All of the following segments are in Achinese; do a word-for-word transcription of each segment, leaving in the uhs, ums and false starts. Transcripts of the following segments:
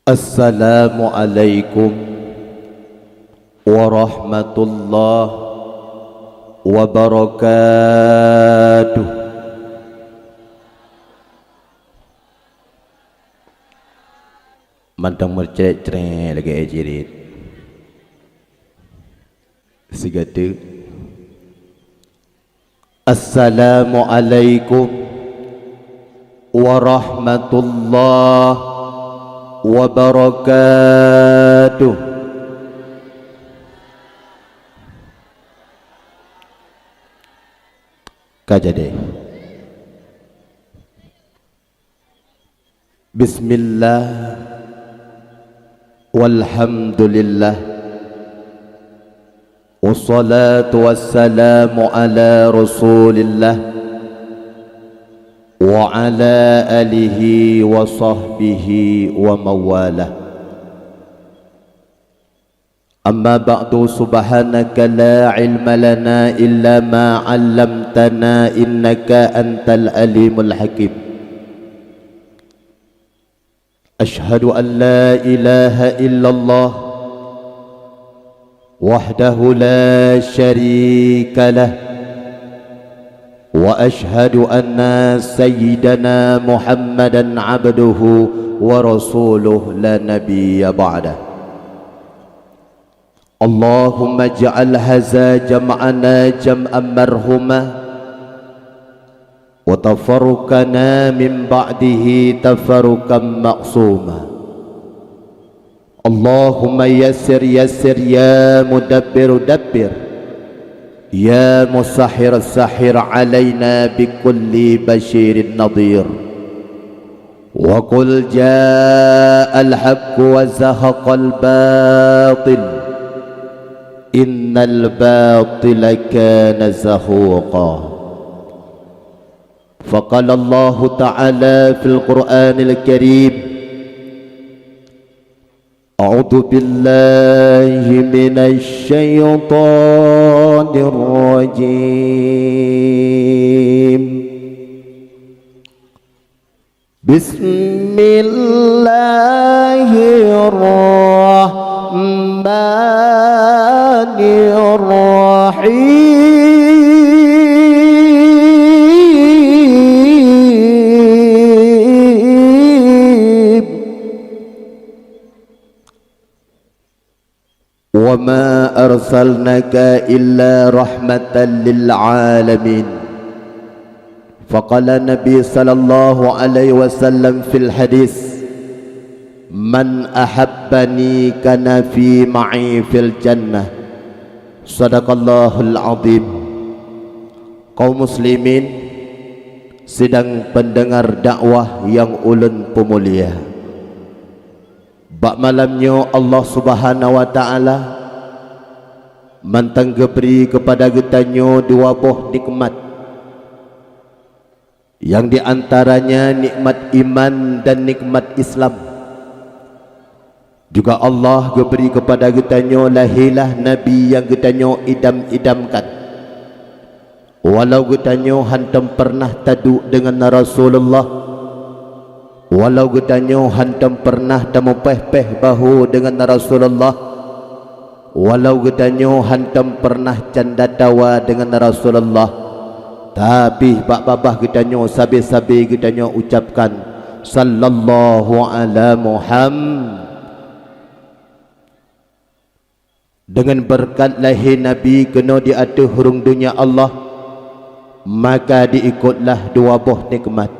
Assalamualaikum warahmatullahi wabarakatuh. Mantong meucrek-crek lagée jirit. Sigoe teuk. Assalamualaikum warahmatullahi wabarakatuh. Ka jadi. Bismillah, walhamdulillah, wassalatu wassalamu ala Rasulillah, wa ala alihi wa sahbihi wa mawalah. Amma ba'du, subhanaka la ilma lana illa ma 'allamtana innaka antal alimul hakim. Asyhadu an la ilaha illallah wahdahu la syarika lah, wa asyhadu anna sayyidana Muhammadan abduhu wa rasuluh la nabiyya ba'dah. Allahumma ij'al haza jam'ana jam'an marhuma, wa tafarruqana min ba'dihi tafarruqan ma'suma. Allahumma yassir yassir ya mudabbiru dabbir, ya musahhir sahhir alaina bikulli basyirin nadhir. Wa qul ja'al haqqu wa zahaqal batil, innal batila kana zahuqa. Faqala Allahu ta'ala fil Qur'anil Karim, a'udzu billahi minasy syaithanir rajim. Bismillahirrahmanirrahim. Wa ma arsalnaka illa rahmatan lil alamin. Faqala Nabi sallallahu alaihi wasallam fil hadis, "Man ahabbani kana fi ma'i fil jannah." Sadaqallahul azim. Kaum muslimin, sidang pendengar dakwah yang ulôn peumulia. Bak malam nyoe Allah Subhanahu wa Ta'ala mantong geubri keupada geutanyoe dua boh nikmat, nyang di antaranya nikmat iman dan nikmat Islam. Juga Allah geubri keupada geutanyoe lahé lah nabi nyang geutanyoe idam-idamkan. Walau geutanyoe hántom peureunah taduek deungon Rasulullah, walau geutanyoe hántom peureunah tameupéh-péh bahô deungon Rasulullah, walau geutanyoe hántom peureunah canda tawa deungon Rasulullah, tapi bak babah geutanyoe sabe-sabe geutanyoe ucapkan, "Sallallahu ala Muhammad." Deungon beureukat lahé Nabi keunoe di ateueh rhueng donya Allah, maka diikotlah dua boh nikmat.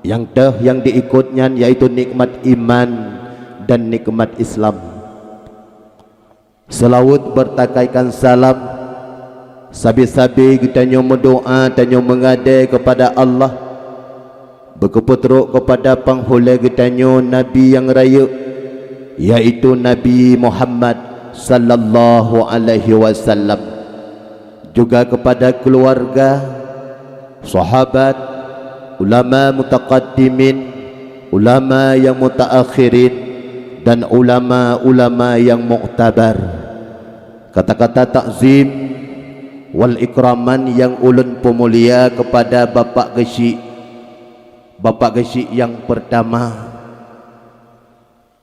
Nyang teuh nyang diikot nyan yaitu nikmat iman dan nikmat Islam. Seulaweuet beureutakaikan salam, sabe-sabe geutanyoe meudoá tanyoe meungadée keupada Allah, beukeupeutrok keupada panghulée geutanyoe Nabi nyang rayeuk, yaitu Nabi Muhammad sallallahu alaihi wasallam, juga keupada keuluwarga, sahabat, ulama mutaqaddimin, ulama nyang mutaakhirin, dan ulama-ulama nyang muktabar. Kata-kata takzim wal ikraman nyang ulôn peumulia keupada Bapak Geuchik, Bapak Geuchik nyang peurtama,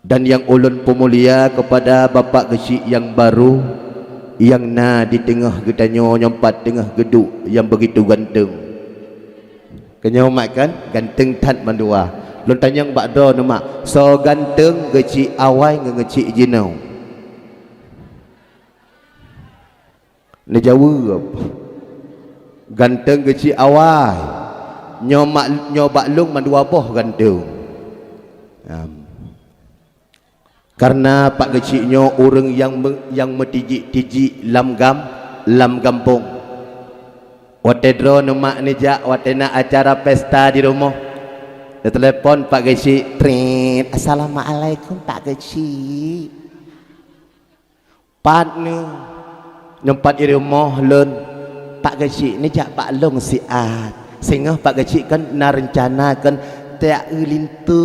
Dan nyang ulôn peumulia keupada Bapak Geuchik nyang barô, nyang na di teungoh geutanyoe nyang pat teungoh geuduek nyang beugitu ganteng. Keunyoe mak kan, ganteng that mandua. Lôn tanyong bak droeneuh mak, soe ganteng Geuchik Awai ngon Geuchik jinoe? Neujaweueb, ganteng Geuchik Awai. Nyoe mak, nyoe bak lôn mandua boh ganteng. Am. Kareuna Pak Geuchik nyoe ureuëng nyang me-, nyang meutijik-tijik lam gam-, lam gampông. Watée droeneuh mak neujak, watée na acara pesta di rumoh, neutelepon Pak Geuchik, trit, "Assalamualaikum Pak Geuchik." Pat neuh, nyoe pat i rumoh lôn, Pak Geuchik neujak bak lôn siat. Singoh Pak Geuchik kan na reuncana kan taeu linto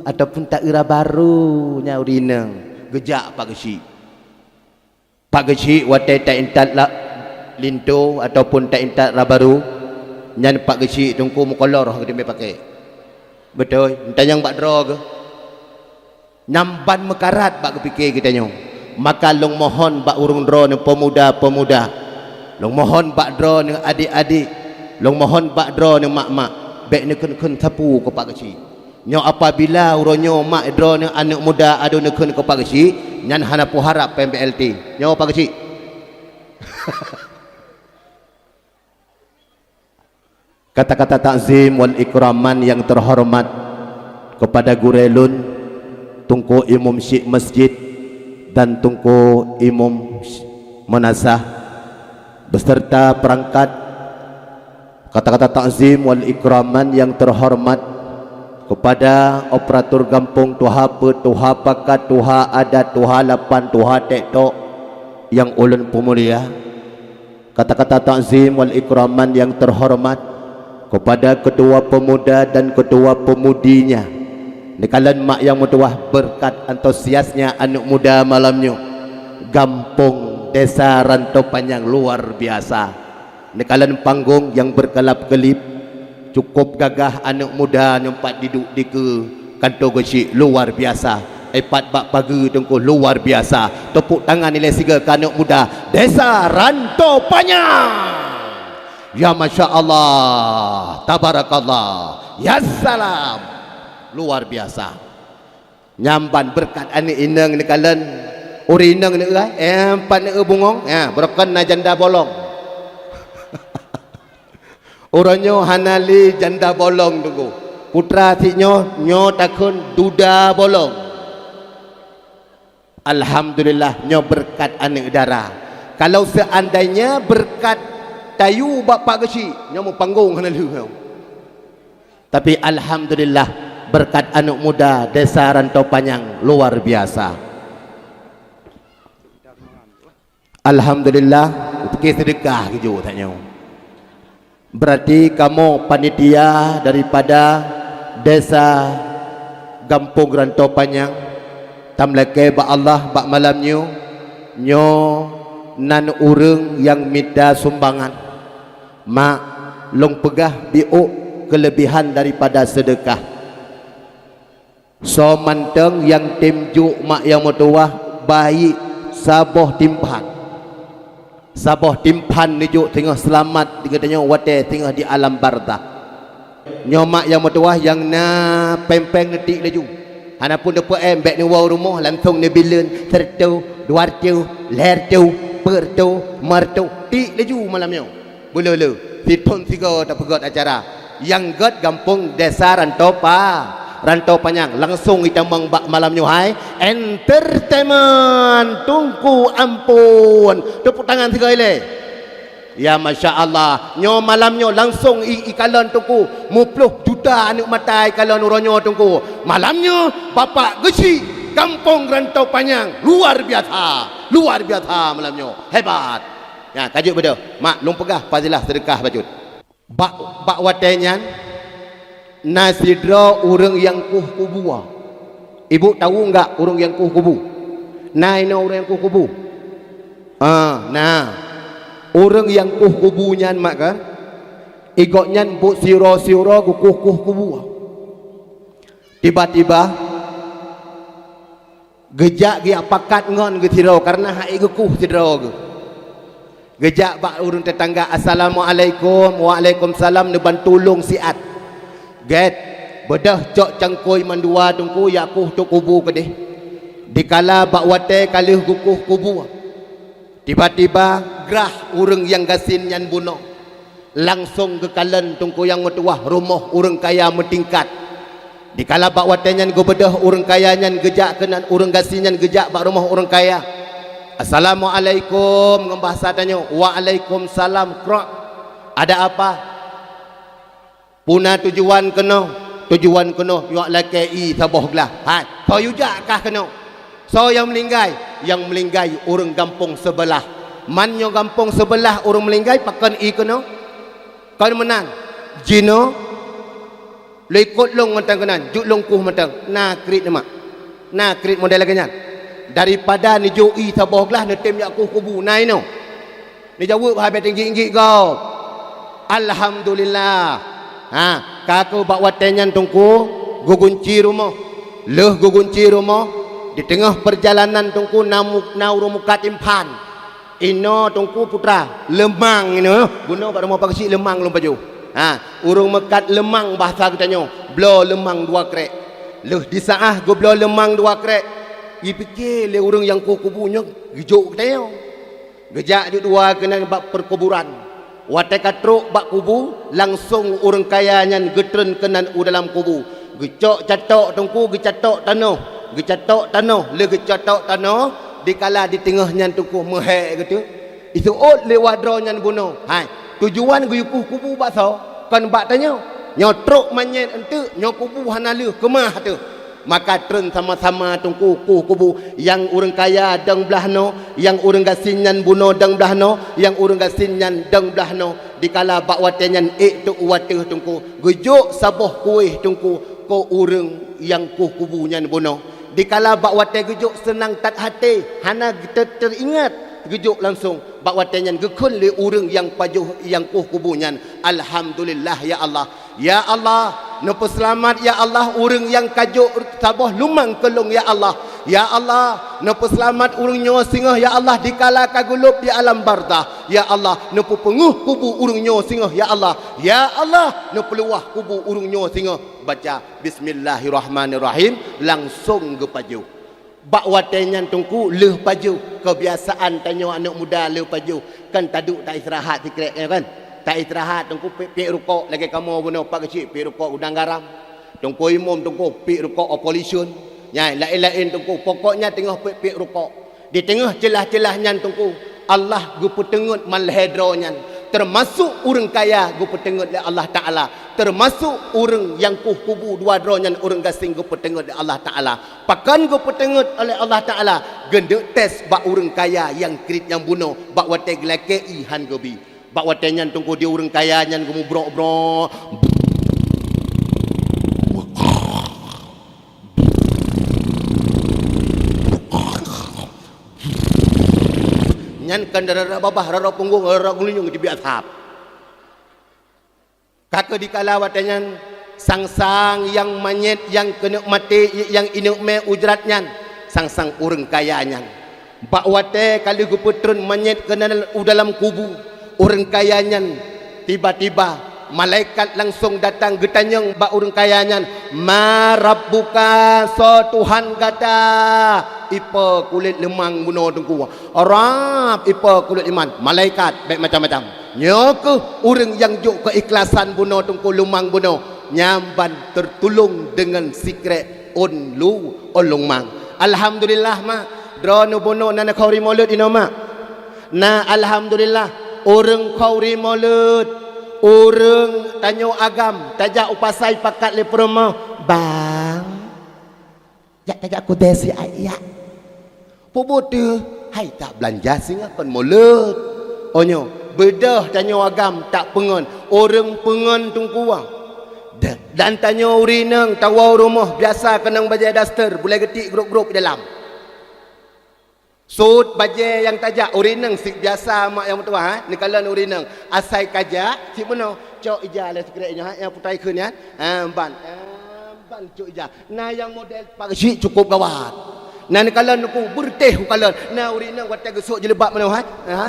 ataupun taeu rabaru nyang ureuëng inong. Geujak Pak Geuchik. Pak Geuchik watée taintat la-, linto ataupun taintat rabaru, nyan Pak Geuchik teungku meukolor geuteumé pakai. Beutôi, neutanyong bak droe geuh. Nyan ban meukarat bak geupike geutanyoe. Maka lôn mohon bak ureuëng droeneuh peumuda-peumuda, lôn mohon bak droeneuh adik-adik, lôn mohon bak droeneuh mak-mak, bék neukheun-kheun sapeue keu Pak Geuchik. Nyoe apabila uroe nyoe mak droeneuh aneuëk muda adoe neukheun keu Pak Geuchik, nyan hana peuharab P M B L T. Nyoe Pak Geuchik. Kata-kata takzim wal ikraman yang terhormat kepada gurée lôn, Teungku Imum Syik Masjid dan Teungku Imum Meunasah, beserta perangkat. Kata-kata takzim wal ikraman yang terhormat kepada operator gampông, tuha peuet, tuha pakat, tuha adat, tuha lapan, tuha tiktok yang ulôn peumulia. Kata-kata takzim wal ikraman yang terhormat kepada ketua pemuda dan ketua pemudinya. Neukalon mak nyang meutuwah, beureukat antusiasnya aneuëk muda malam nyoe. Gampông Desa Rantau Panyang luar biasa. Neukalon panggong nyang beurkelap-kelip, cukup gagah aneuëk muda nyoe pat diduek dikeue kanto Geuchik luar biasa. Ipat bak pageue teungku luar biasa. Tepuk tangan ilée sigoe keu aneuëk muda Desa Rantau Panyang. Ya masya Allah, tabarakallah, ya salam. Luar biasa. Nyan ban beureukat aneuëk inong neukalon. Ureuëng inong neueu, eh, pat neueu bungong, ya, beureukat na janda bolong. Uroe nyoe hana lé janda bolong teungku. Putra sit nyoe, nyoe takheun duda bolong. Alhamdulillah, nyoe beureukat aneuëk dara. Kalau seandainya beureukat tayue bak Pak Geuchik, nyoe meupanggong hana lheueh. Tapi alhamdulillah, beureukat aneuëk muda Desa Rantau Panyang luar biasa. Alhamdulillah, pike seudeukah geujok tanyoe. Berarti kamoe panitia daripada Desa Gampông Rantau Panyang, tameulakée bak Allah bak malam nyoe, nyoe nan ureuëng nyang mita sumbangan. Mak, lôn peugah biôk keulebihan daripada seudeukah. Soe mantong nyang tem jok mak nyang meutuwah, baik saboh timphan. Saboh timphan neujok teungoh seulamat geutanyoe watée teungoh di alam barzakh. Nyoe mak nyang meutuwah nyang na péng-péng neutiek laju. Hana pun teupeu em, bék neuwoe rumoh, langsong neubileuen seureutôh, dua reutôh, lhée reutôh, peuet reutôh, limong reutôh. Tiek laju malam nyoe. Beuleu-leu, sithon sigoe tapeugét acara. Nyang gét gampông Desa Rantau Pa-, Rantau Panyang. Langsong itamong bak malam nyoe hai. Entertainment, Teungku Ampon. Tepuk tangan sigoe ilée. Ya, masya Allah. Nyoe malam nyoe langsong i-, ikalon Teungku. Muploh juta aneuëk mata ikalon uroe nyoe Teungku. Malam nyoe, Bapak Geuchik, gampông Rantau Panyang. Luar biasa. Luar biasa malam nyoe. Hebat. Ya, ka jeuet beudôh. Mak, lôn peugah fazilah seudeukah bacut. Bak, bak watée nyan, na sidroe ureuëng nyang kueh kubu. Ibu tahu enggak ureuëng nyang kueh kubu? Na inoe ureuëng nyang kueh kubu? Ah, na. Ureuëng nyang kueh kubu nyan mak kan? Igobnyan buet siuroe-siuroe geukueh-kueh kubu. Tiba-tiba, Geujak geujak pakat ngon geuh sidroe, kareuna han ék geukueh sidroe geuh. Geujak bak ureuëng teutangga, "Assalamualaikum." "Waalaikumsalam," neubantu lôn siat. Gét, beudôh cok cangkôi mandua teungku jak kueh teuk kubu keudeh. Dikala bak watée ka lheueh geukueh kubu, tiba-tiba grah ureuëng nyang gasien nyan bunoe. Langsong geukalon teungku nyang meutuwah rumoh ureuëng kaya meutingkat. Dikala bak watée nyan geubeudôh ureuëng kaya nyan geujak keunan, ureuëng gasien nyan geujak bak rumoh ureuëng kaya. "Assalamualaikum," ngon bahasa tanyoe. "Waalaikumsalam." "Krok, ada apa?" "Peue na tujuan keunoe?" "Tujuan keunoe jak lakée ié saboh glah." "Hai, soe yue jak kah keunoe?" "Soe nyang meuninggai?" "Nyang meuninggai ureuëng gampông seubeulah." "Man nyoe gampông seubeulah ureuëng meuninggai, pakon ié keunoe?" "Kon meunan, jinoe lôn ikot lôn mantong keunan, jeuet lôn kueh mantong." "Na kriet nyoe mak, na kriet model lagée nyan. Daripada neujok ié saboh glah neutem jak kueh kubu, na inoe." Neujaweueb haba tinggi-tinggi gob. "Alhamdulillah." Ha, ka keuh bak watée nyan teungku geugunci rumoh. Lheueh geugunci rumoh, di teungoh peurjalanan teungku na mu-, na ureuëng mukat imphan. "Inoe teungku putra, leumang inoe." Bunoe bak rumoh Pak Geuchik leumang lôn pajoh. Ha, ureuëng meukat leumang bahasa geutanyoe, bloe leumang dua krek. Lheueh di saát geubloe leumang dua krek, jipike lé ureuëng nyang kueh kubu nyoe geujok geutanyoe. Geujak jeuet dua keunan bak peukuburan. Watée ka trok bak kubu, langsong ureuëng kaya nyan geutreun keunan u dalam kubu. Geucok catok teungku, geucatok tanoh, geucatok tanoh, lheueh geucatok tanoh, dikala di teungoh nyan teungku meuhék geutu. Iseuôt lé wah droe nyan bunoe. Hai, tujuan geuyue kueh kubu bak soe? Kon bak tanyoe. Nyoe trok manyét eunteuk, nyoe kubu hana lheueh keumah teuh. Maka treun sama-sama teungku kueh kubu, nyang ureuëng kaya dong blaih noe, nyang ureuëng gasien nyan bunoe dong blaih noe, nyang ureuëng gasien nyan dong blaih noe. Dikala bak watée nyan ék teuk u ateueh teungku, geujok saboh kueh teungku keu ureuëng nyang kueh kubu nyan bunoe. Dikala bak watée geujok seunang that até, hana te-, teuingat, geujok langsong bak watée nyan geukheun lé ureuëng nyang pajoh nyang kueh kubu nyan, "Alhamdulillah ya Allah." "Ya Allah, neupeuseulamat ya Allah ureuëng nyang ka jok saboh leumang keu lôn ya Allah. Ya Allah, neupeuseulamat ureuëng nyoe singoh ya Allah dikala ka geulôb di alam barzah. Ya Allah, neupeupeungeuh kubu ureuëng nyoe singoh ya Allah. Ya Allah, neupeuluwah kubu ureuëng nyoe singoh." Baca, "Bismillahirrahmanirrahim," langsong geupajoh. Bak watée nyan teungku lheueh pajoh, keubiasaan tanyoe aneuëk muda lheueh pajoh, kan taduek taistirahat sikrek nyoe kan. Taistirahat teungku piek-piek rukok lagée kamoe bunoe Pak Geuchik piek rukok gudang garam. Teungku imum teungku piek rukok oplosan. Nyang laén-laén teungku, pokoknya teungoh piek-piek rukok. Di teungoh ceulah-ceulah nyan teungku, Allah geupeuteungeut malhée droe nyan, teumasok ureuëng kaya geupeuteungeut lé Allah Taala, teumasok ureuëng nyang kueh kubu dua droe nyan ureuëng gasien geupeuteungeut lé Allah Taala. Pakon geupeuteungeut oleh Allah Taala? Geuneuk tes bak ureuëng kaya nyang kriet nyang bunoe bak watée geulakée ié han geubi. Bak watée nyan teungku di ureuëng kaya nyan geumubrok-brok. Nyan kan rara babah, rara punggong, rara geulinyueng jibiet asab. Ka keuh dikala watée nyan, sang-sang nyang manyét nyang keuneuk maté, nyang ineuk mé ujrat nyan, sang-sang ureuëng kaya nyan. Bak watée ka lheueh geupeutreun manyét keunan u dalam kubu, ureuëng kaya nyan tiba-tiba malaikat langsong datang geutanyong bak ureuëng kaya nyan, "Ma rabbuka, soe Tuhan gata?" Ipe kulét leumang bunoe teungku. Rab, ipe kulét iman. Malaikat bék macam-macam. Nyoe keuh ureuëng nyang jok keuikhlasan bunoe teungku leumang bunoe. Nyan ban teutulông deungon sikrek ôn lu ôn leumang. Alhamdulillah mak, droeneuh bunoe na neukhuri mulod inoe mak. Na alhamdulillah, ureuëng khuri mulod, ureuëng tanyoe agam tajak u pasai pakat lé peurumoh, "Bang, jak tajak keudée si ayah." "Peue buet teuh?" "Hai tak beulanja singoh kon mulod." Oh nyoe, beudôh tanyoe agam tak peungon, ureuëng peungon teungku. Dan, dan tanyoe ureuëng inong tawoe rumoh biasa keunong bajée daster, bulée geutik grôp-grôp di dalam. Sot bajée nyang tajak, ureuëng inong sit biasa mak nyang meutuwah, eh, neukalon ureuëng inong. Asai kajak sit bunoe, cok ija lé sikrek nyoe, eh, nyang putai kheun nyan. Eh, ban, eh, ban cok ija. Na nyang model Pak Geuchik cukup gawat. Na neukalon Teungku, beureutéh ukalon. Na ureueng inong watèe geusok jilbab meunoe, hai? Ha?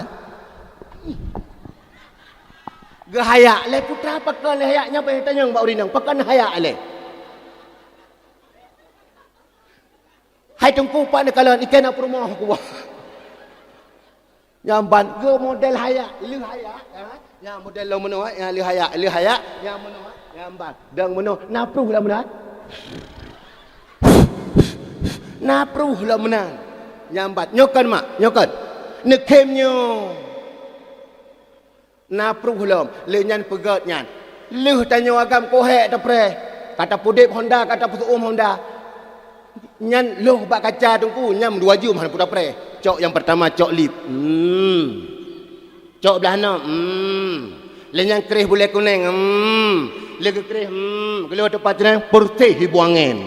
Geuhayak lé putra, pakon lé hayak, nyan payah tanyong bak ureueng inong, pakon hayak lé. Hai Teungku, pat neukalon, i kèe na peurumoh kuwoe. Nyang ban geu model hayak, lheueh hayak, ha? Nyang model lom meunoe, nyang lheueh hayak, lheueh hayak, nyang meunoe, nyang ban. Dong meunoe, na pruh lom meunoe. Na pruh lom meunan. Nyang ban. Nyoe kon mak, nyoe kon. Neukhém nyoe. Na pruh lom, lé nyan peugöt nyan. Lheueh tanyoe agam keuhèk tapreh. Ka tapeudép honda, ka tapeusu'um honda. Nyan lhôh bak kaca Teungku, nyan dua jeuem hana peue tapreh. Cok nyang peurtama cok lip. Hmm. Cok blah noe. Hmm. Lé nyan kreh bulèe kunéng. Hmm. Lé geukreh, hmm. Geulhôh teumpat nyan, peureuseh hi buangén.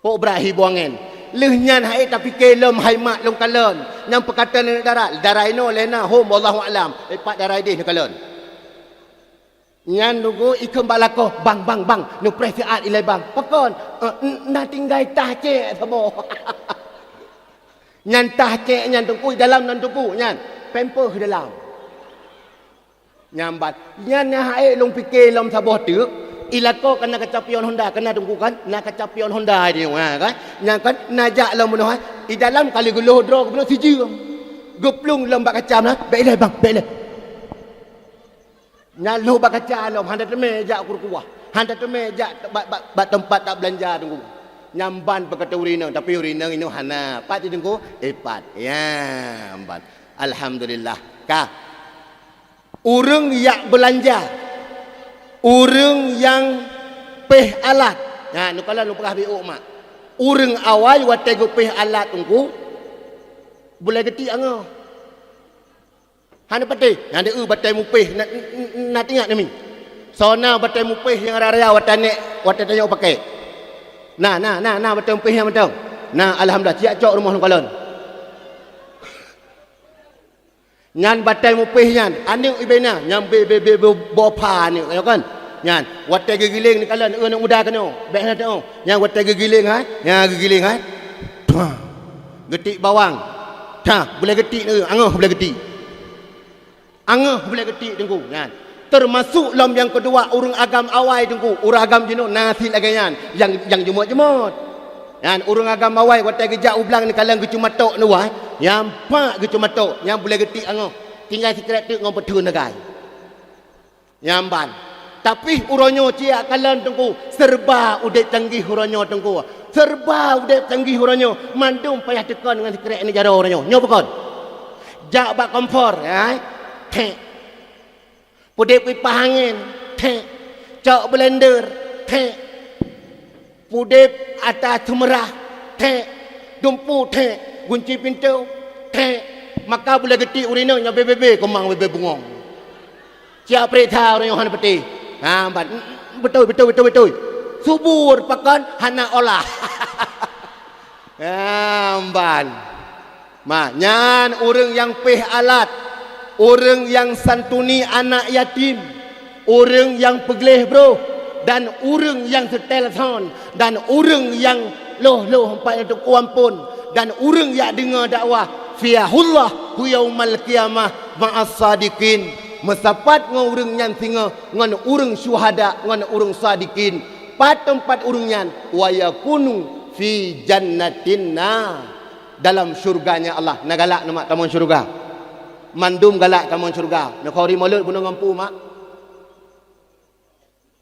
Pok brat hi buangén. Lheueh nyan hai tapike lom hai mak lôn kalon. Nyang peukatan aneuk dara, dara inoe lé na hom wallahu alam. Eh, pat dara idéh neukalon. Nyan Teungku ikheun bak lakoe, "Bang, bang, bang, neupreh siat ilèe bang." "Pakon?" "Eh, n-, na tinggai tah cek saboh." Nyan tah cek nyan Teungku, i dalam nan Teungku nyan, pampers dalam. Nyan ban. Nyan nyang hai lôn pike lom saboh teuk, i lakoe kan na kaca pion honda, kan na Teungku kan, na kaca pion honda di nyoe, ha, kan. Nyan kan, na jak lom bunoe, ha. I dalam kali geulhôh droe geubunoe sijeuem. Geuplueng lom bak kaca na, "Bèk ilèe bang, bèk ilèe." Nyan lhôh bak kaca lom, hana teumé jak keu rukuah. Hana teumé jak bak, bak, bak teumpat tabeulanja Teungku. Nyan ban peukata ureueng inong, tapi ureueng inong inoe hana. Pat Teungku? Eh, pat. Ya, ban. Alhamdulillah. Ka. Ureueng jak beulanja. Ureueng nyang péh alat. Nyan, neukalon lôn peugah bak mak. Ureueng awai watèe geupéh alat Teungku, bulèe geutik angoh. Hana patéh, nyan deuh batèe mupéh na, na, na, na teuingat nami. Soe na batèe mupéh nyang raya-raya watèe aneuk, watèe tanyoe pakèk. Na, na, na, na batèe mupéh nyang mantong. Na, alhamdulillah, siap cok rumoh lôn kalon. Nyan batèe mupéh nyan, aneuk ié na, nyan bé, bé, bé, bé, boh pha aneuk, nyoe kan? Nyan, watèe geugiléng neukalon, eu, aneuk muda keunoe, bèk hana teuôt. Nyan watèe geugiléng, ha? Nyan geugiléng, ha? Tuah. Geutik bawang. Tah, bulèe geutik, eu, angoh bulèe geutik. Angoh bulèe geutik Teungku nyan. Teumasuk lom nyang keudua ureueng agam awai Teungku, ureueng agam jinoe na sit lagèe nyan, nyang, nyang jeumot-jeumot. Nyan ureueng agam awai watèe geujak u blang neukalon geuceumatok neuwah, nyan pat geuceumatok, nyan bulèe geutik angoh. Tinggai sikrek teuk ngon peutheun sagai. Nyan ban. Tapi uroe nyoe ciyak kalon Teungku, serba udép canggih uroe nyoe Teungku. Serba udép canggih uroe nyoe, mandum payah teukon ngon sikrek aneuk jaroe uroe nyoe. Nyoe bukon? Jak bak kompor, ya. Thek. Pudép kipah angén, thek. Cok blender, thek. Pudép ata seumeurah, thek. Dumpu, thek. Gunci pintoe, thek. Maka bulèe geutik ureueng inong nyoe bebe-bebe keumang bebe bungong. Siap peuriksa ureueng nyoe hana peuti. Ha, ban. Beutôi, beutôi, beutôi, beutôi. Subur pakon hana olah. Ha, ban. Ma, nyan ureueng nyang péh alat, ureueng nyang santuni anak yatim, ureueng nyang peugleh broh, dan ureueng nyang seutèl son, dan ureueng nyang lhôh-lhôh empat nyang teuku ampôn, dan ureueng nyang deungö dakwah, fiyahullahu yaumal qiyamah ma'as sadiqin. Meusapat ngon ureueng nyan singoh ngon ureueng syuhada ngon ureueng sadiqin. Pat teumpat ureueng nyan? Wa yakunu fi jannatin na. Dalam syurganya Allah. Na galak neumat tamong syurga? Mandum galak tamong syurga. Neukhori mulod bunoe ngon peue, mak?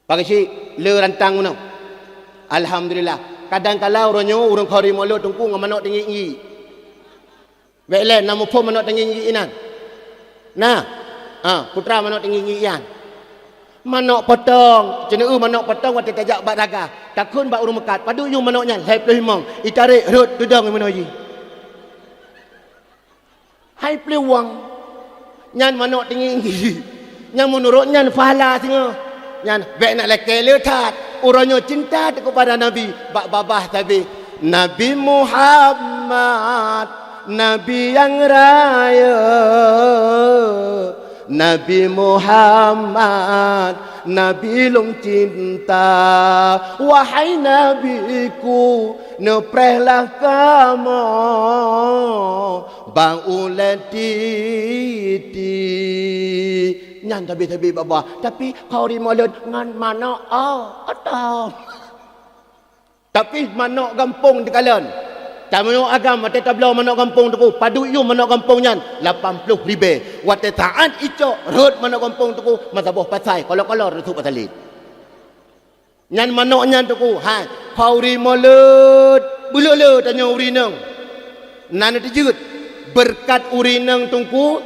Pakri le rantang bunoe. Alhamdulillah. Kadang kala uroe nyoe ureueng khori mulod Teungku ngon manok tinggi-tinggi. Bèk lé na muphom manok tinggi-tinggi inan. Na. Ha, putra manok tinggi-tinggi inan. Manok potong, ceuneuh manok potong watèe tajak bak daga. Takheun bak ureueng meukat, padub yum manok nyan, lhèe ploh limong. Itarek rhot teudong meunoe jih. Hai ploh wang. Nyan manok tinggi-tinggi. Nyan meunurot nyan pahala singoh. Nyan bèk nak lakèe le that. Uroe nyoe cinta teuh keupada Nabi bak babah sabe. Nabi Muhammad, Nabi nyang rayeuk. Nabi Muhammad, Nabi lôn cinta, wahai Nabiku, neupreh lah kamoe bak ulée titi. Nyan tabi-tabi babah, tapi khauri mulod ngon manok, oh, atau. Tapi manok gampông teukalon. Tameunyoe agam watée tabloe manok gampông teungku, padub yum manok gampông nyan, lapan ploh ribée. Watée saát icok rhot manok gampông teungku, meusaboh pasai, kolor-kolor reusôk pasalin. Nyan manok nyan teungku, hai, khauri mulod, beuleuh-leuh tanyoe ureuëng inong. Na neuteujeuet, beureukat ureuëng inong teungku,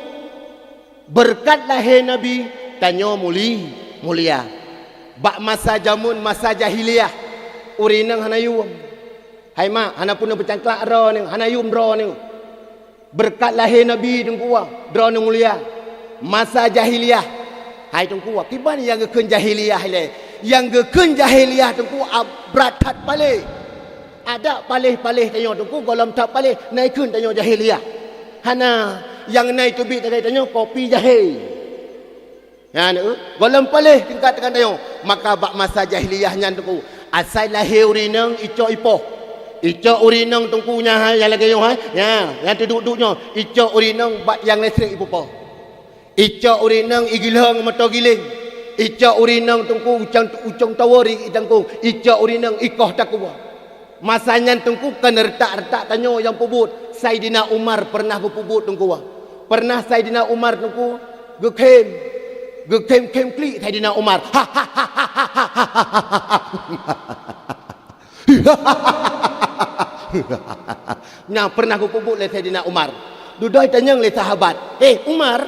beureukat lahé Nabi, tanyoe muli-, mulia. Bak masa jameun, masa jahiliyah, ureuëng inong hana yum. Hai mak, hana peunoh peucangklak droeneuh, hana yum droeneuh. Beureukat lahé Nabi teungku, droeneuh mulia. Masa jahiliyah, hai teungku, kiban nyang geukheun jahiliyah ilée? Nyang geukheun jahiliyah teungku, a, brat that paléh. Adak paléh-paléh tanyoe teungku, gohlom that paléh, na ikheun tanyoe jahiliyah? Hana, nyang na iteubiet lagée tanyoe kopi jahé. Nyan, eh, gohlom paléh tingkat deungon tanyoe. Maka bak masa jahiliyah nyan teungku, asai lahé ureuëng inong icok ipoh. Icok ureuëng inong teungku nyan hai, nyang lagée nyoe hai. Nyan, nyang teuduek-duek nyoe, icok ureuëng inong bak tiang listrik ipoh-poh. Icok ureuëng inong igeulhong moto giléng. Icok ureuëng inong teungku ucong, ucong tower i, itangkong. Icok ureuëng inong ikoh takue. Masa nyan teungku kon retak-retak tanyoe nyang peubuet. Saidina Umar pernah geupeubuet teungku. Pernah Saidina Umar teungku geukhém. Geukhém-khém klik Saidina Umar. Nyan pernah geupeubuet lé Saidina Umar. Dudoe itanyong lé sahabat, "Eh, Umar,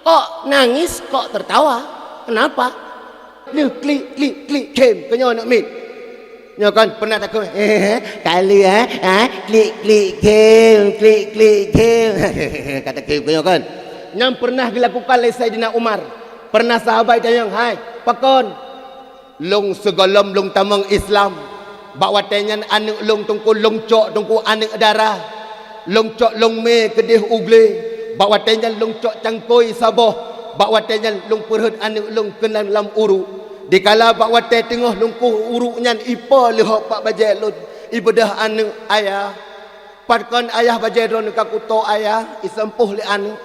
kok nangis, kok tertawa? Kenapa?" Lheueh klik, klik, klik, khém, keu nyoe aneuk miet. Nyoe kon pernah takheun, "Ka lheueh, eh? Ha? Klik, klik, khém, klik, klik, khém." Ka takhém keu nyoe kon. Nyan pernah dilakukan lé Saidina Umar. Pernah sahabat itanyong, "Hai, pakon?" Lôn sigohlom lôn tamong Islam, bak watée nyan aneuk lôn teungku lôn cok teungku aneuk dara, lôn cok lôn mé keudeh u glé, bak watée nyan lôn cok cangkôi saboh, bak watée nyan lôn peurhot aneuk lôn keunan lam uruek. Dikala bak watée teungoh lôn kueh uruek nyan ipo leuhok bak bajée lôn, ibeudoh aneuk, "Ayah, pakon ayah bajée droeneuh ka kutok ayah?" Isampoh lé aneuk.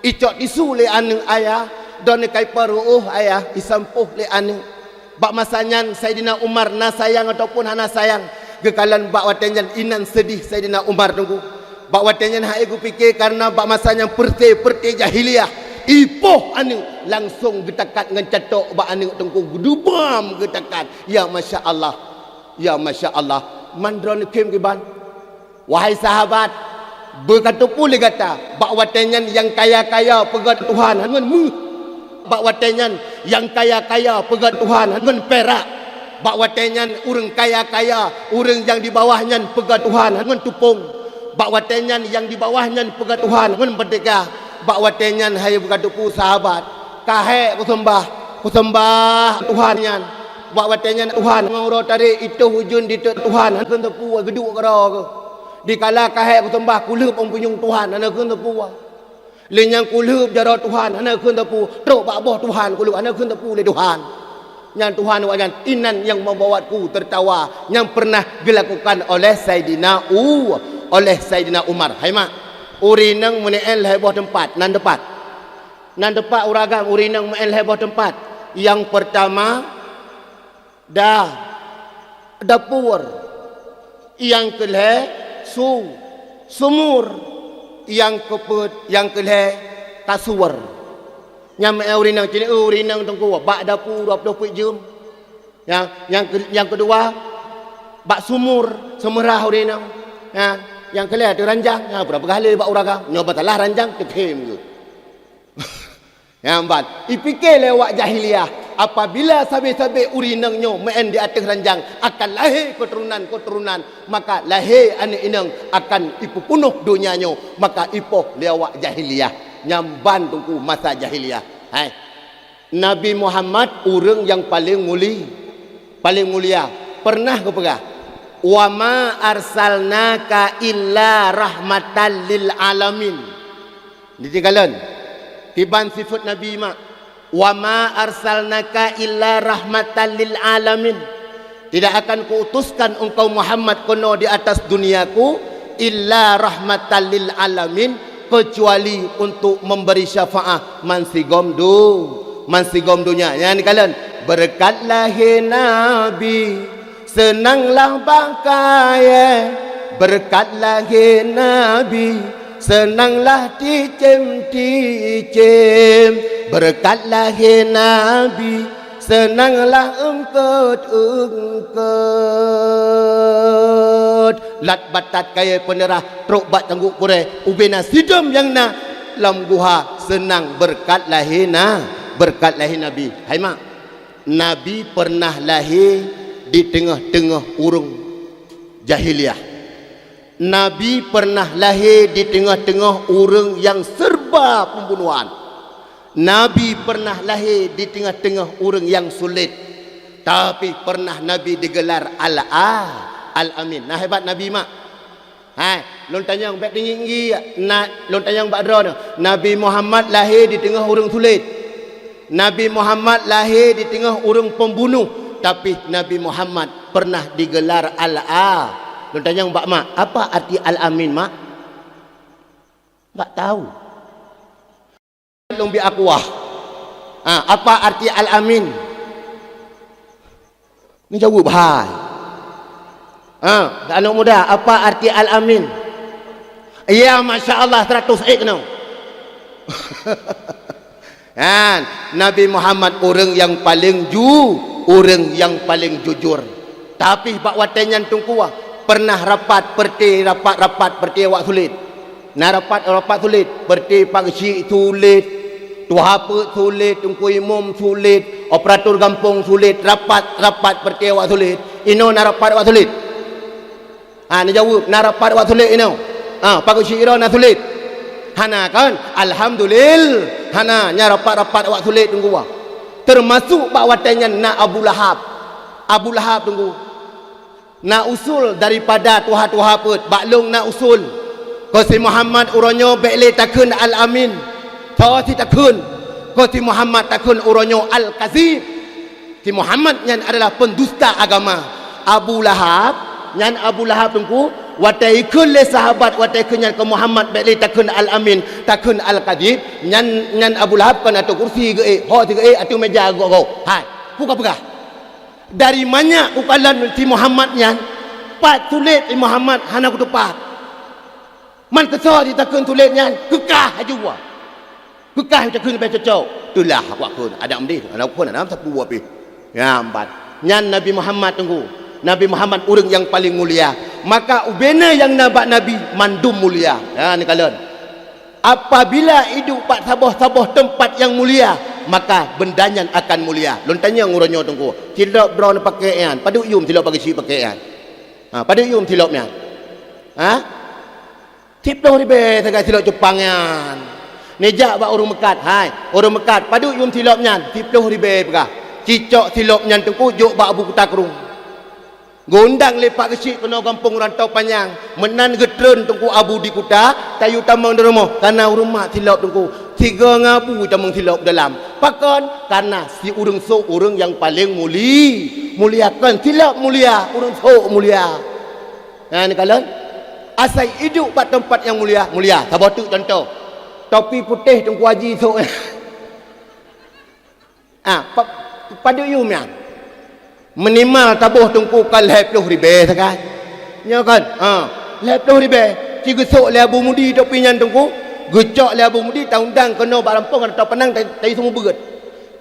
Icok tisu lé aneuk, "Ayah, droeneuh ka ipo ruoh ayah?" Isampoh lé aneuk. Bak masa nyan Saidina Umar na sayang ataupun hana sayang geukalon bak watée nyan, inan seudeh Saidina Umar teungku. Bak watée nyan han ék geupike kareuna bak masa nyan peureuté-peureuté jahiliyah. Ipoh aneuk langsong geutakat ngon catok bak aneuk teungku, geudubam geutakat. Ya masya Allah. Ya masya Allah. Man droeneuh khém kiban. Wahai sahabat, beuka teupeu lé gata, bak watée nyan nyang kaya-kaya peugét Tuhan ngon méuh. Bak watée nyan nyang kaya-kaya peugét Tuhan ngon pirak. Bak watée nyan ureuëng kaya-kaya, ureuëng nyang di bawah nyan peugét Tuhan ngon tupông. Bak watée nyan nyang di bawah nyan peugét Tuhan ngon meurdeka. Bak watée nyan hai beuka teupeu sahabat, ka hék kuseumah, kuseumah Tuhan nyan. Bak watée nyan Tuhan ngon uroe tarek itoh ujeuen di teuk Tuhan, hana kheun teupeu geuduek keudroe keuh. Dikala ka hék kuseumah kulheueb ôn punyueng Tuhan, hana kheun teupeu. Lé nyang kulheueb jaroe Tuhan, hana kheun teupeu. Trok bak boh Tuhan kulheueb, hana kheun teupeu lé Tuhan. Nyan Tuhan awak nyan, inan nyang membuatku tertawa, nyang pernah dilakukan oleh Saidina U, oleh Saidina Umar. Hai mak, ureuëng inong meuneuen lhée boh teumpat, nan teumpat. Nan teumpat ureuëng agam, ureuëng inong meuneuen lhée boh teumpat. Nyang peurtama, Da, dapur. Nyang keulhée, su, sumur. Nyang keupeuet, nyang keulhée, kasur. Nyan meu'en ureuëng inong, cit ureuëng inong teungku, bak dapur dua ploh peuet jeuem. Nyang, nyang keu-, nyang keudua, bak sumur, seumeurah ureuëng inong. Nyan, nyang keulhée ateueh ranjang, nyan peugah lé bak ureuëng agam. Nyoe batalah ranjang, teukhém geuh. Nyan ban, ipike lé awak jahiliyah, apabila sabe-sabe ureuëng inong nyoe meu'en di ateueh ranjang, akan lahé keuturonan-keuturonan, maka lahé aneuk inong akan ipeupunoh donya nyoe, maka ipoh lé awak jahiliyah. Nyan ban teungku masa jahiliyah. Hai. Nabi Muhammad ureuëng nyang paleng muli-, paleng mulia, pernah geupeugah, "Wa ma arsalnaka illa rahmatan lil alamin." Ditinggalan. Kiban sifat Nabi mak. "Wa ma arsalnaka illa rahmatan lil alamin." Tidak akan kuutuskan engkau Muhammad keunoe di atas dunia ku illa rahmatan lil alamin, kecuali untuk memberi syafaat mansigom du-, mansigom dunia. Nyan kalon, beureukat lahé Nabi, seunanglah bak kayée, beureukat lahé Nabi, seunanglah ticém-ticém, beureukat lahé Nabi, seunanglah eungkot-eungkot. Lat batat kayée peuneurah trok bak tanggok purée, ubena sidom nyang na lam guha seunang beureukat lahé na, beureukat lahé Nabi. Hai mak, Nabi peureunah lahé di teungoh-teungoh ureuëng jahiliyah. Nabi peureunah lahé di teungoh-teungoh ureuëng nyang serba peumbunoan. Nabi peureunah lahé di teungoh-teungoh ureuëng nyang sulet. Tapi peureunah Nabi digelar Al-A-, Al-Amin. Na hebat Nabi mak. Hai, lôn tanyong bék teungieng-ngieng, na, lôn tanyong bak droeneuh, Nabi Muhammad lahé di teungoh ureuëng sulet. Nabi Muhammad lahé di teungoh ureuëng pembunuh, tapi Nabi Muhammad pernah digelar Al-A-, lôn tanyong bak mak, apa arti Al-Amin mak? Bak tahu. Lôn bi akuah. Ha, apa arti Al-Amin? Ni jaweueb hai. Ha, aneuk muda, apa arti Al-Amin? Ya, masya Allah, seratus ek no. Kan, Nabi Muhammad ureuëng nyang paleng ju-, ureuëng nyang paleng jujur. Tapi bak watée nyan teungku, pernah rapat perti, rapat-rapat perti awak sulet. Na rapat-rapat sulet, perti Pak Geuchik sulet, tuha peuet sulet, teungku imum sulet, operator gampông sulet, rapat-rapat perti awak sulet. Inoe na rapat awak sulet? Ha, neujaweueb, na rapat awak sulet inoe? Ha, Pak Geuchik inoe na sulet? Hana kan? Alhamdulil-, hana, nya rapat-rapat awak sulet teungku. Termasuk bak watée nyan na Abu Lahab. Abu Lahab teungku. Na usul daripada tuha-tuha peuet, bak lôn na usul. Keu si Muhammad uroe nyoe bék lé takheun Al-Amin. Tho si takheun. Keu si Muhammad takheun uroe nyoe Al-Kazib. Si Muhammad nyan adalah pendusta agama. Abu Lahab, nyan Abu Lahab teungku, watée ikheun lé sahabat, watée ikheun nyan keu Muhammad bék lé takheun Al-Amin, takheun Al-Kazib, nyan, nyan Abu Lahab kon ateueh kursi geuék, ho si geuék ateueh meja gok-gok. Hai, peugah-peugah. Dari manyak ukalon si Muhammad nyan, pat sulet si Muhammad hana kutupat. Man keusoe jitakheun sulet nyan, keukah laju. Keukah jitakheun leubeh cocok. Teulah awak kheun, adak meudeh, adak kheun, adak sapeue buet pih. Nyan ban. Nyan Nabi Muhammad teungku. Nabi Muhammad ureuëng nyang paleng mulia. Maka ubena nyang na bak Nabi mandum mulia. Nyan kalon. Apabila iduek bak saboh-saboh teumpat nyang mulia, maka benda nyan akan mulia. Lôn tanyong uroe nyoe teungku, silop droeneuh pakèk nyan, padub yum silop Pak Geuchik pakèk nyan? Ha, padub yum silop nyan? Ha? Siploh ribèe sagai silop cupang nyan. Neujak bak ureuëng meukat, hai, ureuëng meukat, padub yum silop nyan? Siploh ribèe peugah. Cicok silop nyan teungku jok bak Abu Kuta Krueng. Geuundang lé Pak Geuchik keunoe gampông Rantau Panyang, meunan geutreun Teungku Abu di kuta, tayue tamong di rumoh, kana ureuëng mat silop Teungku, sigoe ngon Abu tamong silop dalam. Pakon? Kana si ureuëng sôk ureuëng nyang paleng muli-, mulia. Kon silop mulia, ureuëng sôk mulia. Nah, neukalon, asai iduek bak teumpat nyang mulia, mulia. Saboh teuk contoh, topi putéh Teungku Haji sôk. Ah, pa-, padub yum nyan? Minimal taboh Teungku ka lhèe ploh ribèe sagai. Nyo kan? Ha, lhèe ploh ribèe. Ci geusôk lé Abu Mudi topi nyan Teungku. Geucok lé Abu Mudi, taundang keunoe bak lampôh, atau peunang ta-, tayue seumeubeuet.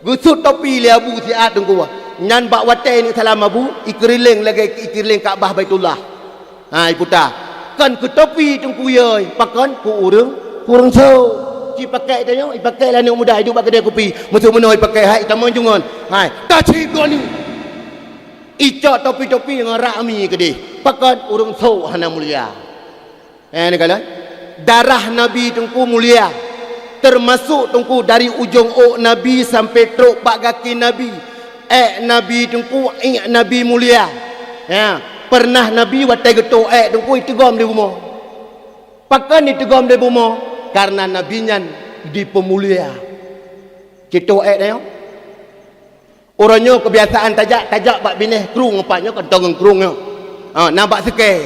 Geusut topi lé Abu siat Teungku. Nyan bak watèe neuk salam Abu, ikeureuléng lagèe ikeureuléng Ka'bah Baitullah. Ha, iputa. Kon keu topi Teungku yoi, pakon? Keu ureuëng, keu ureuëng sôk. Ci pakèk tanyoe, ipakèk lé aneuk muda iduek bak keudè kupi. Meuseu meunoe ipakèk hai itamong jungon. Hai, tacit droeneuh. Icok topi-topi ngon rak mi keudeh. Pakon? Ureuëng sôk hana mulia. Eh, neukalon. Darah Nabi Teungku mulia. Teumasok Teungku dari ujong ôk Nabi sampai trok bak gaki Nabi. Èk Nabi Teungku, èk Nabi mulia. Ya, pernah Nabi watèe geutôk èk Teungku iteugom di bumoe. Pakon iteugom di bumoe? Karena Nabi nyan dipeumulia. Citoh ék tanyoe. Uroe nyoe keubiasaan tajak, tajak bak binéh krueng, pat nyoe kantong ngon krueng nyoe. Ha, na bak seukée.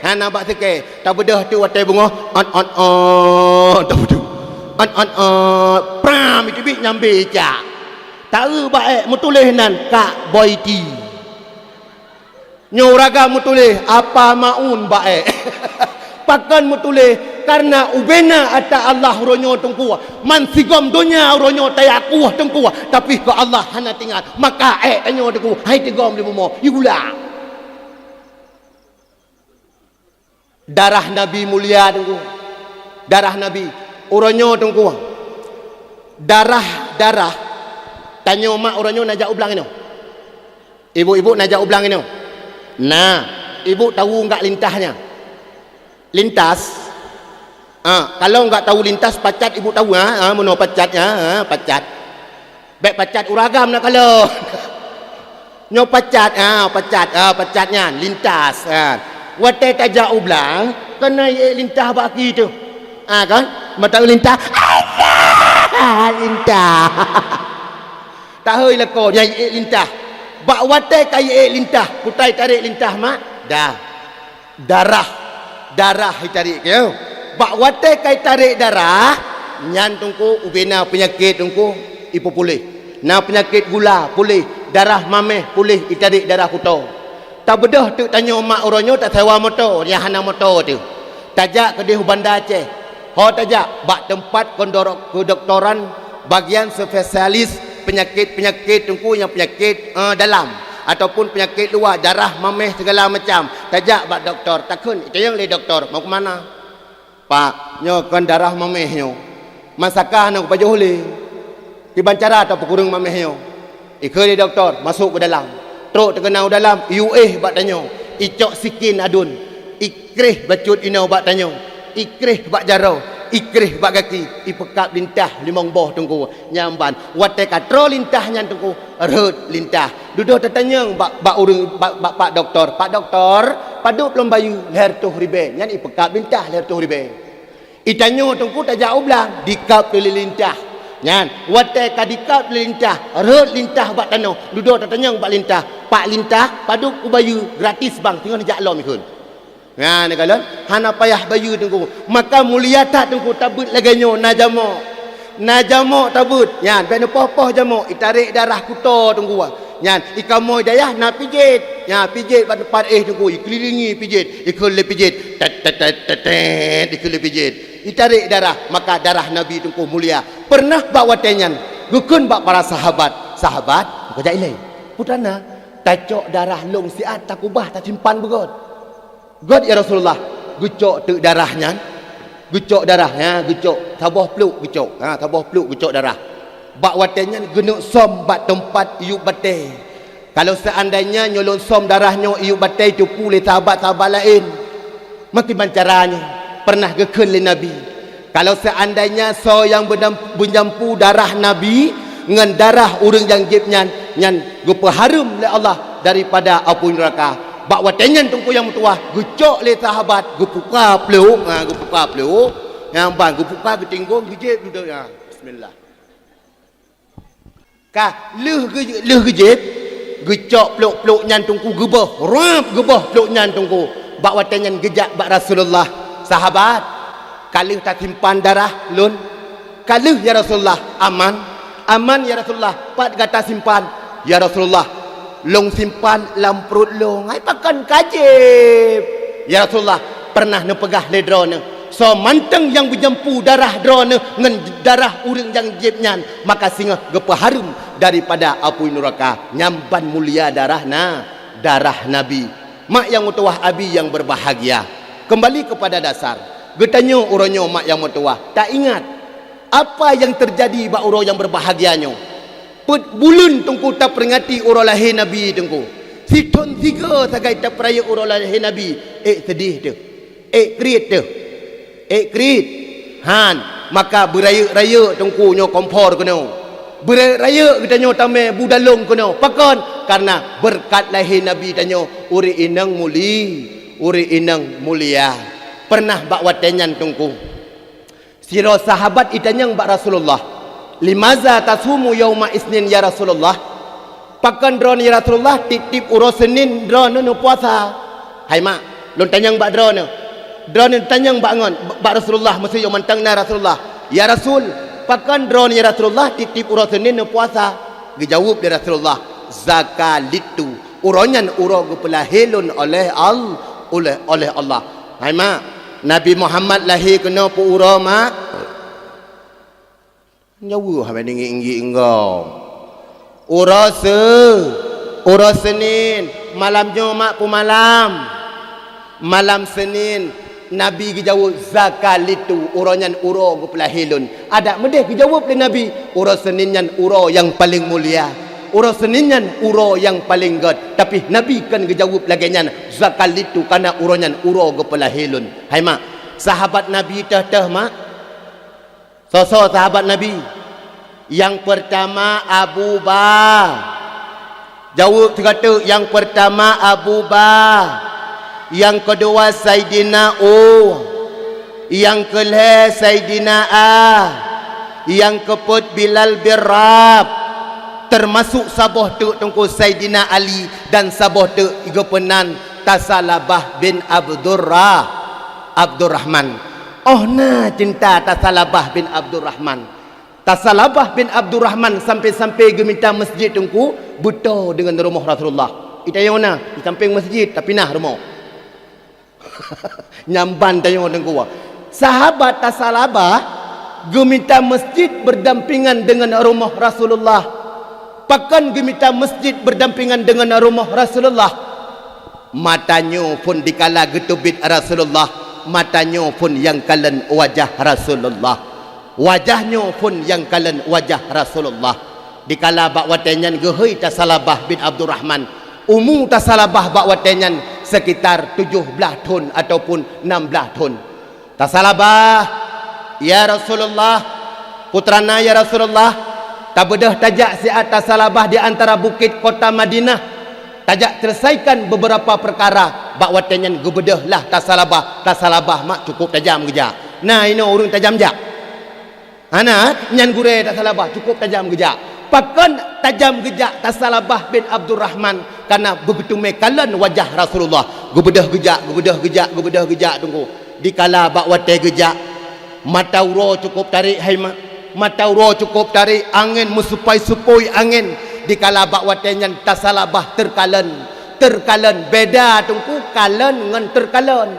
Ha, na bak seukée. Tabeudôh teuk watée beungoh, ot, ot, ot, tabeudôh. Ot, ot, ot, pram, iteubiet nyambé cak. Taeu bak ék meutuléh nan, Kak Boy T. Nyoe uragam meutuléh, apa maun bak ék. Pakon meutuléh, kareuna ubena ata Allah uroe nyoe teungku. Man sigom donya uroe nyoe tayakueh teungku, tapi keu Allah hana tinggai. Maka ék tanyoe teungku, hai tigom di bumoe, yue gula. Darah Nabi mulia teungku. Darah Nabi. Uroe nyoe teungku. Darah, darah. Tanyoe mak uroe nyoe najak u blang inoe. Ibu-ibu najak u blang inoe. Nah, ibu tahu enggak lintas nyan? Lintas. Ah, kalau enggak tahu lintas, pacat ibu tahu, ha? Ha, meunoe pacat, ha? Ha, pacat. Bék pacat uragam na kalau. Nyoe pacat, ha, pacat, ha, pacat nyan, lintas, ha. Watée tajak u blang, keuneuk ék lintas bak aki teuh. Ha, kan? Mata lintas. Allah, lintas. Tahôi lakoe nyang ék lintas. Bak watée ka ék lintas, kutai tarék lintas mak? Dah. Darah. Darah itarek, ya. Bak watée ka itarek darah, nyan teungku ubena peunyakét teungku ipeupuléh. Na peunyakét gula puléh, darah maméh puléh, itarek darah kuto. Tabeudôh teuk tanyoe mak uroe nyoe tasewa moto, nyang hana moto teuh. Tajak keudeh u Banda Aceh. Ho tajak bak teumpat kondoro-, kedoktoran bagian spesialis peunyakét-peunyakét teungku nyang peunyakét, eh, dalam ataupun peunyakét luwa, darah maméh segala macam. Tajak bak dokto, takheun itanyong lé dokto, "Mau keu mana?" "Pak, nyoe kon darah maméh nyoe. Masaka hana kupajoh lé. Kiban cara tapeukureueng maméh nyoe?" Ikheun lé dokto, "Masôk u dalam." Trok teukeuna u dalam, iyue éh bak tanyoe, icok sikin aduen, ikreh bacut inoe bak tanyoe, ikreh bak jaroe, ikreh bak gaki, ipeukab lintah limong boh teungku. Nyan ban, watée ka troh lintah nyan teungku, rhot lintah. Dudoe tatanyong bak, bak ureuëng, bak, bak pak dokto, "Pak dokto, padub lom bayeue?" "Lhèe reutôh ribèe." Nyan ipeukab lintah lhèe reutôh ribèe. Itanyoe teungku tajak u blang, dikab lé lintah. Nyan, watée ka dikab lé lintah, rhot lintah bak tanoh, dudoe tatanyong bak lintah, "Pak lintah, padub kubayeue?" "Gratis bang, singoh neujak lom," ikheun. Nyan, neukalon, hana payah bayeue teungku. Maka mulia that teungku tabeuet lagée nyoe na jamok. Na jamok tabeuet. Nyan, bék neupoh-poh jamok, itarek darah kuto teungku. Nyan, ikamoe dayah na pijet. Nyan, pijet bak teumpat éh teungku, ikeulilingi pijet, ikheun lé pijet. Tet, tet, tet, tet, tet, ikheun lé pijet. Itarek darah, maka darah Nabi teungku mulia. Pernah bak watée nyan, geukheun bak para sahabat, "Sahabat, meukeujak ilée. Peue teuma na, tacok darah lôn siat takubah tasimpan beugöt." "Göt, ya Rasulullah." Geucok teuk darah nyan. Geucok darah, ha, geucok. Saboh pluek geucok. Ha, saboh pluek geucok darah. Bak watée nyan geuneuk som bak teumpat iyup batée. "Kalau seandainya nyoe lôn som darah nyoe iyup batée teupeu lé sahabat-sahabat laén, meukiban cara nyoe?" Pernah geukheun lé Nabi, "Kalau seandainya soe nyang beudam-, beujampu darah Nabi ngon darah ureuëng nyang jieb nyan, nyan geupeuhareuem lé Allah daripada apui neuraka." Bak watée nyan teungku nyang meutuwah geucok lé sahabat, geupuka pluek, ha, geupuka pluek, nyang ban geupuka geutinggong geujieb dudoe, ha. Bismillah. Ka lheueh geu-, lheueh geujieb, geucok pluek-pluek nyan teungku geuboh, rab geuboh pluek nyan teungku. Bak watée nyan geujak bak Rasulullah, "Sahabat, ka lheueh tasimpan darah lôn?" "Ka lheueh, ya Rasulullah." "Aman?" "Aman, ya Rasulullah." "Pat gata simpan?" "Ya Rasulullah, lôn simpan lam pruet lôn." "Hai pakon ka jieb?" "Ya Rasulullah, pernah neupeugah lé droeneuh, soe mantong nyang beujampu darah droeneuh ngon darah ureuëng nyang jieb nyan, maka singoh geupeuhareuem daripada apui neuraka." Nyan ban mulia darah na, darah Nabi. Mak nyang meutuwah, abi nyang berbahagia, kembali kepada dasar. Geutanyoe uroe nyoe mak nyang meutuwah, taingat apa nyang teujadi bak uroe nyang berbahagia nyoe. Peuet buleuen teungku taperingati uroe lahé Nabi teungku. Sithon sigoe sagai tapeurayeuk uroe lahé Nabi. Ék seudeh teuh. Ék kriet teuh. Ék kriet. Han, maka beurayeuk-rayeuk teungku nyoe kompor keunoe. Beurayeuk-rayeuk geutanyoe tamé budalong keunoe. Pakon? Kareuna beureukat lahé Nabi tanyoe ureuëng inong muli-, ureuëng inong mulia. Pernah bak watée nyan teungku. Sidroe sahabat itanyong bak Rasulullah, "Limaza tasumu yauma isnin ya Rasulullah?" Pakon droeneuh ya Rasulullah, tiep-tiep uroe Senin droeneuh neupuasa? Hai mak, lôn tanyong bak droeneuh. Droeneuh tanyong bak ngon, bak Rasulullah, maksud nyoe mantong na Rasulullah. "Ya Rasul, pakon droeneuh ya Rasulullah, tiep-tiep uroe Senin neupuasa?" Geujaweueb lé Rasulullah, "Zakalitu, uroe nyan uroe geupeulahé lôn oleh Al-, oleh, oleh Allah." Hai mak, Nabi Muhammad lahé keunoe peu uroe mak? Nyoe weueh hana inggit-inggit enggau. Uroe Se-, uroe Senin, malam nyoe mak peu malam? Malam Senin, Nabi geujaweueb, "Zakalitu, uroe nyan uroe geupeulahé lôn." Adak meudeh geujaweueb lé Nabi, "Uroe Senin nyan uroe nyang paleng mulia. Uroe Senin nyan uroe nyang paleng gét." Tapi Nabi kon geujaweueb lagée nyan, "Zakalitu, kana uroe nyan uroe geupeulahé lôn." Hai mak, sahabat Nabi teuh-teuh mak? Soe-soe sahabat Nabi? Nyang peurtama Abu Ba. Jaweueb sigoe teuk, nyang peurtama Abu Ba. Nyang keudua Saidina U. Nyang keulhée Saidina A. Nyang keupeuet Bilal bin Rab. Teumasok saboh teuk Teungku Saidina Ali dan saboh teuk geupeunan Tasalabah bin Abdurra-, Abdurrahman. Oh na cinta Tasalabah bin Abdurrahman. Tasalabah bin Abdurrahman sampai-sampai geumita masjid Teungku, beutoe deungon rumoh Rasulullah. Itanyong na, di sampéng masjid, tapi na rumoh. Nyamban tanyong Teungku. Sahabat Tasalabah geumita masjid berdampingan dengan rumoh Rasulullah. Pakon geumita masjid berdampingan dengan rumoh Rasulullah? Mata nyoe phon dikala geuteubiet Rasulullah, mata nyoe phon nyang kalon wajah Rasulullah. Wajah nyoe phon nyang kalon wajah Rasulullah. Dikala bak watée nyan geuhôi Tasalabah bin Abdurrahman. Umu Tasalabah bak watée nyan sekitar tujoh blaih thon ataupun nam blaih thon. Tasalabah, "Ya Rasulullah, putra na ya Rasulullah, tabeudôh tajak siat Tasalabah di antara bukét kota Madinah, tajak selesaikan beberapa perkara." Bak watée nyan geubeudôh lah Tasalabah, Tasalabah mak cukup tajam geujak. Na inoe ureuëng tajam jak? Hana, nyan gurée Tasalabah cukup tajam geujak. Pakon tajam geujak Tasalabah bin Abdurrahman? Karena beugeuteumé kalon wajah Rasulullah. Geubeudôh geujak, geubeudôh geujak, geubeudôh geujak Teungku. Dikala bak watée geujak, mata uroe cukup tarék hai mak. Mata uroe cukup tarék, angén meusupai-supui angén. Dikala bak watée nyan Tasalabah teukalon. Teukalon, beda Teungku kalon ngon teukalon.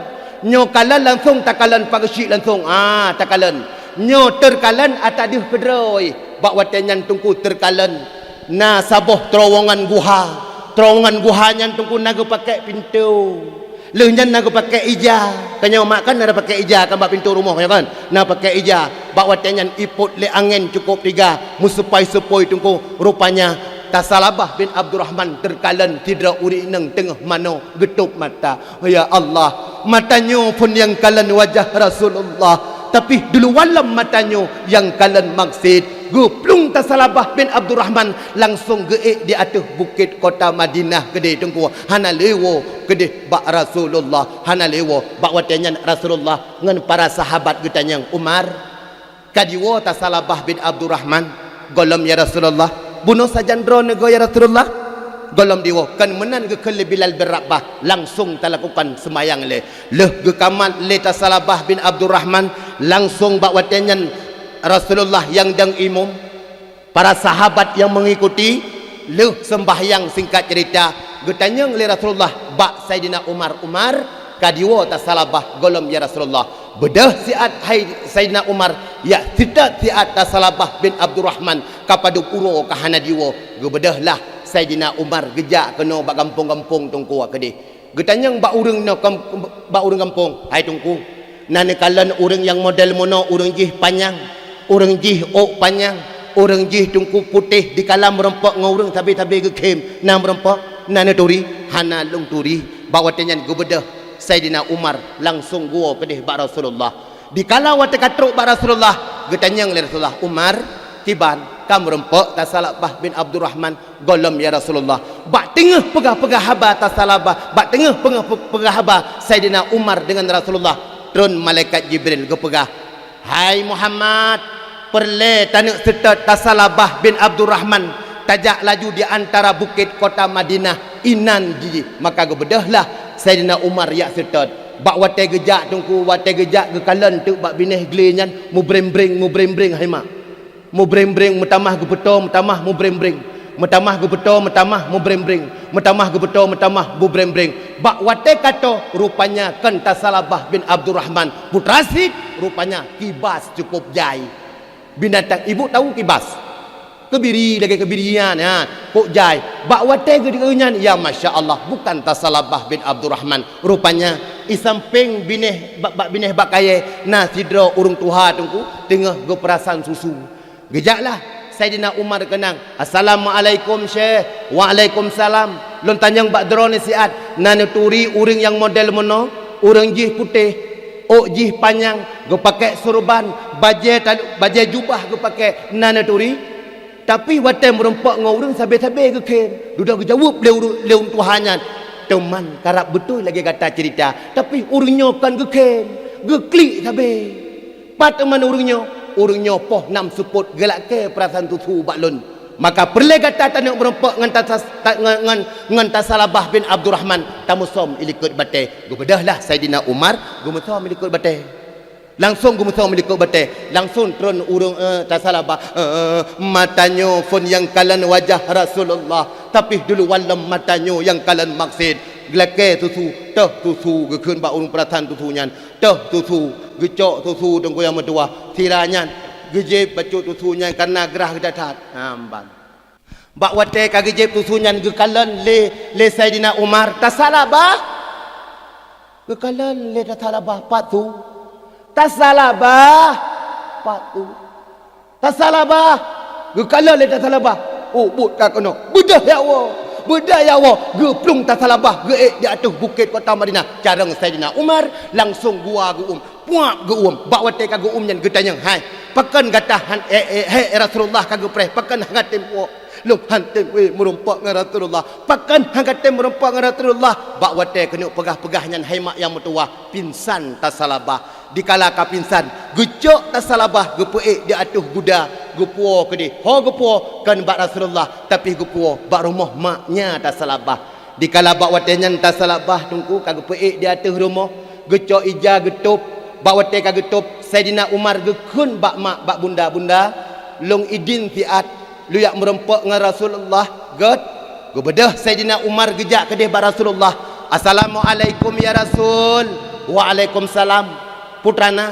Nyoe kalon langsong takalon pageusyiek langsong. Ah, takalon. Nyoe teukalon ata deuh keudroe. Bak watée nyan Teungku teukalon na saboh terowongan guha. Terowongan guha nyan Teungku na geupakék pintoe. Lheueh nyan na geupakék ija. Ka nyoe mak kan na pakék ija kan bak pintoe rumoh nyoe kan. Na pakék ija. Bak watée nyan ipot lé angén cukup tiga, meusupai-supui Teungku. Rupanya Tasalabah bin Abdurrahman teukalon sidroe ureuëng inong teungoh manoe geutôb mata. Ya Allah, mata nyoe phon nyang kalon wajah Rasulullah, tapi diluwa lom mata nyoe nyang kalon maksét. Geuplueng Tasalabah bin Abdurrahman langsong geuék di ateueh bukét kota Madinah keudeh Teungku, hana lé woe keudeh bak Rasulullah, hana lé woe. Bak watée nyan Rasulullah ngon para sahabat geutanyong, "Umar, ka diwoe Tasalabah bin Abdurrahman?" "Gohlom ya Rasulullah." "Bunoe sajan droeneuh go ya Rasulullah?" "Gohlom diwoe." Kon meunan geukheun lé Bilal bin Rabah, langsong talakukan seumayang lé. Lheueh geukamat lé Tasalabah bin Abdurrahman, langsong bak watée nyan Rasulullah nyang dong imum. Para sahabat nyang meungikuti lheueh seumbahyang singkat ceurita, geutanyong lé Rasulullah bak Saidina Umar, "Umar, ka diwoe Tasalabah gohlom ya Rasulullah?" Beudôh siat hai Saidina Umar, yak sitat siat Tasalabah bin Abdurrahman ka padub uroe ka hana diwoe. Geubeudôh lah Saidina Umar geujak keunoe bak gampông-gampông Teungku keudeh. Geutanyong bak ureuëng nyoe kam-, bak ureuëng gampông, "Hai Teungku, na neukalon ureuëng nyang model meunoe, ureuëng jih panyang, ureuëng jih ôk panyang, ureuëng jih Teungku putéh dikala meurumpok ngon ureuëng sabe-sabe geukhem, na meurumpok?" "Na neuturi?" "Hana lôn turi." Bak watée nyan geubeudôh Saidina Umar langsong geuwoe keudeh bak Rasulullah. Dikala watée ka trok bak Rasulullah, geutanyong lé Rasulullah, "Umar, kiban, ka meurumpok Tasalabah bin Abdurrahman?" "Gohlom ya Rasulullah." Bak teungoh peugah-peugah haba Tasalabah, bak teungoh peugah-peugah haba Saidina Umar deungon Rasulullah, tron malaikat Jibril geupeugah, "Hai Muhammad, Peureulée taneuk seutôt Tasalabah bin Abdurrahman, tajak laju di antara bukét kota Madinah, inan jih. Maka geubeudôhlah Saidina Umar jak seutôt. Bak watée geujak Teungku, watée geujak geukalon teuk bak binéh glé nyan, mubreng-breng, mubreng-breng hai mak. Mubreng-breng, meutamah geupeutoe, meutamah mubreng-breng. Meutamah geupeutoe, meutamah mubreng-breng. Meutamah geupeutoe, meutamah mubreng-breng. Bak watée ka toe, rupanya kon Tasalabah bin Abdurrahman, putra Sid, rupanya kibas cukup jai. Binatang, ibu tahu kibas? Keubiri, lagée keubiri nyan, ha, kok jai. Bak watée geudeungoe nyan, ya masya Allah, bukan Tasalabah bin Abdurrahman. Rupanya, i sampéng binéh, bak, bak binéh bak kayée, na sidroe ureuëng tuha Teungku, teungoh geupeurasan susu. Geujaklah Saidina Umar keunong, "Assalamualaikum, Syekh." "Waalaikumsalam." "Lôn tanyong bak droeneuh siat, na neuturi ureuëng nyang model meunoe? Ureuëng jih putéh, ôk jih panyang, geupakék surban, bajée tal-, bajée jubah geupakék, na neuturi?" Tapi watée meurumpok ngon ureuëng, sabe-sabe geukheun. Dudoe geujaweueb lé ureuëng, lé ureuëng tuha nyan, "Teuma karab beutôi lagée gata ceurita, tapi ureuëng nyoe kon geukheun, geuklik sabe." "Pat teuma ureuëng nyoe?" "Ureuëng nyoe poh nam seupôt geulakée peurasan susu bak lôn. Maka peureulée gata taneuk meurumpok ngon Tasas-, ta-, ngon, ngon, ngon Tasalabah bin Abdurrahman, tameusom i likot batée." Geubeudôhlah Saidina Umar geumeusom i likot batée. Langsong geumeusom i likot batée, langsong tron ureuëng, eh, Tasalabah, eh, "Mata nyoe phon nyang kalon wajah Rasulullah, tapi duluan lom mata nyoe nyang kalon maksud." Geulakée susu, toh susu geukheun bak ureuëng peurasan susu nyan. Toh susu, geucok susu Teungku nyang meutuwah. Sira nyan geujieb bacut susu nyan kareuna grah geutat-that. Amban. Bak watée ka geujieb susu nyan geukalon lé, lé Saidina Umar, "Tasalabah?" Geukalon lé Tasalabah, "Pat su?" "Tasalabah?" "Pat su?" "Tasalabah!" Geukalon lé Tasalabah. Oh, buet ka keunoe. Beudôh ya Allah. Beudôh ya Allah. Geuplueng Tasalabah, geuék di ateueh bukét kota Madinah. Carông Saidina Umar, langsong gua geuuem. Puap geuuem. Bak watée ka geuuem nyan geutanyong, "Hai, pakon gata han, eh, eh, hai Rasulullah ka geupreh, pakon han gatem puwoe?" "Lôn han tem wée meurumpok ngon Rasulullah." "Pakon han gatem meurumpok ngon Rasulullah?" Bak watée keuneuk peugah-peugah nyan hai mak nyang meutuwah, pingsan Tasalabah. Dikala ka pingsan, geucok Tasalabah geupeuék di ateueh guda, geupuwoe keudeh. Ho geupuwoe kon bak Rasulullah, tapi geupuwoe bak rumoh maknya Tasalabah. Dikala bak watée nyan Tasalabah Teungku ka geupeuék di ateueh rumoh, geucok ija geutôb. Bak watée ka geutôb, Saidina Umar geukheun bak mak, bak bunda, "Bunda, lôn idin siat, lôn jak meurumpok ngon Rasulullah." Gét. Geubeudôh Saidina Umar geujak keudeh bak Rasulullah. "Assalamualaikum ya Rasul." "Waalaikumsalam." "Peue teuma na?"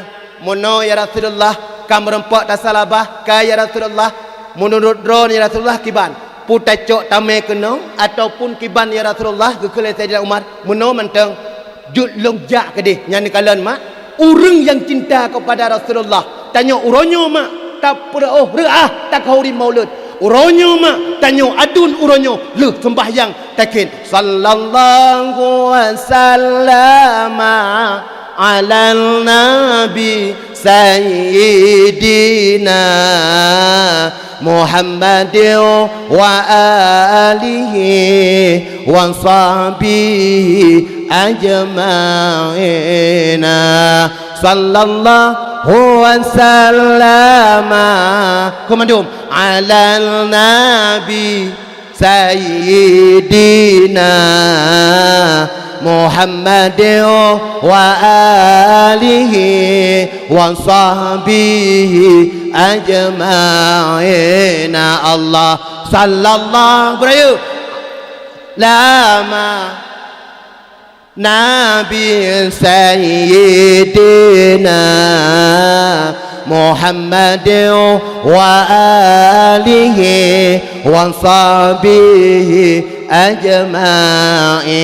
"Meunoe ya Rasulullah, ka meurumpok Tasalabah, ka ya Rasulullah. Meunurot droeneuh ya Rasulullah kiban? Peue tacok tamé keunoe ataupun kiban ya Rasulullah?" Geukheun lé Saidina Umar. "Meunoe mantong." "Jeuet lôn jak keudeh." "Nyan neukalon mak, ureuëng nyang cinta keupada Rasulullah, tanyoe uroe nyoe mak, tapeureuôh reuah takhauri maulud. Uroe nyoe mak, tanyoe aduen uroe nyoe lheueh seumbahyang takheun, 'Sallallahu wasallama 'alan nabi sayyidina Muhammadin wa alihi wa sahbihi ajma'ina. Sallallahu wasallama,'" komandum, "'alan nabi sayyidina Muhammadin wa alihi wa sahbihi ajma'ina." Allah, sallallahu, beurayeuk, "'lama nabi sayyidina Muhammadin wa alihi wa sahbihi ajma'in."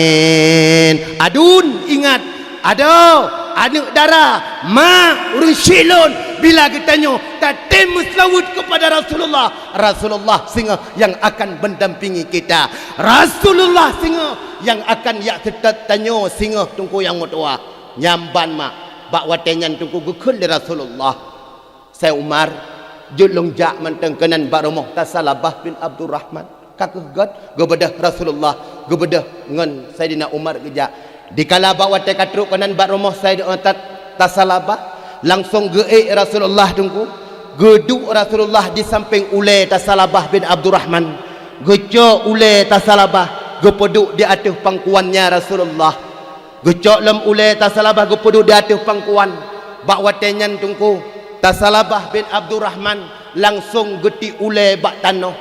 Aduen, ingat, adoe, aneuëk dara, mak, ureuëng syik lôn, bila geutanyoe tatem meuseulaweuet keupada Rasulullah, Rasulullah singoh nyang akan mendampingi kita. Rasulullah singoh nyang akan jak seutôt tanyoe singoh Teungku nyang meutuwah. Nyan ban mak, bak watée nyan Teungku geukheun lé Rasulullah, "Sai Umar, jeuet lôn jak mantong keunan bak rumoh Tasalabah bin Abdurrahman." "Ka kheueh gét." Geubeudôh Rasulullah, geubeudôh ngon Saidina Umar geujak. Dikala bak watée ka trok keunan bak rumoh Said-, eh, Tat-, Tasalabah, langsong geuék Rasulullah Teungku. Geuduek Rasulullah di sampéng ulée Tasalabah bin Abdurrahman. Geucok ulée Tasalabah, geupeuduek di ateueh pangkuannya Rasulullah. Geucok lom ulée Tasalabah geupeuduek di ateueh pangkuan. Bak watée nyan Teungku, Tasalabah bin Abdurrahman langsong geutiek ulée bak tanoh.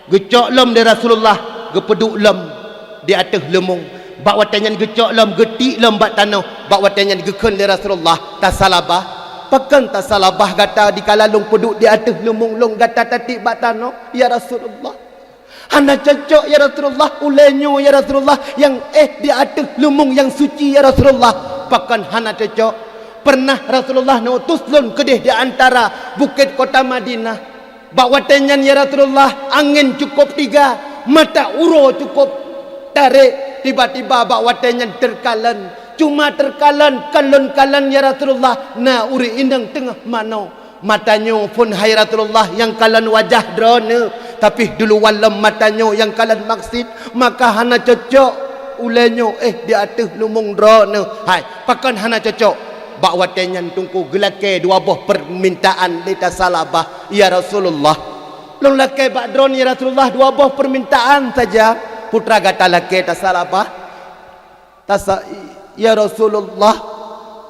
Geucok lom lé Rasulullah, geupeuduek lom di ateueh leumong. Bak watée nyan geucok lom, geutiek lom bak tanoh. Bak watée nyan geukheun lé Rasulullah, "Tasalabah, pakon Tasalabah gata dikala lôn peuduek di ateueh leumong lôn gata tatiek bak tanoh, ya Rasulullah?" "Hana cocok, ya Rasulullah, ulée nyoe, ya Rasulullah, nyang éh di ateueh leumong nyang suci, ya Rasulullah." "Pakon hana cocok? Peureunah Rasulullah neutus lôn keudeh di antara bukét kota Madinah. Bak watée nyan, ya Rasulullah, angén cukôp tiga, mata uroe cukôp tarek. Tiba-tiba bak watée nyan teukalon. Cuma teukalon, kon lôn kalon, ya Rasulullah, na ureuëng inong teungoh manoe. Mata nyoe phon, hai Rasulullah, nyang kalon wajah droeneuh, tapi duluan lom mata nyoe nyang kalon maksud, maka hana cocok ulée nyoe éh di ateueh leumong droeneuh." "Hai, pakon hana cocok?" Bak watée nyan Teungku geulakée dua boh peumintaan lé Tasalabah, "Ya Rasulullah, lôn lakée bak droeneuh, ya Rasulullah, dua boh peumintaan saja." "Peue teuma gata lakée, Tasalabah?" "Tasa-, ya Rasulullah,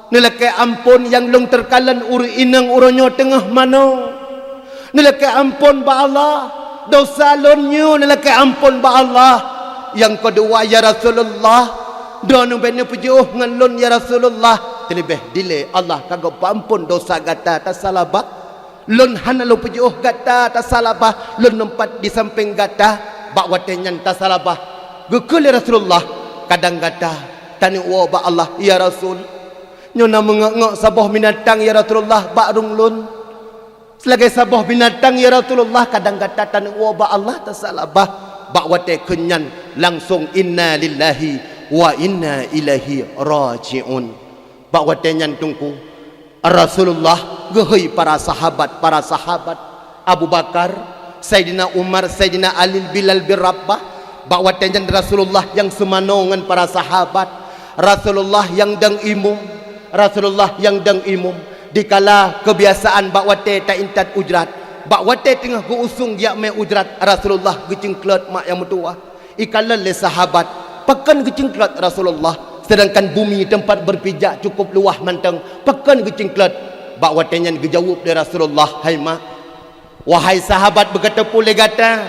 neulakée amphon nyang lôn teukalon ureuëng inong uroe nyoe teungoh manoe. Neulakée amphon bak Allah, desya lôn nyoe neulakée amphon bak Allah. Nyang keudua, ya Rasulullah, droeneuh bék neupeujiôh ngon lôn, ya Rasulullah. Teuleubeh dilée Allah ka geupeuamphon desya gata, Tasalabah. Lôn hana lôn peujiôh gata, Tasalabah, lôn teumpat di sampéng gata." Bak watée nyan Tasalabah geukheun lé Rasulullah, "Kadang gata taneuk woe bak Allah, ya Rasul. Nyoe na meungok-ngok saboh binatang, ya Rasulullah, bak rueng lôn. Seulagée saboh binatang, ya Rasulullah, kadang gata taneuk woe bak Allah, Tasalabah." Bak watée kheun nyan langsong, "Inna lillahi wa inna ilaihi raji'un." Bak watée nyan Teungku, Rasulullah geuhôi para sahabat, para sahabat, Abu Bakar, Saidina Umar, Saidina Ali, Bilal bin Rabah. Bak watée nyan Rasulullah nyang seumanoe ngon para sahabat. Rasulullah nyang dong imum, Rasulullah nyang dong imum. Dikala keubiasaan bak watée taintat ujrat, bak watée teungoh geu-usông geujak mé ujrat, Rasulullah geucingklot mak nyang meutuwah. Ikalon lé sahabat, "Pakon geucingklot Rasulullah, seudangkan bumi teumpat beurpijak cukôp luwah mantong, pakon geucingklot?" Bak watée nyan geujaweueb lé Rasulullah, "Hai mak, wahai sahabat, beugateupeu lé gata,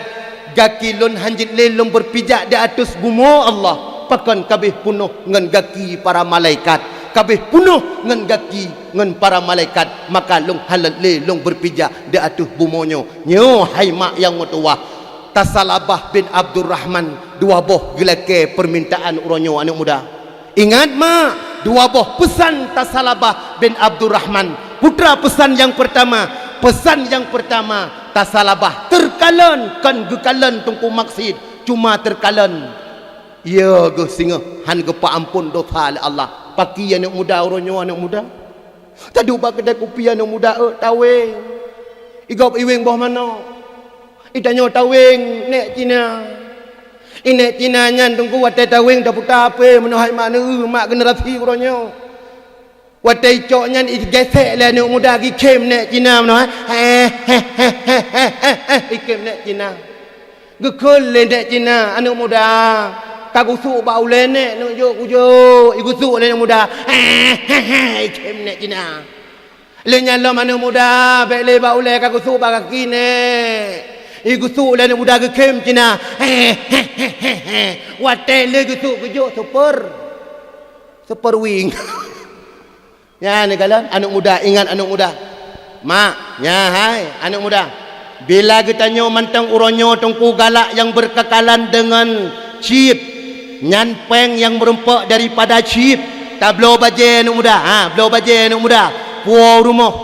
gaki lôn hanjeuet lé lôn beurpijak di ateueh bumoe Allah, pakon kabeh peunoh ngon gaki para malaikat. Kabeh peunoh ngon gaki ngon para malaikat, maka lôn hana lé lôn beurpijak di ateueh bumoe nyoe." Nyoe hai mak nyang meutuwah, Tasalabah bin Abdurrahman, dua boh geulakée peumintaan uroe nyoe aneuk muda. Ingat mak, dua boh peusan Tasalabah bin Abdurrahman. Peue teuma peusan nyang peurtama? Peusan nyang peurtama, Tasalabah teukalon, kon geukalon Teungku maksud, cuma teukalon. Iya geuh singoh hán geupeuamphon desya lé Allah. Pakri aneuk muda uroe nyoe aneuk muda? Taduek bak keude kupi aneuk muda, eu, taweng. Igob iweng boh manok. Itanyoe taweng nék Cina. Inék Cina nyan Teungku watée taweng taputa hapé meunoe hai mak neu, mak generasi uroe nyoe. Watée icok nyan igesek lé aneuk muda geukhém nék Cina meunoe, heh, heh, heh, heh, heh, heh, ikhém nék Cina. Geukheun lé nék Cina, "Aneuk muda, ka gusuk bak ulée nék, neuk jok kujok." Igusuk lé aneuk muda, heh, heh, heh, ikhém nék Cina. Lé nyan lom aneuk muda, bék lé bak ulée, ka gusuk bak gaki nék. Igusuk lé aneuk muda geukhém Cina, heh, heh, heh, heh, heh. Watée lé geusuk geujok super. Super wing. Nyan neukalon aneuk muda, ingat aneuk muda. Mak, nyan hai aneuk muda. Bila geutanyoe mantong uroe nyoe Teungku galak nyang beurkeukalan deungon chip, nyan péng nyang meurumpok daripada chip. Tabloe bajée aneuk muda, ha, bloe bajée aneuk muda. Puwoe u rumoh.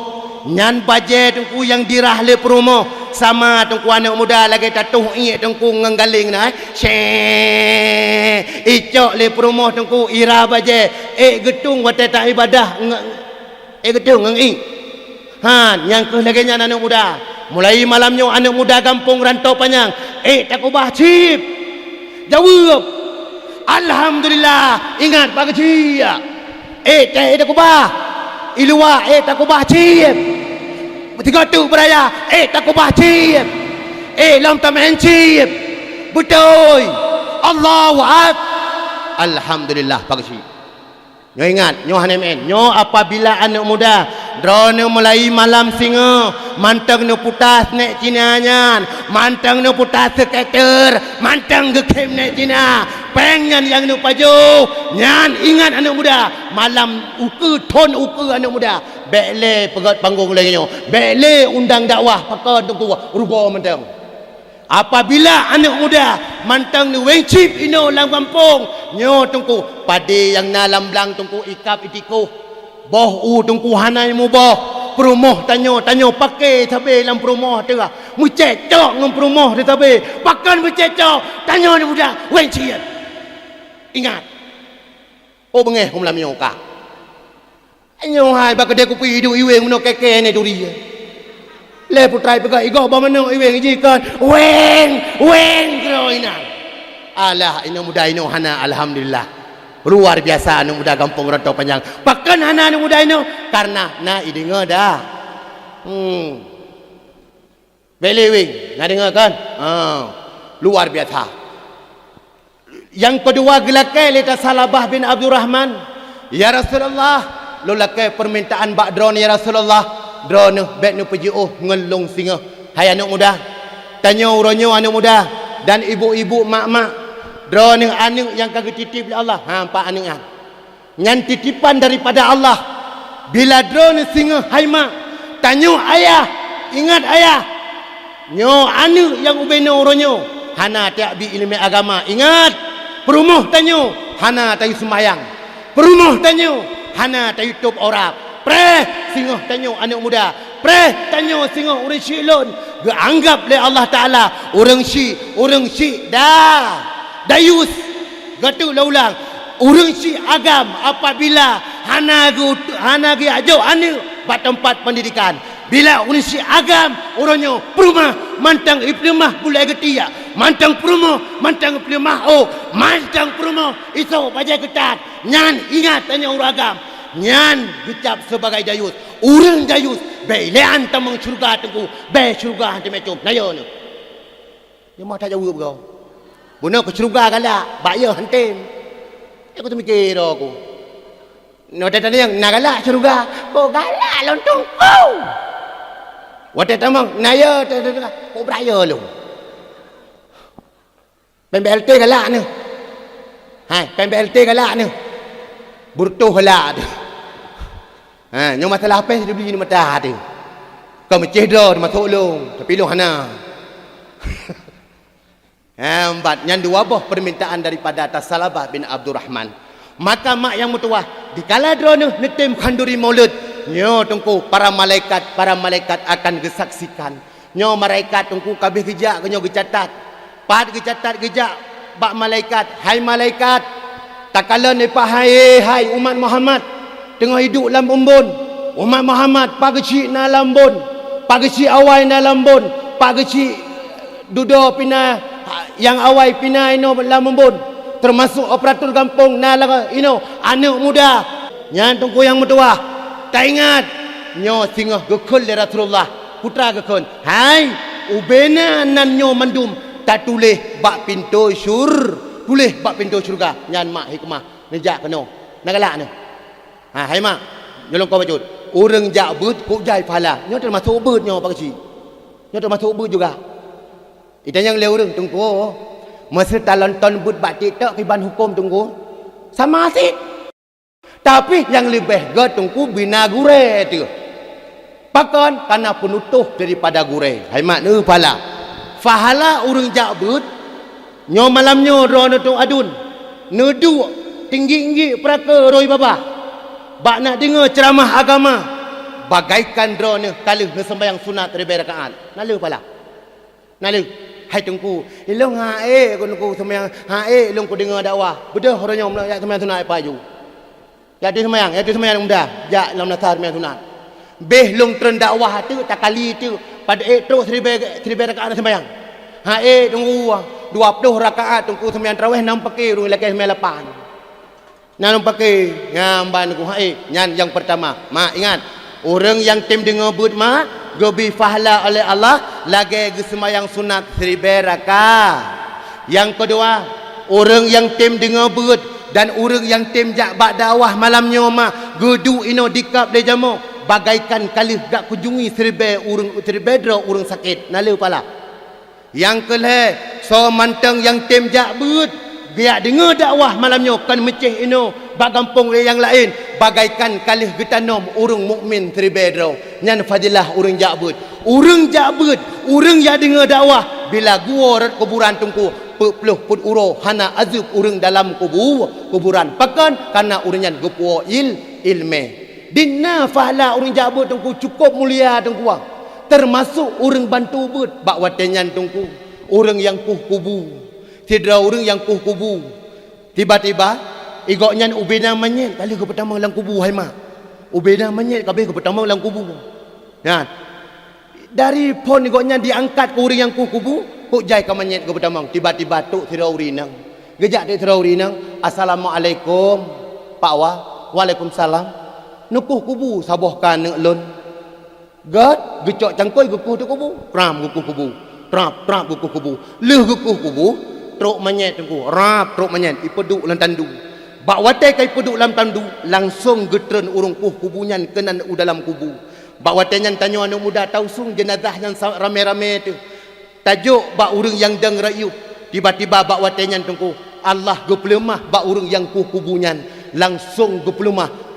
Nyan bajée Teungku nyang dirah lé peurumoh. Sama Teungku aneuk muda lagée tatoh iék Teungku ngon galéng na, eh. Syeh, icok lé peurumoh Teungku irah bajée. Ék geutung watée taibadah nge-, ék geutung ngon iék. Ha, nyang kheueh lagée nyan aneuk muda. Mulai malam nyoe aneuk muda gampông Rantau Panyang, ék takubah chip. Jaweueb, "Alhamdulillah." Ingat bak keuchik. Ék teh ék takubah. Iluwa ék takubah chip. Tiga tu beraya, eh, takubah cit. Eh, lom tamén cit. Beutôi. Allahu Ak-, Alhamdulillah, pagi cit. Nyoe ingat, nyoe hana maén. Nyoe apabila aneuk muda, droeneuh mulai malam singoh, mantong neuputa snek Cina nyan, mantong neuputa skater, mantong geukhém snek Cina, péng nyan nyang neupajoh, nyan ingat aneuk muda, malam ukeue, thon ukeue aneuk muda, bék lé peugét panggong lagée nyoe, bék lé undang dakwah, pakon teungku rugoe mantong. Apabila aneuk muda mantong neuwéng cit inoe lam gampông, nyoe teungku, padé nyang na lam blang teungku ikab itikoh. Boh u teungku hana muboh, peurumoh tanyoe, tanyoe paké sabé lam peurumoh teuh. Meucécok ngon peurumoh teuh sabé, pakon meucécok, tanyoe aneuk muda, wéng cit. Ingat. Oh, beungéh hom lam nyoe ka. Nyoe hai bak keudée kupi iduek iwéng meunoe kèe-kèe nyoe turi. Lé putra peugah igoe bak meunoe iwéng jih kon, wéng, wéng keudroe inan. Alah, aneuk muda inoe hana, alhamdulillah. Luar biasa aneuk muda gampông Rantau Panjang. Pakon hana aneuk muda inoe? Karena na ideungoe dah. Hmm. Bék lé wéng, na deungoe kan? Ha, luar biasa. Nyang keudua geulakée lé Tasalabah bin Abdurrahman, "Ya Rasulullah, lôn lakée peumintaan bak droeneuh, ya Rasulullah, droeneuh bék neupeujiôh ngon lôn singoh." Hai aneuk muda, tanyoe uroe nyoe aneuk muda dan ibu-ibu, mak-mak, droeneuh aneuk nyang ka geutitip lé Allah. Ha, empat aneuk nyan. Nyan titipan daripada Allah. Bila droeneuh singoh hai mak, tanyoe ayah, ingat ayah. Nyoe aneuk nyang ubé noe uroe nyoe, hana tajak bi ileumèe agama. Ingat, peurumoh tanyoe hana tayue seumayang. Peurumoh tanyoe hana tayue tôb aurat. Preh singoh tanyoe aneuk muda. Preh tanyoe singoh ureuëng syik lôn. Geuanggab lé Allah Taala ureuëng syik, ureuëng syik da-, dayus. Geuteuk lôn ulang, ureuëng syik agam apabila hana geu-, hana geujak jok aneuk bak teumpat peundidikan. Bila ureuëng syik agam, uroe nyoe peurumoh mantong ipeuleumah bulèe geutiek, mantong peurumoh mantong ipeuleumah ôk, mantong peurumoh isôk bajèe keutat. Nyan ingat tanyoe ureuëng agam, nyan geucap sibagai dayus. Ureuëng dayus, bék ilèe tamong syeuruga teungku, bék syeuruga han teumé com. Na yo nyoe. Nyoe mah tajaweueb goe. Bunoe keu syeuruga galak, bak yôh han tem. Nyoe kuteumikir droe ku. Watèe tanyong, na galak syeuruga? Kok galak lôn teungku. Watèe tamong, na yo, te-, te-, te-, kok brat yo lôn. Péng B L T galak nyoe. Hai, péng B L T galak nyoe. Beureutoh galak teuh. Ha, nyoe masalah péng sidubli nyoe mata teuh. Ka meucéh droe teumasok lôn, tapi lôn hana. Ha, empat, nyan dua boh permintaan daripada Tasalabah bin Abdurrahman. Maka mak nyang meutuwah, dikala droeneuh neutem khanduri maulud, nyoe teungku para malaikat, para malaikat akan geusaksikan. Nyoe malaikat teungku ka abéh geujak keu nyoe geucatat. Pat geucatat geujak bak malaikat, "Hai malaikat, takalon nibak hai, hai umat Muhammad teungoh iduek lam umbon. Umat Muhammad, pak geuchik na lam umbon, pak geuchik awai na lam umbon, pak geuchik dudoe pih na, nyang awai pih na inoe lam umbon, teumasok operator gampông na lam inoe, aneuk muda." Nyan teungku nyang meutuwah, taingat, nyoe singoh geukheun lé Rasulullah. Peue geukheun, "Hai, ubena nan nyoe mandum tatuléh bak pintoe syur-, tuléh bak pintoe syeuruga." Nyan mak hikmah neujak keunoe. Na galak nyoe. Ha, hai mak, nyoe lôn ko bacut. Ureuëng jak beuet kok jai pahala. Nyoe teumasok beuet nyoe, pak geuchik. Nyoe teumasok beuet juga. Itanyong lé ureuëng, "Teungku, meuseu talonton beuet bak TikTok kiban huköm, Teungku?" Sama cit. Tapi nyang leubeh gét teungku bina gurée teuh. Pakon? Kana peunutôh daripada gurée. Hai mak neu pahala. Pahala ureuëng jak beuet, nyoe malam nyoe droeneuh teuh aduen, neuduek tinggi-tinggi peuraka roi babah, bak na deungoe ceuramah agama, bagaikan droeneuh ka lheueh neuseumbahyang sunat ribée rakaat. Na lheueh pahala. Na lheueh, hai teungku, ilôn han ék keu teungku seumayang, han ék lôn kudeungoe dakwah. Beudôh uroe nyoe meunyoe jak seumayang sunat paju. Jak teuh seumayang, jak teuh seumayang muda, jak lam nasa seumayang sunat. Béh lôn treun dakwah teuk, takali teuk, padub ék trok siribée, siribée rakaat seumayang. Han ék teungku, dua ploh rakaat teungku seumayang tarawih nam paké ureuëng lakée seumayang lapan. Na lôn paké, nyan ban ku hai, nyan nyang peurtama. Mak, ingat, ureuëng nyang tem deungoe beuet mak, Geubri pahala oleh Allah lagée geuseumayang sunat siribée raka. Nyang keudua, ureuëng nyang tem deungoe beuet dan ureuëng nyang tem jak bak dakwah malam nyoe ma geuduek inoe dikab lé jamoe, bagaikan ka lheueh gak kunjungi siribée ureuëng, siribée droe ureuëng sakét, na le pahala. Nyang keu lhée, soe mantong nyang tem jak beuet, geujak deungoe dakwah malam nyoe kon meucéh inoe bak gampông nyang laén, bagaikan ka lheueh geutanom ureuëng mukmin siribée droe. Nyan fadilah ureuëng jak beuet. Ureuëng jak beuet, ureuëng jak deungoe dakwah, bila geuwoe rot kuburan teungku, peuet ploh peuet uroe hana azeueb ureuëng dalam kubu-, kuburan. Pakon? Kareuna ureuëng nyan geupuwoe il-, iéleumé. Di na pahala ureuëng jak beuet teungku cukôp mulia teungku, teumasok ureuëng bantu beuet bak watée nyan teungku, ureuëng nyang kueh kubu. Sidroe ureuëng nyang kueh kubu, tiba-tiba, i gobnyan ubena manyét ka lheueh geupeutamong lam kubu hai mak. Ubena manyét ka lheueh geupeutamong lam kubu. Nyan. Dari phon gobnyan diangkat keu ureuëng nyang kueh kubu, kok jai ka manyét geupeutamong, tiba-tiba trok sidroe ureuëng inong. Geujak trok sidroe ureuëng inong, "Assalamualaikum, Pak Wa." "Waalaikumsalam." "Neukueh kubu saboh keu aneuëk lôn." Gét, geucok cangkôi geukueh di kubu. Tram geukueh kubu. Trap, trap geukueh kubu. Lheueh geukueh kubu, trok manyét teungku. Rap, trok manyét, ipeuduek lam tandu. Bak watée ka ipeuduek lam tandu, langsong geutreun ureuëng kueh kubu nyan keunan u dalam kubu. Bak watée nyan tanyoe aneuëk muda tausong jeunazah nyan sa-, ramé-ramé teuh. Tajok bak ureuëng nyang dong rayeuk. Tiba-tiba bak watée nyan teungku, Allah geupeuleumah bak ureuëng nyang kueh kubu nyan. Langsong geupeuleumah.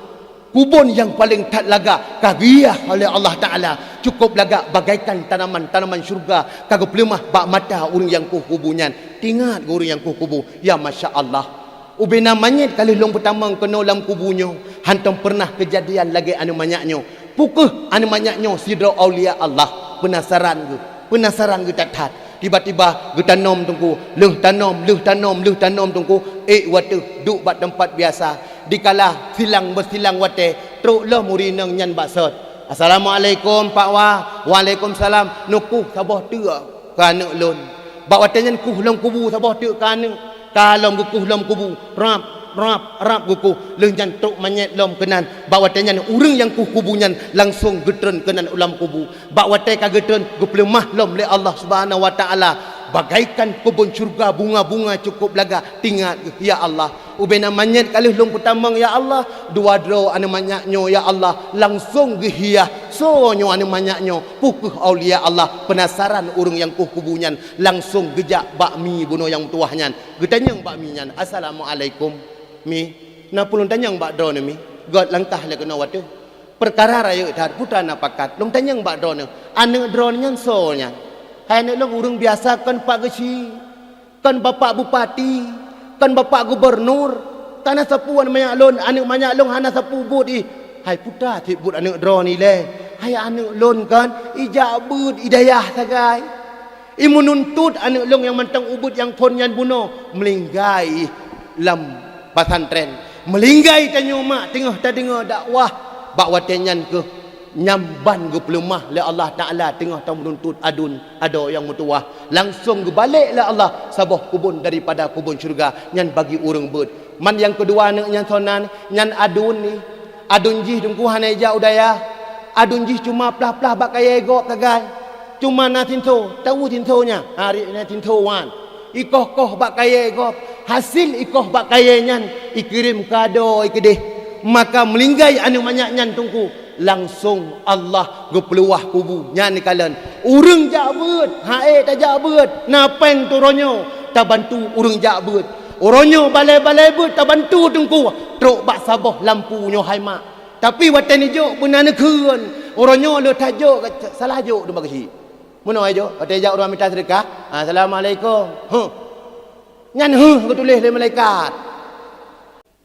Kubon nyang paleng that lagak ka geuhias oleh Allah Taala. Cukôp lagak bagaikan tanaman-tanaman syeuruga ka geupeuleumah bak mata ureuëng nyang kueh kubu nyan. Teuingat keu ureuëng nyang kueh kubu, ya masya Allah. Ubena manyét ka lheueh lôn peutamong keunoe lam kubu nyoe, hántom peureunah keujadian lagée aneuëk manyak nyoe. Peu kheueh aneuëk manyak nyoe sidroe aulia Allah? Peunasaran geuh, peunasaran geuh that-that. Tiba-tiba geutanom teungku, lheueh tanom, lheueh tanom, lheueh tanom teungku, ék wateueh duek bak teumpat biasa. Dikala silang beusilang watée, trok lom ureuëng inong nyan bak sot. "Assalamualaikum, Pak Wa." "Waalaikumsalam." "Neukueh saboh teuk keu aneuëk lôn." Bak watée nyan kueh lom kubu saboh teuk keu aneuëk. Ka lom geukueh lom kubu, rap, rap, rap geukueh. Lheueh nyan trok manyét lom keunan. Bak watée nyan ureuëng nyang kueh kubu nyan langsong geutreun keunan u lam kubu. Bak watée ka geutreun, geupeuleumah lom lé Allah Subhanahu Wa Taala bagaikan keubon syeuruga, bunga-bunga cukôp lagak. Teuingat geuh, ya Allah, ubena manyét ka lheueh lôn peutamong, ya Allah. Dua droe aneuëk manyak nyoe, ya Allah, langsong geuhias. Soe nyoe aneuëk manyak nyoe? Peu kheueh aulia Allah? Peunasaran ureuëng nyang kueh kubu nyan, langsong geujak bak mi bunoe nyang meutuwah nyan. Geutanyong bak mi nyan, "Assalamualaikum, Mi. Na peue lôn tanyong bak droeneueh, Mi?" Gét langkah lé keunoe watée. "Peukara rayeuk that, peue teuma na pakat. Lôn tanyong bak droeneueh, aneuëk droeneueh nyan soe nyan?" "Hai aneuëk lôn, ureuëng biasa, kon Pak Geuchik, kon Bapak Bupati, kon Bapak Gubernur. Ka na sapeue aneuëk manyak lôn, aneuëk manyak lôn hana sapeue buet ih." "Hai peue teuma cit buet aneuëk droeneueh ilée?" "Hai aneuëk lôn kon, ijak beuet i dayah sagai. Imeununtut aneuëk lôn nyang mantong ubit nyang phon nyan bunoe, meulinggai lam pesantren. Meulinggai tanyoe mak teungoh tadeungoe dakwah." Bak watée nyan kheueh nyang ban geupeuleumah lé Allah Taala teungoh tameununtut adun adoe nyang meutuwah. Langsong geubalek lé Allah saboh kubon daripada kubon syeuruga nyan bagi ureuëng beuet. Man nyang keudua aneuëk nyan soe nan, nyan adun nih. Adun jih teungku hana ijak u dayah. Adun jih cuma plah-plah bak kayée gob sagai. Cuma na sinso, tahu sinso nyan? Ha, na sinso wan. Ikoh-koh bak kayée gob. Hasil ikoh bak kayée nyan ikirém keu adoe keudeh. Maka meulinggai aneuëk manyak nyan teungku, langsong Allah geupeuleumah kubu nyan dikalon. Ureuëng jak beuet, han ék tajak beuet, na péng teuh uroe nyoe tabantu ureuëng jak beuet. Uroe nyoe balée-balée beuet tabantu teungku, trok bak saboh lampu nyoe hai mak. Tapi watée neujok beuna neukheun, uroe nyoe lheueh tajok salah jok teuma keuchik. Meunoe jok, watée jak ureuëng mita seudeukah, "Assalamualaikum." Huh. Nyan huh geutuléh lé malaikat.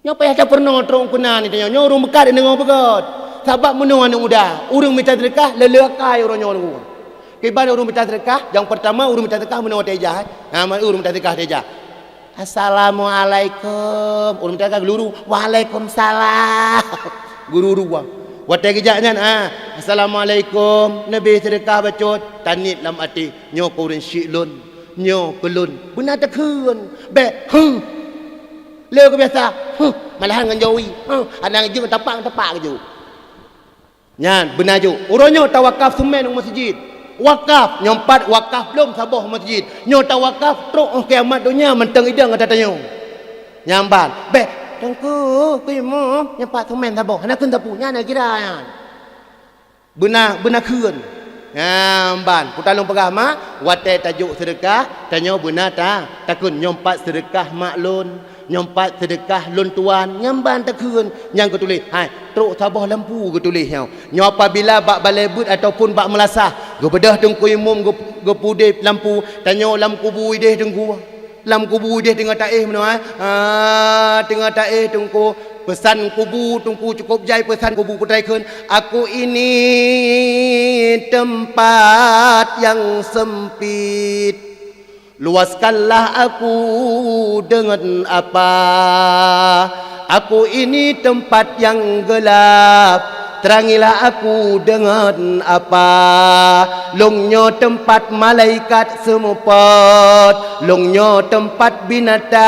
Nyoe payah tapeurunoe trok keunan tanyoe, nyoe ureuëng meukat deungoe beugét. Sabab meunoe aneuëk muda, ureuëng mita seudeukah le-le akai uroe nyoe teungku. Kiban ureuëng mita seudeukah, nyang peurtama ureuëng mita seudeukah meunoe watée ijak, ha, ureuëng mita seudeukah watée ijak. "Assalamualaikum." Ureuëng mita seudeukah geuluru, "Waalaikumsalam." Geuluru wang. Watée geujak nyan, ha, "Assalamualaikum." Neubri seudeukah bacut, taniet lam até, "Nyoe keu ureuëng syik lôn, nyoe keu lôn." Beuna takheun, bék, huh. Lé keu biasa, huh, malahan ngon jawi, huh, hana jeuet tapak-tapak keujeuet. Nyan beuna jok. Uroe nyoe tawakaf seumén u meuseujid. Wakaf, nyoe pat wakaf lom saboh meuseujid. Nyoe tawakaf trok óh kiamat donya mantong idong ata tanyoe. Nyan ban, bèk, Teungku, kuimu, nyoe pat seumén saboh. Hana kheun sapeue, nyan na kira nyan. Beuna, beuna kheun. Nyan ban, peue ta lôn peugah mak, watèe tajok seudeukah, tanyoe beuna ta, takheun nyoe pat seudeukah mak lôn. Nyoe pat seudeukah lôn tuan, nyan ban takheun. Nyang geutuléh, hai, trok saboh lampu geutuléh nyoe. Nyoe apabila bak balèe beuet ataupun bak meulasah, geubeudôh Teungku Imum geu-, geupudeb lampu, tanyoe lam kubu ideh Teungku. Lam kubu ideh teungoh taéh meunoe, hai. Ah, teungoh taéh Teungku. Peusan kubu Teungku cukôp jai, peusan kubu peutré kheun, "Aku ini tempat yang sempit." Luaskanlah aku deungon apa. Aku ini tempat yang gelap, terangilah aku deungon apa. Lôn nyoe teumpat malaikat seumeupat, lôn nyoe teumpat binatang.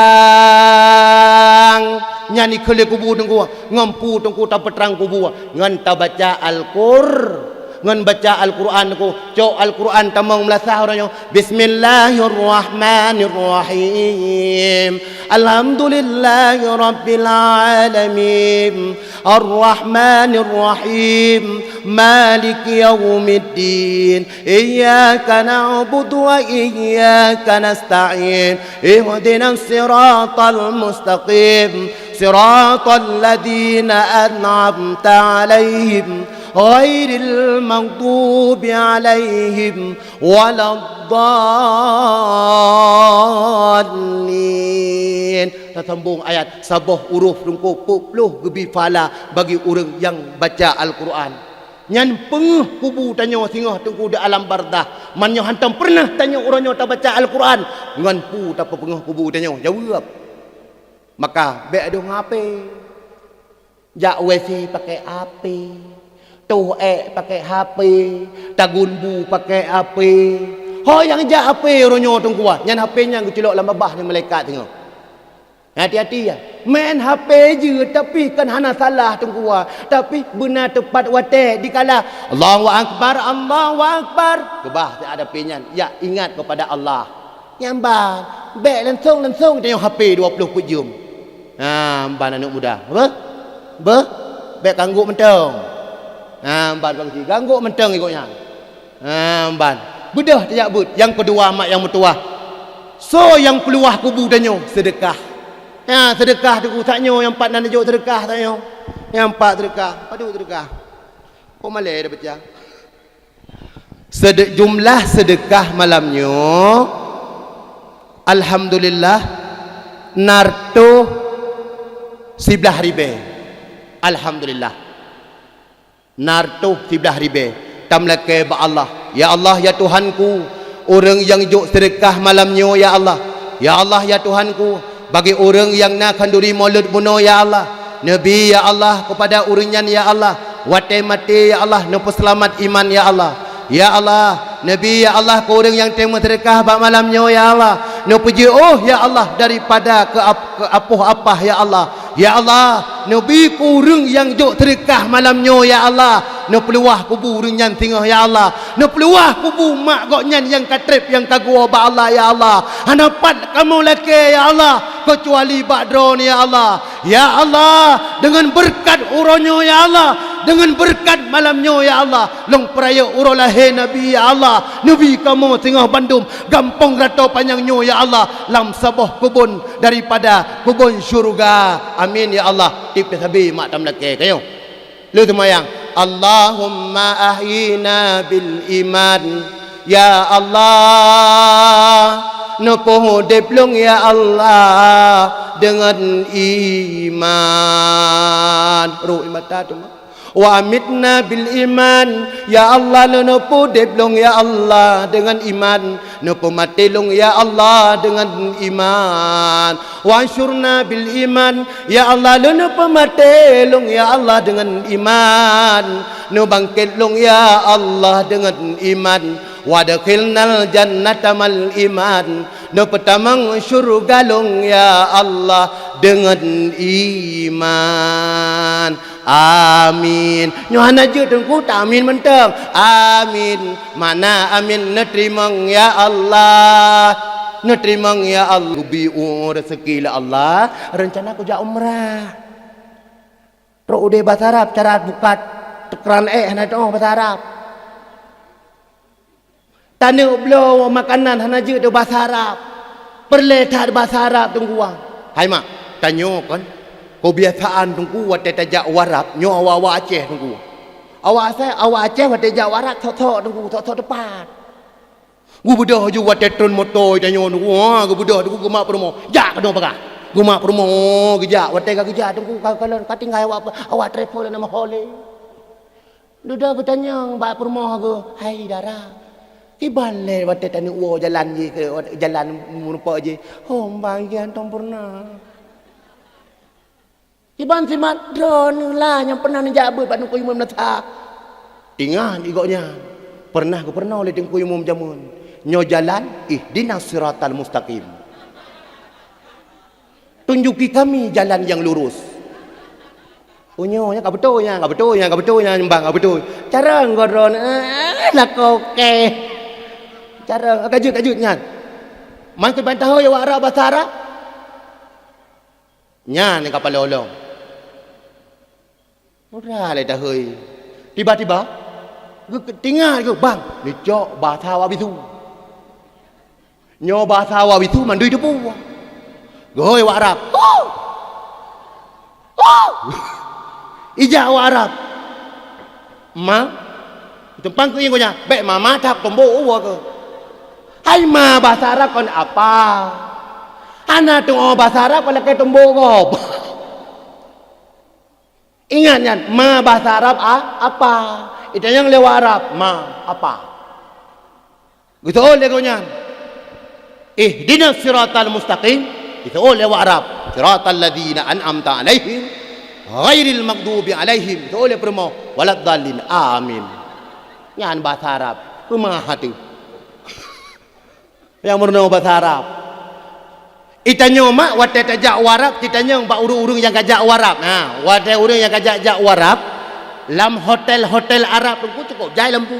Nyan ikheun lé kubu Teungku, ngon peue Teungku tapeutrang kubu, ngon tabaca Al-Qur-, ngon baca Al-Qur'an Teungku. Cok Al-Qur'an tamong meulasah uroe nyoe. Bismillahirrahmanirrahim. Alhamdulillahirabbil alamin. Arrahmanirrahim. Maliki yaumiddin. Iyyaka na'budu wa iyyaka nasta'in. Ihdinas siratal mustaqim. Siratal ladzina an'amta 'alaihim ghairil maghdubi 'alaihim waladdallin. Tasambong ayat, saboh urof Teungku peuet ploh geubi pahala bagi ureueng nyang baca Al-Qur'an. Nyan peungeuh kubu tanyoe singoh Teungku di alam barzakh. Man nyoe hantom peureunah tanyoe uroe nyoe tabaca Al-Qur'an, ngon peue tapeupeungeuh kubu tanyoe? Jaweueb. Maka, bèk dong HP. Jak WC pakai HP, toh èk pakai HP, tagun bu pakai HP. Ho nyang jak HP uroe nyoe Teungku, nyan HP nyan geuculok lam babah nyan malaikat singoh. Hati-hati ya. Main HP jeuet, tapi kan hana salah Teungku, tapi beuna teupat watèe dikala Allahu Akbar, Allahu Akbar. Keubah siat HP nyan, ya ingat kepada Allah. Nyan ban, bèk langsong-langsong tanyoe HP dua ploh peuet jeuem. Ha, ban aneuk muda. Apa? Beuh? Bèk kanggok mantong. Ha, ban Bang Ji, kanggok mantong ikôt nyan. Ha, ban. Beudôh tajak beuet. Nyang keudua mak nyang meutuwah. Soe nyang peuluwah kubu tanyoe? Seudeukah. Ha, seudeukah Teungku, tanyoe nyang pat na neujok seudeukah tanyoe. Nyang pat seudeukah. Padub seudeukah? Kok malèe dah peucah? Sede-, jumlah seudeukah malam nyoe, alhamdulillah, na reutôh siblaih ribèe. Alhamdulillah. Na reutôh siblaih ribèe. Tameulakèe bak Allah. Ya Allah, ya Tuhanku, ureueng nyang jok seudeukah malam nyoe, ya Allah. Ya Allah, ya Tuhanku, bagi ureueng nyang na khanduri mulod bunoe, ya Allah. Neubi, ya Allah, keupada ureueng nyan, ya Allah. Watèe maté, ya Allah, neupeuseulamat iman, ya Allah. Ya Allah, neubi, ya Allah, keu ureueng nyang teumeung seudeukah bak malam nyoe, ya Allah. Neupeujiôh, ya Allah, daripada keu ap-, keu apoh apah, ya Allah. Ya Allah, neubi keu ureueng nyang jok seudeukah malam nyoe, ya Allah. Neupeuluwah kubu ureueng nyan singoh, ya Allah. Neupeuluwah kubu mak gobnyan nyang ka trép, nyang ka geuwoe bak Allah, ya Allah. Hana pat kamoe lakèe, ya Allah, keucuali bak Droeneuh, ya Allah. Ya Allah, deungon beureukat uroe nyoe, ya Allah, deungon beureukat malam nyoe, ya Allah, lôn peurayeuk uroe lahé Nabi, ya Allah, neubi kamoe singoh bandum gampông Ratô Panyang nyoe, ya Allah, lam saboh keubon daripada keubon syeuruga. Amin, ya Allah. Tiep sabe mak tameulakèe keu nyoe. Lheueh seumayang, Allahumma ahyina bil iman. Ya Allah, neupeuudép lôn, ya Allah, deungon iman. Roh iman ta teuma. Wa amitna bil iman. Ya Allah, lôn neupeuudép lôn, ya Allah, deungon iman. Neupeumaté lôn, ya Allah, deungon iman. Wa ahsyurna bil iman. Ya Allah, lôn neupeumaté lôn, ya Allah, deungon iman. Neubangkét lôn, ya Allah, deungon iman. Wa adkhilnal jannata mal iman. Neupeutamong syeuruga lôn, ya Allah, deungon iman. Amin. Nyoe hana jeuet Teungku, ta amin mantong. Amin. Makna amin, neuteurimong ya Allah. Neuteurimong ya Allah. Geubi u rezeki lé Allah, reuncana kujak umrah. Trok udeh basa Arab, cara buka teukeran ék hana teu'oh basa Arab. Taneuk bloe makanan hana jeuet basa Arab. Peureulée that basa Arab Teungku. Hai mak, tanyoe kon, keubiasaan Teungku watée tajak u Arab, nyoe awak-awak Aceh Teungku. Awak Aceh, awak Aceh watée jak u Arab, sok-sok Teungku, sok-sok teupat. Geubeudôh ju watée tron moto tanyoe Teungku, ha, geubeudôh Teungku geumat peurumoh, jak keunoe paga. Geumat peurumoh, geujak, watée ka geujak Teungku, ka kalon, ka tinggai awak, awak travel nama hole. Dudoe geutanyong bak peurumoh geuh, "Hai dara, kiban lé watée taneuk woe jalan jih keu jalan meurumpok jih?" "Hom bang, gian tom peureunah." "Kiban simat droeneuh lah nyang peureunah neujak beuet bak Teungku Imum Nasa?" Ingat di gobnyan, peureunah geupeurunoe lé Teungku Imum jameun, nyoe jalan ihdinas siratal mustaqim. Tunjuki kami jalan yang lurus. Oh, nyoe nyang ka beutôi nyan, ka beutôi nyan, ka beutôi nyan, nyumbang ka beutôi. Cara ngon droeneuh, eh, lakoe keh. Cara, eh, ka jeuet, ka jeuet nyan. Man keuban tahu ya wak Arab basa Arab? Nyan nyang ka palong-long. Muda lé dahôi. Tiba-tiba, geutingat geuh, "Bang, neucok basa awak bisu." Nyoe basa awak bisu mandum teupeue. Geuhôi awak Arab, "Hu! Hu!" Ijak awak Arab, "Ma, tumpang keuieng gobnyan, bék mama that tombok uwa keuh." Hai ma, basa Arab kon apa? Hana teu'oh basa Arab kon lakée tombok gob. Ingat nyan, ma basa Arab a, apa. Itanyong lé awak Arab, ma apa. Geuseuôt lé gobnyan, "Ihdinas siratal mustaqim." Geuseuôt lé awak Arab, "Siratal ladzina an'amta 'alaihim, ghairil maghdubi 'alaihim." Geuseuôt lé peurumoh, "Waladdallin." Amin. Nyan basa Arab. Peumah teuh. Nyang meurunoe basa Arab. Itanyoe mak watée tajak u Arab, titanyong bak ureuëng-ureuëng nyang ka jak u Arab. Nah, watée ureuëng nyang ka jak, jak u Arab, lam hotel-hotel Arab teungku cukôp jai lampu.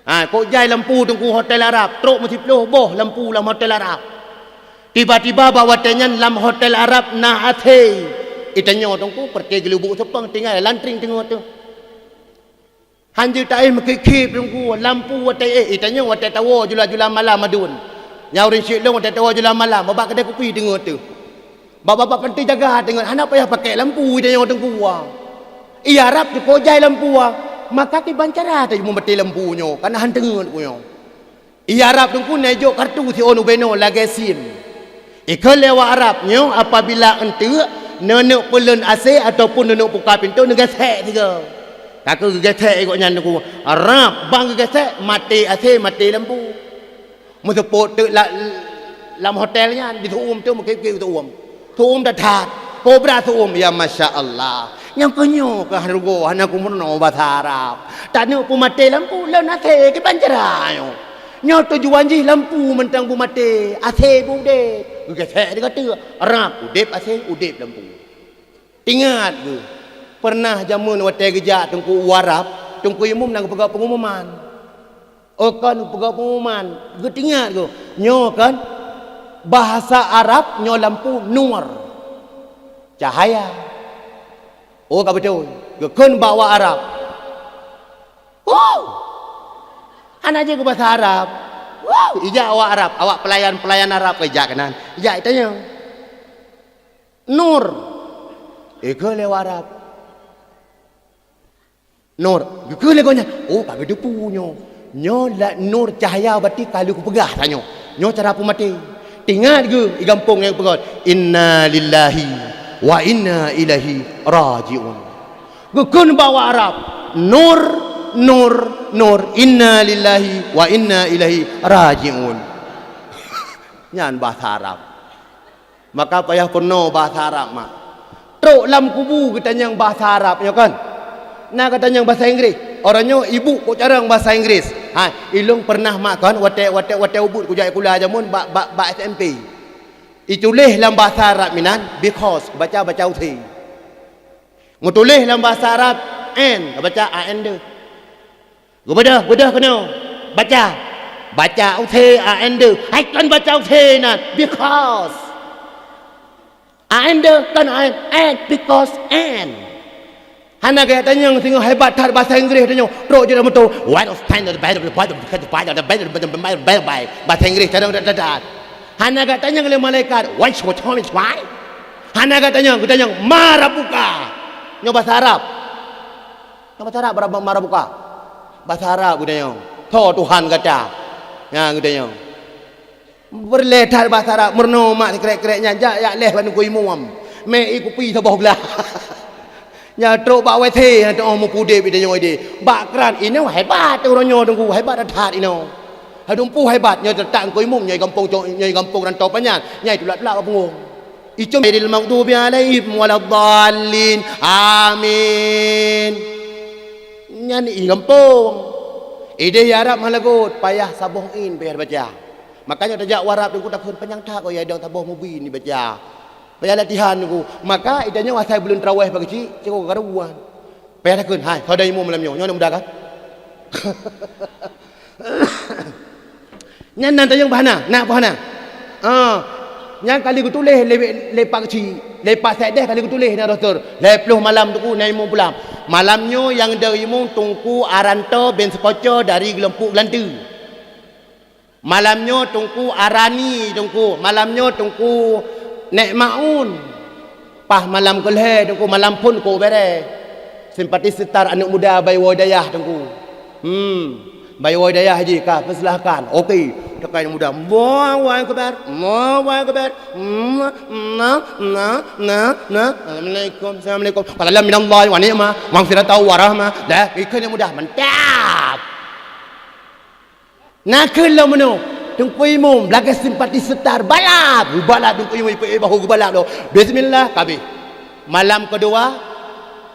Ha, kok jai lampu teungku hotel Arab, trok meusiploh boh lampu lam hotel Arab. Tiba-tiba bak watée nyan lam hotel Arab na até. Itanyoe teungku perke geulubuk seupeng tinggai lantring teungoh teuh. Hanjeuet taéh meukhiep-khiep teungku, lampu watée éh, itanyoe watée tawoe jula-jula malam aduen. Nyang ureuëng syek lôn watée tawoe jula malam, bak keudée kupi teungoh teuh. Bak babah panti jaga teungoh, hana payah pakai lampu itanyoe teungku. Iya Arab teuko jai lampu, maka kiban cara tajak meumaté lampu nyoe, kana han teungeut ku nyoe. Iya Arab teungku neujok kartu siôn ubenoe lagée sim. Ikheun lé awak Arab nyoe apabila eunteuk neuneuk peuleueng asé ataupun neuneuk buka pintoe neugesek sigoe. Ka keuh geugesek gobnyan teungku. Arab bang geugesek maté asé maté lampu. Meuseupôt teuk la-, lam hotel nyan di seu-uem teuk meukhiep-khiep seu-uem. Seu-uem that-that, kobra seu-uem, ya masya Allah. Nyang keu nyoe keuh rugoe hana kumeurunoe basa Arab. Taneuk peumaté lampu lôn asé kiban cara nyoe. Nyoe tujuan jih lampu mantong peumaté, asé peuudeb. Geugesek di kateuk, rab udeb asé, udeb lampu. Ingat geuh, peureunah jameun watée geujak teungku u Arab, teungku imum na geupeugah peungumuman. Oh kon peugah peungumuman, geutingat geuh. Nyoe kon bahasa Arab nyoe lampu nur. Cahaya. Oh ka beutôi. Geukheun bak awak Arab. Wow! Hana jeuet keu bahasa Arab. Wow! Ijak awak Arab, awak pelayan-pelayan Arab keu ijak keunan. Ijak itanyong. Nur. Ikheun lé awak Arab. Nur, geukheun lé gobnyan, "Oh, ka geuteupeue nyoe. Nyoe lam nur cahya bati ka lheueh kupeugah tanyoe. Nyoe cara peumaté." Teuingat geuh di gampông nyang peugah, "Inna lillahi wa inna ilaihi raji'un." Geukheun bak awak Arab, "Nur, nur, nur, inna lillahi wa inna ilaihi raji'un." Nyan bahasa Arab. Maka payah peurunoe bahasa Arab mak. Trok lam kubu geutanyong bahasa Arab nyoe kan. Na geutanyong bahasa Inggris. Orang nyoe ibu kok carong bahasa Inggris. Ha, ilong pernah mak kan watée watée watée ubit kujak sikula jameun bak bak bak S M P. Ituléh lam bahasa Arab minan because baca baca usé. Meutuléh lam bahasa Arab, "N", geubaca "A N" deuh. Geubeudôh, beudôh keunoe. Baca. Baca "use", "A N" deuh. Hai, kon baca "use" nan. Because. "A N" deuh, kon "A N". "N", because N. Hana gaya tanyong singoh hebat that bahasa Inggris tanyong. Trok je dah meutuh. "What a standard by the, by the, by the, by the, by the, by the, by the, by the." Bahasa Inggris tanyong that, that, that. Hana gaya tanyong lé malaikat. "Why, why, why, why?" Hana gaya tanyong, geutanyong, "Ma rabbuka?" Nyoe bahasa Arab. Nyoe bahasa Arab, "Ma rabbuka?" Bahasa Arab geutanyong. "Soe Tuhan gata?" Nyan geutanyong. Peureulée that bahasa Arab, meurunoe mak sikrek-krek nyan, jak yak leh bak teungku imum. Mé ie kupi saboh glah. Nyan trok bak W C, nyan teu'oh meupudeb ide nyoe ide. Bak kran, inoe hebat uroe nyoe teungku, hebat that inoe. Hadumpu hebat, nyoe teutak teungku imum, nyoe gampông co-, nyoe gampông Rantau Panyang, nyoe tulak-tulak bak punggong. Icom, "Ghairil maghdubi alaihim waladdallin. Amin." Nyan ie gampông. Ideh Arab hana lagot, payah saboh in payah baca. Makanya tajak u Arab teungku takheun panyang that kok ya dong saboh mubin ibaca. Payah latihan teungku. Maka itanyoe asai buleuen traweh pageucik, cukôp karuan. Payah takheun, "Hai, soe dong imum malam nyoe?" Nyoe na muda kan? Nyan nan tanyong bahana, nak bahana. Ah, nyan kali geutuléh lé, lé Pak Keuchik, lé Pak Sekdes kali geutuléh na roster. Lhèe ploh malam teungku na imum pulang. Malam nyoe nyang dong imum Teungku Aranto bin Sepoco dari Geulompok Geulante. Malam nyoe Teungku Arani, Teungku. Malam nyoe Teungku Nek Maun. Paih malam keulhèe, Teungku, malam phôn kok bèrèh. Simpati setar aneuk muda Bayi Woe Dayah, Teungku. Hmm. Bayi Woe Dayah jih ka, peusilahkan. Oke. Teuka aneuk muda. Allahu Akbar. Allahu Akbar. Hmm, na, na, na, na. Assalamualaikum. Assalamualaikum. Fadlan minallahi wa ni'mah, maghfiratan wa rahmah. Dah, ikut aneuk muda. Mantap. Na kheun lom meunoe, Teungku Imum lagèe simpati setar balap. Geubalap Teungku Imum, ipeuék bahu geubalap lom. Bismillah, ka abéh. Malam keudua,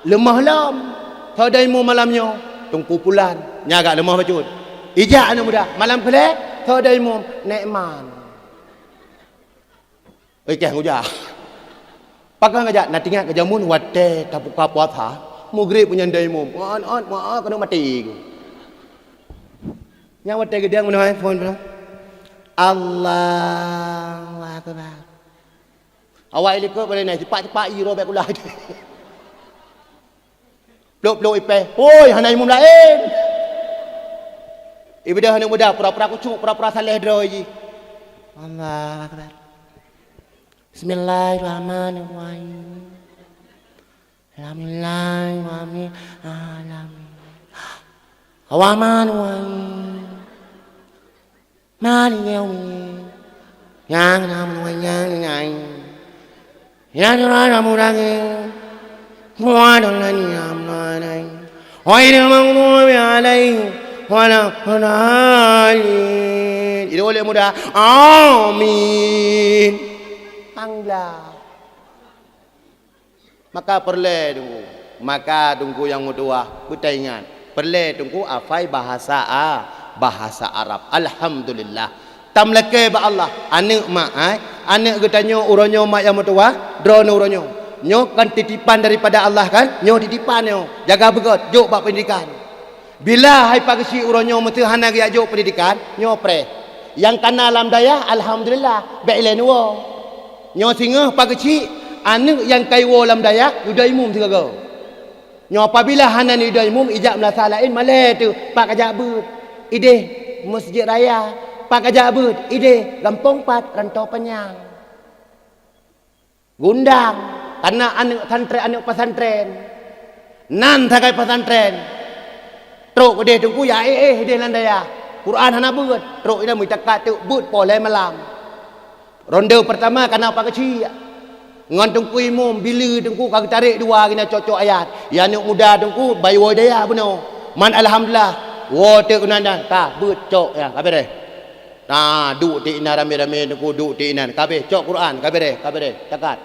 leumoh lom. Soe dong imum malam nyoe? Teungku Pulan. Nyan agak leumoh bacut. Ijak aneuk muda. Malam keulhèe, soe dong imum? Nek Man. Eh, keh ngujak. Pakon ngajak, na teuingat keu jameun watèe tabuka puasa, Maghrib nyan dong imum. Ot, ot, ot, keuneuk maté. Nyan watèe geudong meunoe phôn pula. Allahu Akbar. Awak ilikot boleh naik, cepat-cepat i roh bèk ulah. Plôk-plôk ipèh, "Oi, hana imum laén." Ibadah aneuk muda, pura-pura kucuk, pura-pura saleh droe jih. Allahu Akbar. Bismillahirrahmanirrahim. Alhamdulillahirabbil alamin. Arrahmanirrahim. Maliki yaumiddin. Nyang na meunan nyang nyan. Ya siratal mustaqim. Siratal ladzina an'amta 'alaihim. Ghairil maghdubi 'alaihim waladdallin. Itu oleh mudah. Amin. Angla. Maka peureulèe Teungku, maka Teungku nyang meutuah, beutaingat. Peureulèe Teungku hafai bahasa A-, bahasa Arab. Alhamdulillah. Tameulakèe bak Allah, aneuk mak, eh? Aneuk geutanyoe uroe nyoe mak nyang meutuah, droeneuh uroe nyoe. Nyoe kan titipan daripada Allah kan? Nyoe titipan nyoe. Jaga beugöt, jok bak pendidikan. Bila hai Pak Keuchik uroe nyoe meuseu hana geujak jok pendidikan, nyoe preh. Nyang kana lam dayah, alhamdulillah, bèk ilèe neuwoe. Nyoe singoh Pak Keuchik, aneuk nyang ka iwoe lam dayah, geudong imum sigoe. Nyoe apabila hana neudong imum, ijak meunasah laén, malèe teuh, pat kajak beuet. Ideh, Masjid Raya, pat kajak beuet. Ideh, gampông pat, Rantau Panyang. Geuundang, kana aneuk santrén, aneuk pesantren. Nan sagai pesantren. Trok keudeh Teungku, ya éh-éh ideh lam dayah. Quran hana beuet. Trok inan meucakat teuk beuet poh lhèe malam. Ronde peurtama kana Pak Keuchik. Ngon Teungku Imum, bila Teungku ka geutarek dua gina cok-cok ayat. Ya aneuk muda Teungku, bayi woe dayah bunoe. Man alhamdulillah. Woe teuk keunan nyan, ka beuet cok ya, ka bèrèh. Na, duek ti inan ramé-ramé Teungku, duek ti inan. Ka abéh, cok Quran, ka bèrèh, ka bèrèh. Cakat.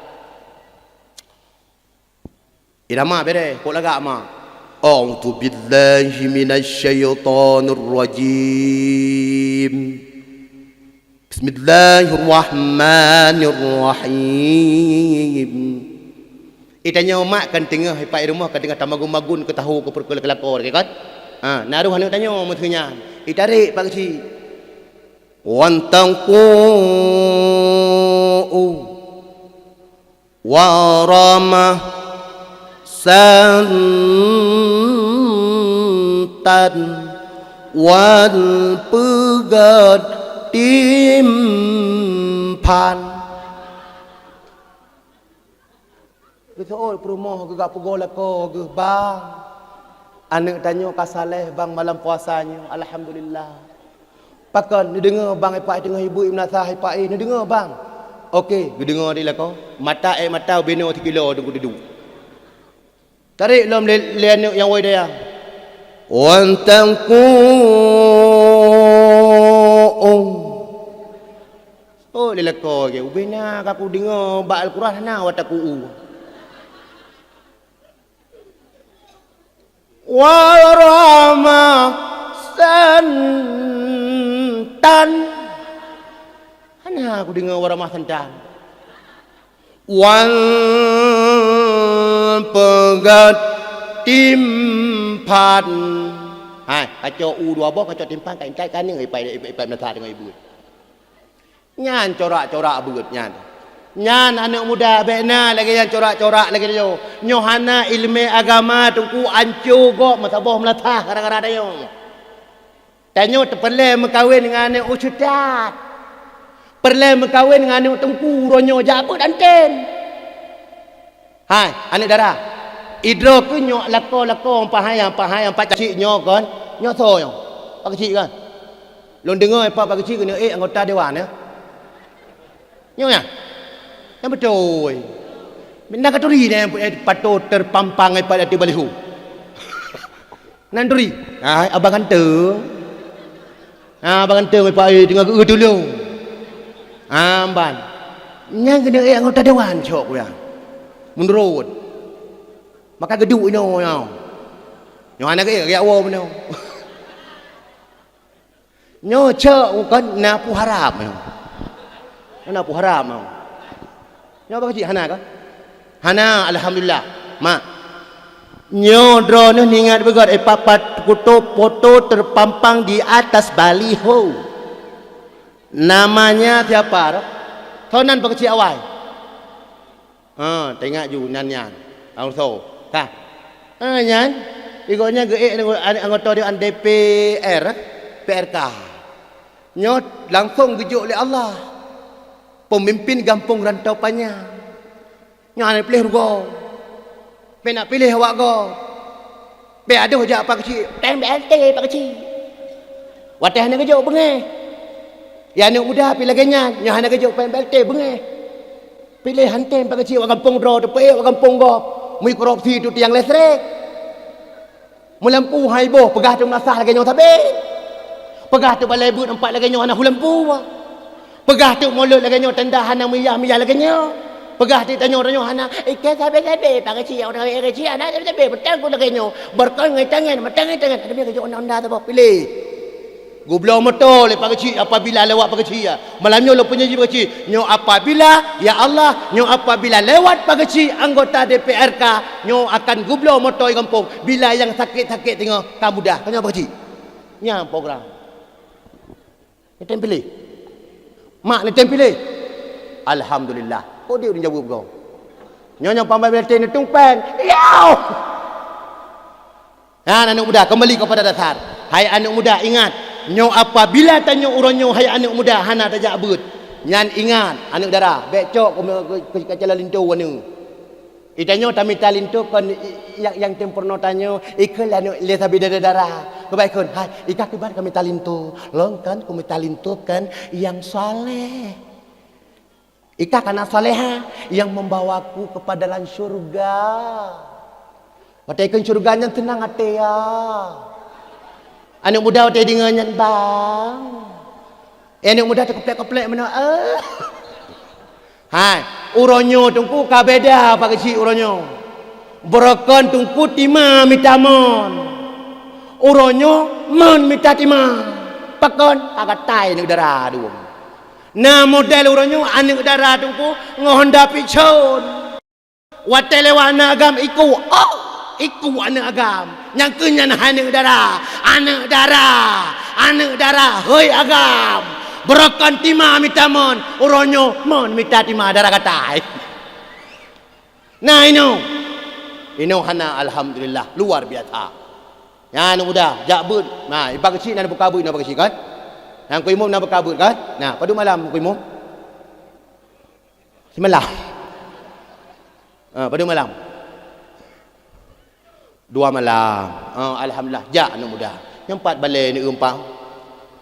Irama bèrèh, kok lagak ma. A'udzubillahi minasyaitonirrajim. Bismillahirrahmanirrahim. Itanyoe mak kan teungoh ipat i rumoh, kan teungoh tamagun-magun keu tahu keu peureukeu keu lakoe lagèe kan? Ha, na roh aneuk tanyoe meuteunyan. Itarek Pak Keuchik. Wan tangku u warama santan wan peugöt timphan. Geuseuôt peurumoh geuh, gak peugoe lakoe geuh, "Bang, aneuk tanyoe ka saleh, Bang, malam puasa nyoe, alhamdulillah." "Pakon, neudeungoe, Bang, ipak teungoh ibuet meunasah ipak, eh, neudeungoe, Bang." Oke, geudeungoe di lakoe. Mata, eh, mata binoe sikilo teungku duduek. Tarek lom lé, lé aneuk nyang woe dayah. Wan tangku. Oh, lé lakoe geuh, ubena ka kudeungoe bak Al-Quran hana watèe ku u. Warama santan. Hana kudeungoe warama santan. Wan peugöt timphan. Hai, kacok u dua boh, kacok timphan, ka intat ka aneuk ipat, ipat, ipat meunasah teungoh ibuet. Nyan corak-corak beuet nyan. Nyan aneuk muda bèk na lagèe nyan corak-corak lagèe nyoe. Nyoe hana ileumèe agama teungku, anco gob meusaboh meulasah gara-gara tanyoe. Tanyoe teupeureulèe meukawen ngon aneuk ustaz. Peureulèe meukawen ngon aneuk teungku, uroe nyoe jak beuet anten. Hai, aneuk dara. Idroe keuh nyoe lakoe-lakoe pahayang-pahayang Pak Keuchik nyoe kon. Nyoe soe nyoe? Pak Keuchik kan? Lôn deungoe Pak, Pak Keuchik keuneuk ék anggota dewan, ya. Nyoe nyan. Nyang beutôi. Minta katuri deh, eh, pato terpampang, eh, pada di baliho. Nan turi. Ah, abang ganteng. Ah, abang ganteng, eh, Pak, eh, teungoh geu tulung. Ah, ban. Nyan keuneuk ék anggota dewan cok ku ya. Meunurot. Maka geuduek inoe nyoe. Nyoe hana geuék, geuyak woe meunoe. Nyoe cok kon na peue harab nyoe. Na peue harab nyoe. Nyoe Pak Keuchik hana kah? Hana, alhamdulillah. Mak. Nyoe droeneuh ingat beugöt, eh, papat kuto foto terpampang di atas baliho. Namanya siapa? Soe nan Pak Keuchik awai? Ha, teuingat ju nan nyan. Langsung. Ka. Ha, nyan. Di gobnyan geuék anggota dewan D P R, P R K. Nyoe langsung geujok lé Allah. Peumimpin gampông Rantau Panyang. Nyoe hana piléh rugoe. Pih nak piléh awak gob. Pih adoh jak Pak Keuchik, tém B L T Pak Keuchik. Watèe hana geujok beungéh. Ya aneuk muda pih lagèe nyan, nyoe hana geujok pém B L T beungéh. Piléh han tém Pak Keuchik, awak gampông droe teupeu ék awak gampông gob. Meukorupsi tu tiang listrik. Meulampu hai boh, peugah teuk meunasah lagèe nyoe sabe. Peugah teuk balèe beuet empat lagèe nyoe hana hulampu. Peugah teuk mulod lagèe nyoe tenda hana miyah-miyah lagèe nyoe. Peugah teuk tanyoe-tanyoe hana, "Ikeu sabe-sabe, Pak Keuchik, ureueng sabe-sabe, hana sabe-sabe, beutanggung lagèe nyoe. Beureukat ngon tangan, meutangan-tangan, ada miyah geujok undang-undang saboh piléh." Geubloe moto lé Pak Keuchik apabila lewat Pak Keuchik, ya. Malam nyoe lôn peunyanyi Pak Keuchik. Nyoe apabila, ya Allah, nyoe apabila lewat Pak Keuchik anggota D P R K, nyoe akan geubloe moto di gampông. Bila nyang sakét-sakét teungoh ka mudah. Ka nyoe Pak Keuchik. Nyan program. Neutém piléh. Mak neutém piléh. Alhamdulillah. Kok dia udah jaweueb kau? Nyoe nyang pambai B L T neutumpén. Yoh! Nyan aneuk muda, kembali kepada dasar. Hai aneuk muda, ingat, nyoe apabila tanyoe uroe nyoe, hai aneuk muda, hana tajak beuet. Nyan ingat, aneuk dara, bèk cok keu, keu, keu, keu calon linto aneuk. Itanyoe tamita linto kon i, i, nyang, nyang tem peurunoe tanyoe, ikheun lé aneuk lé sabe dara-dara. Keubai kheun, "Hai, ika kiban ka mita linto? Lôn kan kumita linto kan nyang saleh." Ika kana salehah yang membawaku ke dalam syurga. Watèe ikheun syurga nyan seunang até ya. Aneuk muda watèe deungoe nyan bang. Eh, aneuk muda teukeplek-keplek meunoe. Eh. Hai, uroe nyoe teungku ka beda Pak Keuchik uroe nyoe. Beureukat teungku tima mita mon. Uroe nyoe mon mita tima. Pakon ka gatai aneuk dara dua. Na model uroe nyoe aneuk dara teungku ngon Honda Vision. Watée lewat aneuk agam, ikuk, oh, ikuk aneuk agam. Nyang keu nyan aneuk dara, aneuk dara, aneuk dara, hôi agam. Beurokon tima mita mon, uroe nyoe mon mita tima dara gatai. Nah, inoe. Inoe hana, alhamdulillah, luar biasa. Nyan aneuk muda, jak beuet. Nah, iba keuchik na buka beuet, na buka keuchik kan? Nyang keu imum na buka beuet kan? Nah, padum malam keu imum? Simalam. Ha, padum malam? Dua malam. Ha, alhamdulillah, jak aneuk muda. Nyang pat balée ni eumpang.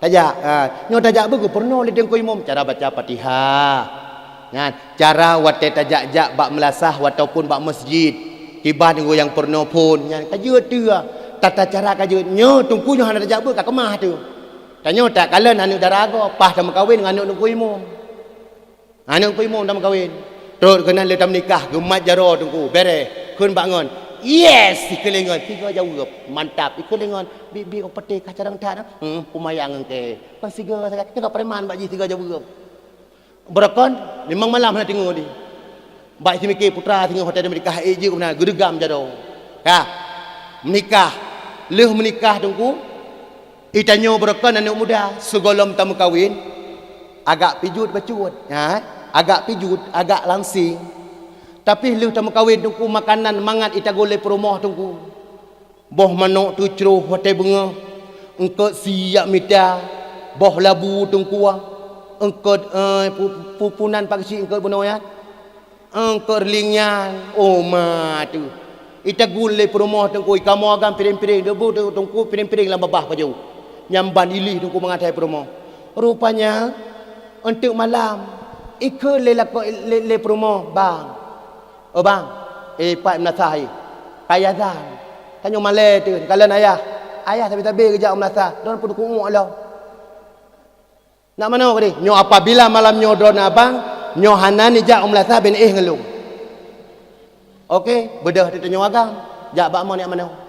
Tajak, ha, nyoe tajak beuh geupeurunoe lé teungku imum cara baca Fatihah. Nyan, cara watée tajak-jak bak meulasah ataupun bak masjid. Kiban gurée nyang peurunoe phon, nyan ka jeuet teuh. Tata cara ka jeuet. Nyoe teungku nyoe hana tajak beuh ka keumah teuh. Tanyoe takalon aneuk dara gob, paih tameukawen ngon aneuk teungku imum. Aneuk teungku imum tameukawen. Trok keunan lé tameunikah, geumat jaroe teungku, bereh. Kheun bak ngon, "Yes!" Ikheun lé ngon, sigoe jaweueb. Mantap, ikheun lé ngon, "Biet-biet, oh, patéh ka carông that, nah." "Hmm, peumayang engke." Kon sigoe sagai, nyoe ka preman bak jih sigoe jaweueb. Beurokon, limong malam hana teungoh di. Bak simiké putra singoh watée meunikah, ék jeuet keunan, geudeugam jaroe. Ka, meunikah. Lheueh meunikah teungku, Itanyoe beurokon aneuk muda, sigohlom tameukawen, agak pijuet bacut, ha? Agak pijuet, agak langsing. Tapi lheueh tameukawen teungku, makanan mangat itaguen lé peurumoh teungku. Boh manok teucroh watée beungoh, eungkot siyak mita, boh labu teungku, eungkot, eh, pu-, pu-, punan pakcik eungkot bunoe nyan. Eungkot reuling nyan, oh ma teuh. Itaguen lé peurumoh teungku, ikamoe agam piréng-piréng, debu teungku piréng-piréng lam babah pajoh. Nyan ban ilih teungku mangat hai peurumoh. Rupanya, eunteuk malam, ikheun lé lakoe lé, lé peurumoh, "Bang, oh bang, eh, pat meulasah, eh. Ka azan. Tanyoe malée teuh, kalon ayah. Ayah sabe-sabe geujak meulasah, droeneuh peuduek uek lom." Nak manoe keudeh? Nyoe apabila malam nyoe droeneuh abang, nyoe hana nijak u meulasah, ben éh ngon lôn. Oke, beudôh teuh tanyoe agam, jak bak mon jak manoe.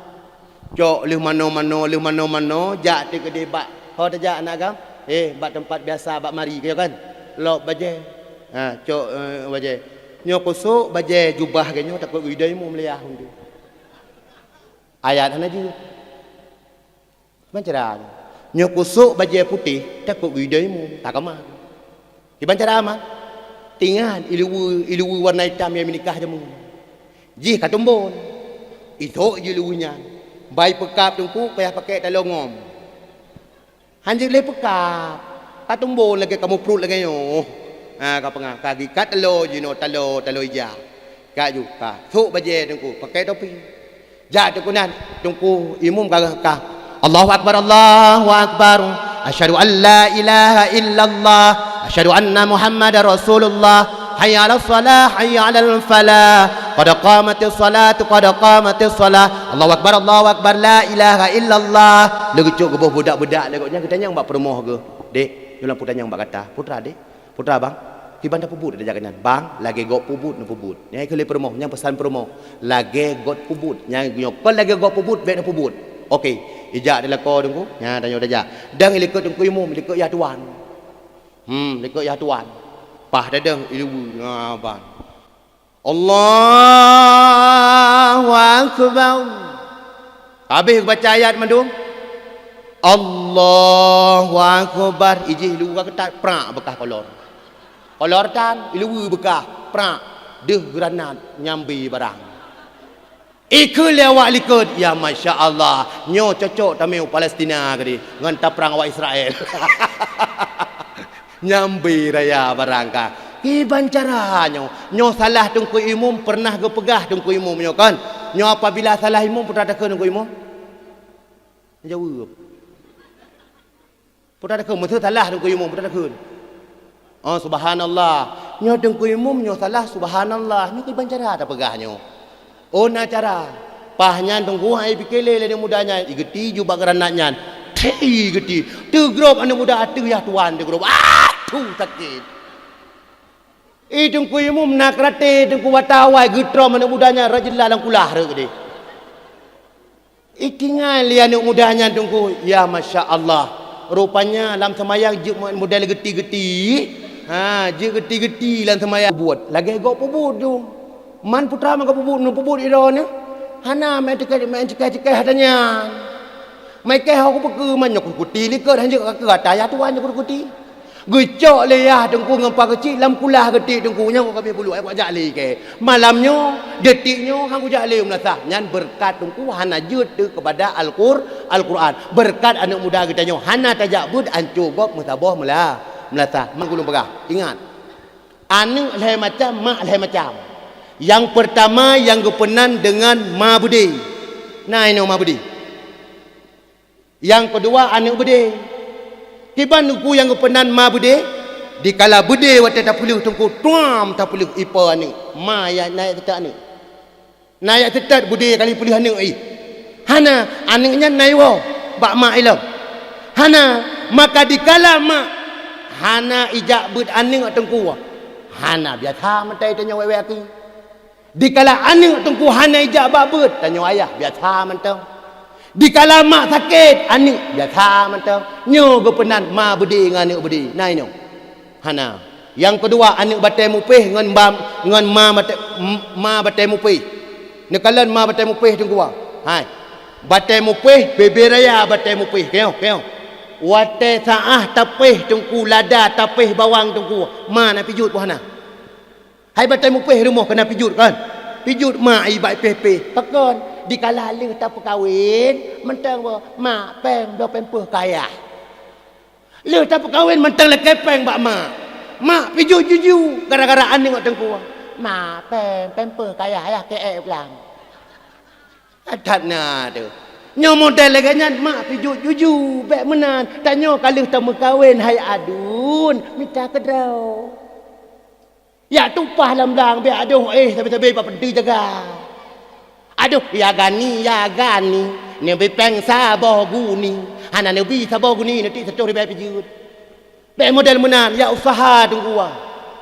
Cok lheueh manoe-manoe, lheueh manoe-manoe, jak teuh keudeh bak, ho tajak aneuk agam? Eh, bak teumpat biasa, bak mari, keu kan? Lop bajée. Ha, cok, eh, bajée. Nyoe kusok bajée jubah geuh nyoe, takot geuidai mu meuliyah. Ayat hana jeuet. Kiban cara nyoe? Nyoe kusok bajée putéh, takot geuidai mu, takeumah. Kiban cara aman? Tingat iluweue, iluweue warna itam nyang meunikah jameun. Jih ka tumbon. Isok jih iluweue nyan. Bai peukab teungku, payah pakék taloe ngom. Hanjeuet lé peukab. Ka tumbon lagée kamoe pruet lagée nyoe. Ha, ka peungah. Ka gikat taloe jinoe, taloe, taloe ija. Ka ju, ka. Sok bajée teungku, pakék topi. Jak teungku nan, teungku imum ka, ka. Allahu akbar, Allahu akbar. Asyhadu an la ilaha illallah. Asyhadu anna Muhammadar Rasulullah. Hayya 'alas shalah, hayya 'alal falah. Qad qamatis shalatu, qad qamatis shalah. Allahu akbar, Allahu akbar. La ilaha illallah. Leucok geuboh budak-budak lé gobnyan, geutanyong bak peurumoh geuh. Dek, nyoe lampu tanyong bak gata. Putra, dek. Putra bang, kiban tapeubuet tajak keunan? Bang, lagée gob peubuet neupeubuet. Nyan ikheun lé peurumoh, nyan peusan peurumoh. Lagée gob peubuet. Nyan nyoe kon lagée gob peubuet, bék neupeubuet. Oke, ijak di lakoe teungku. Nyan tanyoe tajak. Dang ilikot teungku imum, ilikot yah tuan. Hmm, likot yah tuan. Paih tadong iluweue, ha, ban. Allahu akbar. Habéh baca ayat mandum. Allahu akbar. Ijih iluweue ka keutat, prak, beukah kolor. Kolor tan, iluweue beukah, prak. Deuh granat nyambe barang. Ikheun lé awak likot, ya masya Allah, nyoe cocok tamé u Palestina keudeh ngon taprang awak Israel. Nyambe raya barang ka. Kiban cara nyoe? Nyoe salah teungku imum, pernah geupeugah teungku imum nyoe kon? Nyoe apabila salah imum, putra takheun teungku imum? Jaweueb. Putra takheun, meuseu salah teungku imum, putra takheun. Oh, subhanallah. Nyoe teungku imum, nyoe salah, subhanallah. Nyoe kiban cara tapeugah nyoe? Oh, na cara. Paih nyan teungku hai pike lé lé aneuk muda nyan, igeuti ju bak granat nyan. Thi, igeuti. Teugrob aneuk muda ateueh yah tuan teugrob. Ah, thu sakét. I teungku imum na keuraté teungku watawai geutrom aneuk muda nyan rot jeulaih lam kulah rot keudeh. Itinggai lé aneuk muda nyan teungku, ya masya Allah. Rupanya lam seumayang jeuet model geuti-geuti. Ha, jeuet geuti-geuti lam seumayang. Peubuet, lagée gob peubuet tu. Man putra meuka peubuet, meuka peubuet droeneuh. Hana meu'en tikai, meu'en tikai-tikai hata nyan. Meu'en keu ho kupeukeu man nyoe kukuti likot hanjeuet ka keu ata ya tuan nyoe kukuti. Geucok lé yah teungku ngon pa keuchik lam kulah geuti teungku nyoe kami bulu ai jak lé ke. Malam nyoe, detik nyoe han kujak lé meulasah. Nyan beureukat teungku hana jeuet teuh keupada Alqur-, Alquran. Beureukat aneuk muda geutanyoe hana tajak beuet anco gob meusaboh meula-, meulasah. Man gulong peugah, ingat. Aneuk lhée macam, mak lhée macam. Nyang peurtama nyang geupeunan deungon ma beudé. Na inoe ma beudé. Nyang keudua aneuk beudé. Kiban teungku nyang geupeunan ma beudé, dikala beudé watée tapeuleueh teungku tuam tapeuleueh ipa aneuk, ma ya na ya teutak aneuk. Na jak teutot beudé kali peuleueh aneuk ih. Hana, aneuk nyan na iwoe bak mak ilom. Hana, maka dikala mak hana ijak beuet aneuk teungku. Hana biasa mantong tanyoe wék-wék aki. Dikala aneuk teungku hana ijak bak beuet, tanyoe ayah biasa mantong. Dikala mak sakét, aneuk biasa mantong. Nyoe geupeunan ma beudé ngon aneuk beudé. Na inoe. Hana. Nyang keudua, aneuk batée mupéh ngon ba-, ngon ma batée, m-, ma batée mupéh. Neukalon ma batée mupéh teungku. Hai. Batée mupéh, bebe raya batée mupéh. Keunyoe, keunyoe. Watée saáh tapéh teungku, lada tapéh bawang teungku, ma na pijuet boh hana. Hai batée mupéh rumoh keunan pijuet kon. Pijuet ma i bak péh-péh. Pakon? Dikala lheueh tapeukawen, mantong boh, mak péng bloe pampers keu ayah. Lheueh tapeukawen mantong lakée péng bak mak. Mak pijuet juju gara-gara aneuk teungku. Mak péng pampers keu ayah, ayah keu ék pulang. That na teuh. Nyoe model lagée nyan mak pijuet juju bék meunan. Tanyoe ka lheueh tameukawen hai aduen mita keudroe. Yak tumpah lam blang, bèk adoh éh sabe-sabe bak peunti jaga. Adoh, ya gani, ya gani, neubi péng saboh guni. Hana neubi saboh guni, neutik sitoh ribèe pijuet. Bèk model meunan, yak useuha teungku.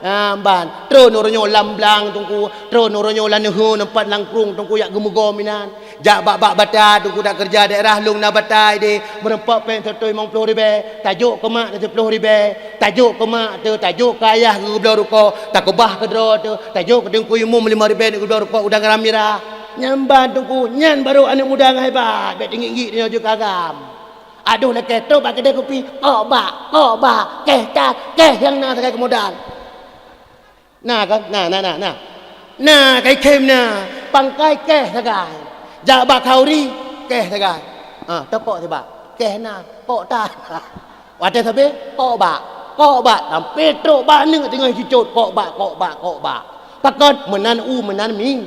Ah, ban, troh uroe nyoe lam blang teungku, troh uroe nyoe lam neuheun teumpat nangkrong teungku yak geumeugom inan. Jak bak-bak bata teungku dak keureuja daerah lôn na bata idéh, meurumpok péng sireutoh limong ploh ribèe, tajok keu mak teuh siploh ribèe, tajok keu mak teuh, tajok keu ayah geubloe rukok, takeubah keu droe teuh, tajok keu teungku imum limong ribèe geubloe rukok udang garam mirah. Nyan ban teungku, nyan barô aneuk muda nyang hebat, bèk teungiek-ngiek nyoe jeuet keu agam. Adoh lakèe trôk bak keudè kupi, kok bak, kok bak, kéh that, kéh nyang na sagai keumodal. Na kan? Na, na, na, na. Na kai khem na, pangkai kéh sagai. Jak bak khauri, kéh sagai. Ha, tokok sibak. Kéh na, kok ta. Watèe sabe, kok bak, kok bak, sampai trôk bak aneuk teungoh jicot, kok bak, kok bak, kok bak. Pakon? Meunan u, meunan mi.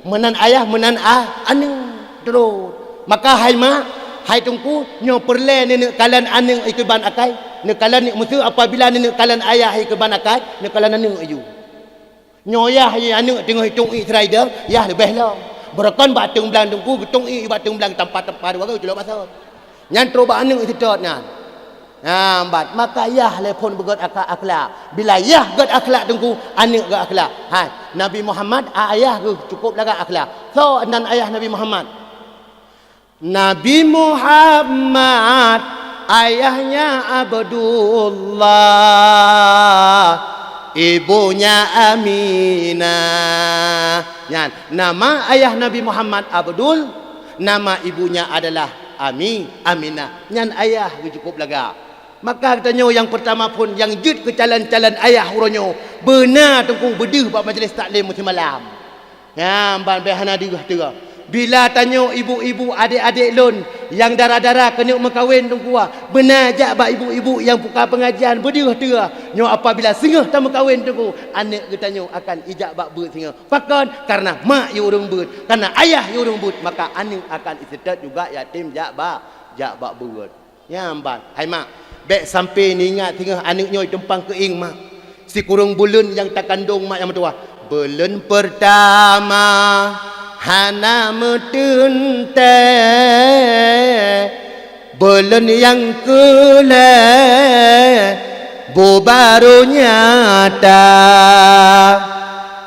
Meunan ayah, meunan a, aneuk. Trôk. Maka hai mak, hai teungku, nyoe peureulèe neuneuk kalon aneuk ikeue ban akai. Neukalon neuk meuseu apabila neuneuk kalon ayah ikeue ban akai, neukalon aneuk aju. Nyoe yah aneuk teungoh itong ié sira idong, yah leubeh lom. Beurokon bak teungblang teungku, geutong ié bak teungblang tampa-tampa dua goe culok basot. Nyan trôk bak aneuk seutôt nyan. Nyan ban, maka yah lé phôn beugöt akhlak, akhlak. Bila yah göt akhlak teungku, aneuk göt akhlak. Hai, Nabi Muhammad, a-, ayah geuh cukôp lagak akhlak. Soe nan ayah Nabi Muhammad? Nabi Muhammad, ayahnya Abdullah, ibunya Aminah. Nyan, nama ayah Nabi Muhammad Abdul, nama ibunya adalah Ami-, Aminah. Nyan ayah geuh cukôp lagak. Maka geutanyoe nyang peurtama phôn nyang jeuet keu calon-calon ayah uroe nyoe, beuna teungku beudeuh bak majelis taklim musém malam. Nyan ban bèk hana deuh teuh. Bila tanyoe ibu-ibu, adék-adék lôn nyang dara-dara keuneuk meukawen teungku, beuna jak bak ibu-ibu nyang buka peungajian beudeuh teuh. Nyoe apabila singoh tameukawen teungku, aneuk geutanyoe akan ijak bak beuet singoh. Pakon? Kareuna mak yue ureueng beuet, kareuna ayah yue ureueng beuet, maka aneuk akan iseutôt juga yatim jak bak, jak bak beuet. Nyan ban, hai mak, bèk sampai neuingat singoh aneuk nyoe tumpang keuieng mak. Sikureueng buleuen nyang takandong mak nyang meutuwah. Buleuen peurtama hana meuteuntèe, buleuen nyang keulhèe boh barô nyata.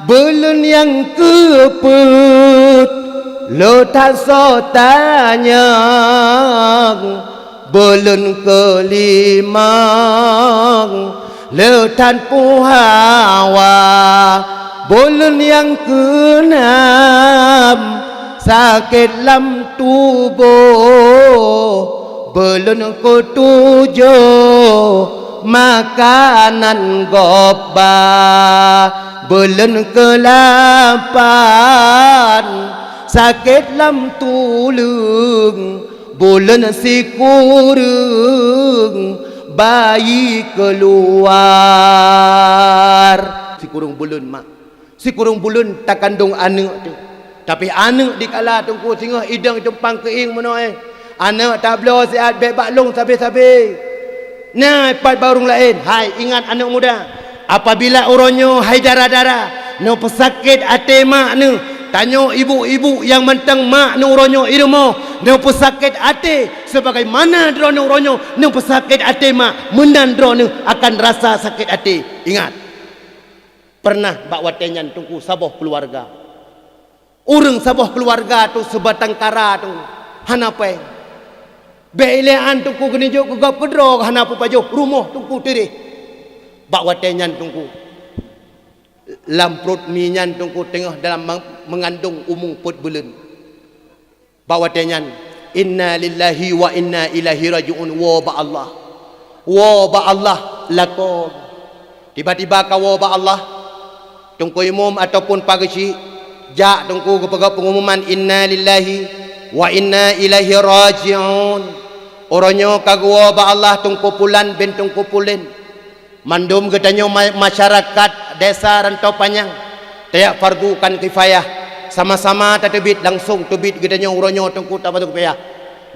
Buleuen nyang keupeuet lôn that soe tanyong, buleuen keulimong lôn that puhawa. Buleuen nyang keunam sakét lam tuboh, buleuen keutujoh makanan gob ba, buleuen keulapan sakét lam tuleueng, buleuen sikureueng bayi keuluar. Sikureueng buleuen mak. Sikureueng buleuen takandong aneuëk teuh. Tapi aneuëk dikala teungku singoh idong cumpang keuieng meunoe. Aneuëk tabloe siat bék bak lông sabe-sabe. Na pat bak ureuëng laén, hai ingat aneuëk muda. Apabila uroe nyoe hai dara-dara, neupeusakét até mak neuh, tanyoe ibu-ibu nyang mantong mak neuh uroe nyoe i rumoh, neupeusakét até sebagaimana droeneuh uroe nyoe neupeusakét até mak, meunan droeneuh akan rasa sakét até. Ingat, Pernah bak watée nyan teungku saboh keuluwarga. Ureuëng saboh keuluwarga tu seubatang kara tu hana péng. Bék ilée an teungku geuneujok keu gob keudroe hana peupajoh rumoh teungku tiréh. Bak watée nyan teungku lam pruet mi nyan teungku teungoh dalam meung-, meungandong umu peuet buleuen. Bak watée nyan, "Inna lillahi wa inna ilaihi raji'un," woe bak Allah. Woe bak Allah lakoe. Tiba-tiba ka woe bak Allah, teungku imum ataupun pageusyik jak teungku geupeugah peungumuman, "Inna lillahi wa inna ilaihi raji'un." Uroe nyoe ka geuwoe bak Allah teungku pulan bin teungku pulen. Mandum geutanyoe ma-, masyarakat desa Rantau Panyang, tajak fardu kan kifayah, sama-sama tateubiet langsong teubiet geutanyoe uroe nyoe teungku tafardu kifayah.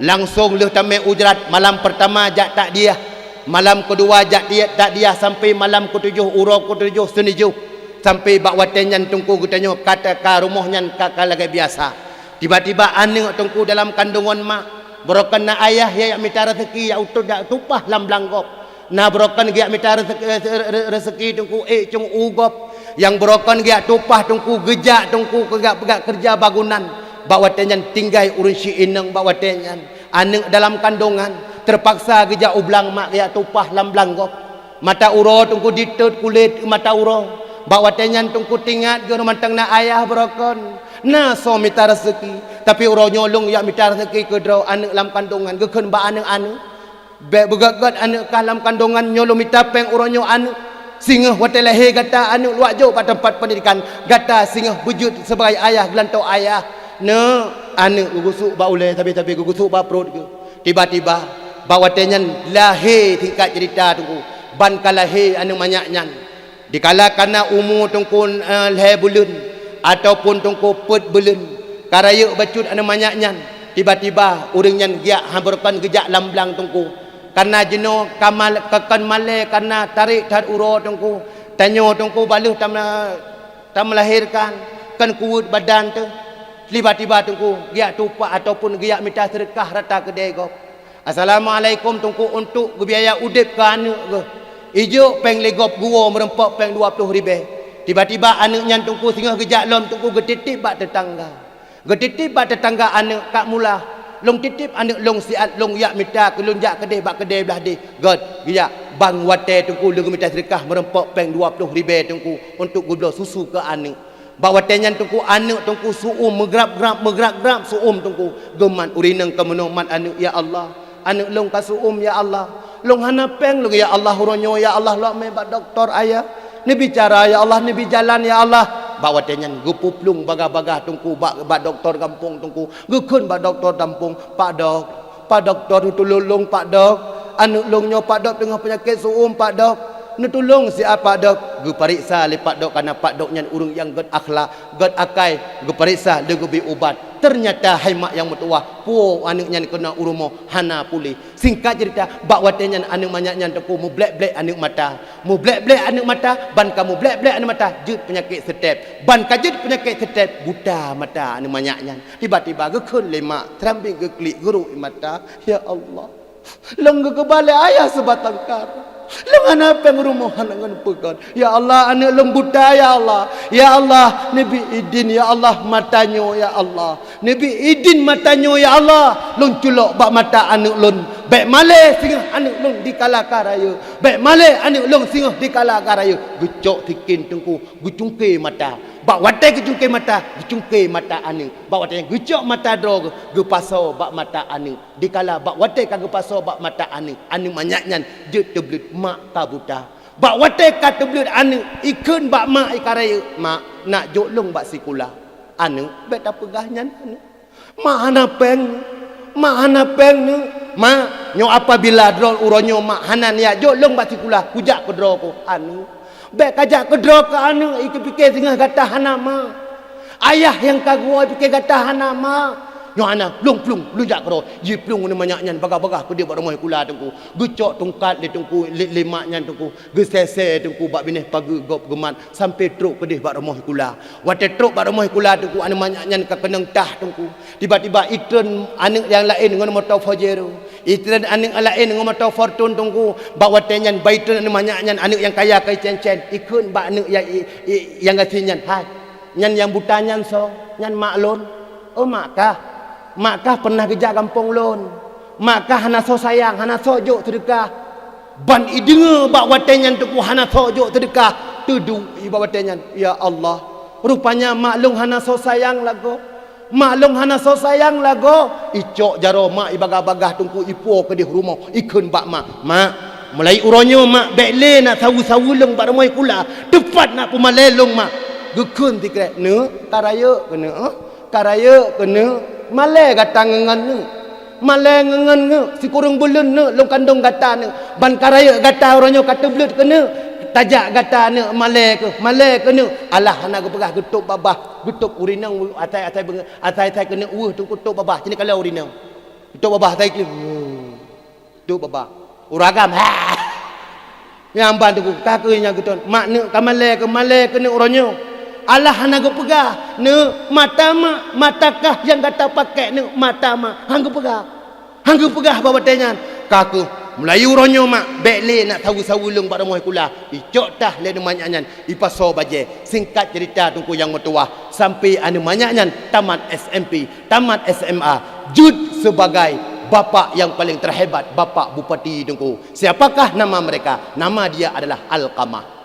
Langsong lheueh tamé ujrat malam peurtama jak takdiah, malam keudua jak tiet takdiah sampai malam keutujoh uroe keutujoh seunijoh, sampai bak watée nyan teungku geutanyoe ka teuka rumoh nyan ka, ka lagée biasa. Tiba-tiba aneuëk teungku dalam kandongon mak, beurokon na ayah ya, yak mita reuseuki yak utot yak tupah lam blang gob. Na beurokon geujak mita reuseuki, reuseuki teungku ék cung u gob. Nyang beurokon geujak tupah teungku geujak teungku keu geujak peugah keureuja bangunan. Bak watée nyan tinggai ureuëng si inong bak watée nyan. Aneuëk dalam kandongan teurpaksa geujak u blang mak geujak tupah lam blang gob. Mata uroe teungku ditot kulét mata uroe. Bak watée nyan teungku tingat geuh mantong na ayah beurokon. Na soe mita reuseuki, tapi uroe nyoe lôn yak mita reuseuki keudroe aneuëk lam kandongan geukheun bak aneuëk-aneuëk. Bék beugét-gét aneuëk kah lam kandongan nyoe lôn mita péng uroe nyoe aneuëk. Singoh watée lahé gata aneuëk luwak jok bak teumpat peundidikan, gata singoh beujeuet sibagai ayah geulantoe ayah. Neuëk aneuëk geugusuk bak ulée sabe-sabe geugusuk bak pruet geuh. Tiba-tiba bak watée nyan lahé singkat ceurita teungku ban ka lahé aneuëk manyak nyan. Dikala kana umu teungku, eh, lhée buleuen ataupun teungku peuet buleuen, ka rayeuk bacut aneuëk manyak nyan, tiba-tiba ureuëng nyan geujak han beurokon geujak lam blang teungku. Kana jinoe ka mal-, ka kon malée kana tarék that uroe teungku. Tanyoe teungku bak lheueh tam-, tameulahérkan kon kuweuet badan teuh. Tiba-tiba teungku geujak tupah ataupun geujak mita seudeukah rata keudée gob. "Assalamualaikum teungku, untuk geubiaya udeb keu aneuëk geuh." Ijok péng lé gob geuwoe meurumpok péng dua ploh ribée. Tiba-tiba aneuëk nyan teungku singoh geujak lom teungku geutitip bak teutangga. Geutitip bak teutangga aneuëk, "Kak mula, lôn titip aneuëk lôn siat lôn yak mita keu lôn jak keudeh bak keudeh blah deh." Gét, geujak bang watée teungku lheueh geumita seudeukah meurumpok péng dua ploh ribée teungku untuk geubloe susu keu aneuëk. Bak watée nyan teungku aneuëk teungku su'um meugrab-grab, meugrab-grab su'um teungku. Geumat ureuëng inong ka meunoe mat aneuëk, "Ya Allah, aneuëk lôn ka su'um, ya Allah. Lôn hana péng lôn, ya Allah, uroe nyoe, ya Allah, lôn mé bak dokto ayah. Neubi cara, ya Allah, neubi jalan, ya Allah." Bak watée nyan geupuplueng bagah-bagah teungku bak, bak dokto gampông teungku. Geukheun bak dokto gampông, "Pak Dok, Pak Dokto, neutulông lôn Pak Dok. Aneuëk lôn nyoe Pak Dok teungoh peunyakét su'um Pak Dok. Neutulông siat Pak Dok." Geupareksa lé Pak Dok, kana Pak Dok nyan ureuëng nyang gét akhlak, gét akai, geupareksa lé geubri ubat. Teunyata hai mak nyang meutuwah, puwoe aneuëk nyan keunoe u rumoh hana puléh. Singkat ceurita, bak watée nyan aneuëk manyak nyan teungku meublek-blek aneuëk mata. Meublek-blek aneuëk mata, ban ka meublek-blek aneuëk mata, jeuet peunyakét seutep. Ban ka jeuet peunyakét seutep, buta mata aneuëk manyak nyan. Tiba-tiba geukheun lé mak, seurambeng geuklik, geurok ie mata, "Ya Allah, lôn geukeubah lé ayah seubatang kara. Lôn hana péng rumoh hana ngon peugét. Ya Allah, aneuëk lôn buta, ya Allah. Ya Allah, neubi idin, ya Allah, mata nyoe, ya Allah. Neubi idin mata nyoe, ya Allah. Lôn culok bak mata aneuëk lôn. Bék malée singoh aneuk lôn dikala ka rayeuk. Bék malée aneuk lôn singoh dikala ka rayeuk. Geucok sikin teungku, geucungke mata. Bak watée geucungke mata, geucungke mata aneuk. Bak watée geucok mata droe geuh, geupasoe bak mata aneuk. Dikala bak watée ka geupasoe bak mata aneuk, aneuk manyak nyan jeuet teubleuet, mak ka buta. Bak watée ka teubleuet aneuk, ikheun bak mak i ka rayeuk, "Mak, nak jok lôn bak sikula." "Aneuk, bék tapeugah nyan, aneuk." "Mak hana péng, mak hana péng, neuk." "Mak, nyoe apabila droe uroe nyoe mak hana neujak jok lôn bak sikula, kujak keudroe keuh." "Aneuk, bék kajak keudroe keuh, aneuk, i keupiké singoh gata hana mak. Ayah nyang ka geuwoe i pike gata hana mak." "Nyoe hana, plueng, plueng, plueng jak keudroe." Jiplueng aneuk manyak nyan bagah-bagah keudeh bak rumoh sikula teungku. Geucok tungkat lé teungku, lé, lé mak nyan teungku. Geusésé teungku bak binéh pageue gob geumat sampoe trok keudeh bak rumoh sikula. Watée trok bak rumoh sikula teungku, aneuk manyak nyan ka keunong tah teungku. Tiba-tiba itreun aneuk nyang laén ngon moto Pajero. Itreun aneuk laén ngon moto Fortuner teungku. Bak watée nyan, bak itreun aneuk manyak nyan, aneuk nyang kaya ka icén-cén. Ikheun bak aneuk nyang i, i, nyang gasien nyan, "Hai, nyan nyang buta nyan soe?" "Nyan mak lôn." "Oh, mak kah? Mak kah pernah geujak gampông lôn. Mak kah hana soe sayang, hana soe jok seudeukah." Ban ideungoe bak watée nyan teungku hana soe jok seudeukah, teuduek i bak watée nyan, "Ya Allah, rupanya mak lôn hana soe sayang lagoe. Mak lôn hana soe sayang lagoe." Icok jaroe mak ibagah-bagah teungku, ipuwoe keudeh rumoh, ikheun bak mak, "Mak, mulai uroe nyoe mak bék lé nak saweue-saweue lôn bak rumoh sikula, teupat nak peumalée lôn mak." Geukheun sikrek, "Neuk, ka rayeuk keuneuk, eh? Ka rayeuk keuneuk, malée gata ngon-ngon neuk. Malée ngon-ngon neuk, sikureueng buleuen neuk lôn kandong gata neuk. Ban ka rayeuk gata uroe nyoe ka teubleuet keuneuk. Tajak gata neuk, malée keuh, malée keuneuk." Alah hana geupeugah, geutôb babah, geutôb ureueng inong asai-asai beungoh, asai-asai keuneuk weueh teungku, tôb babah, cit kalon ureueng inong. Geutôb babah asai keuneuk. Tôb babah. Ureueng agam, ha! Nyang ban teungku, ka keuh nyang geuton. "Mak, neuk ka malée keuh, malée keuneuk uroe nyoe." Alah hana geupeugah, "Neuk, mata mak, mata kah nyang gata pakék neuk, mata mak." Han geupeugah. Han geupeugah bak watée nyan. Ka keuh, "Mulai uroe nyoe mak, bék lé nak saweue-saweue lôn bak rumoh sikula." Icok tah lé aneuk manyak nyan, ipasoe bajée. Singkat cerita teungku nyang meutuwah, sampoe aneuk manyak nyan tamat S M P. Tamat S M A, jeuet sebagai bapak yang paling terhebat, bapak bupati teungku. Siapakah nama mereka? Nama dia adalah Alqamah.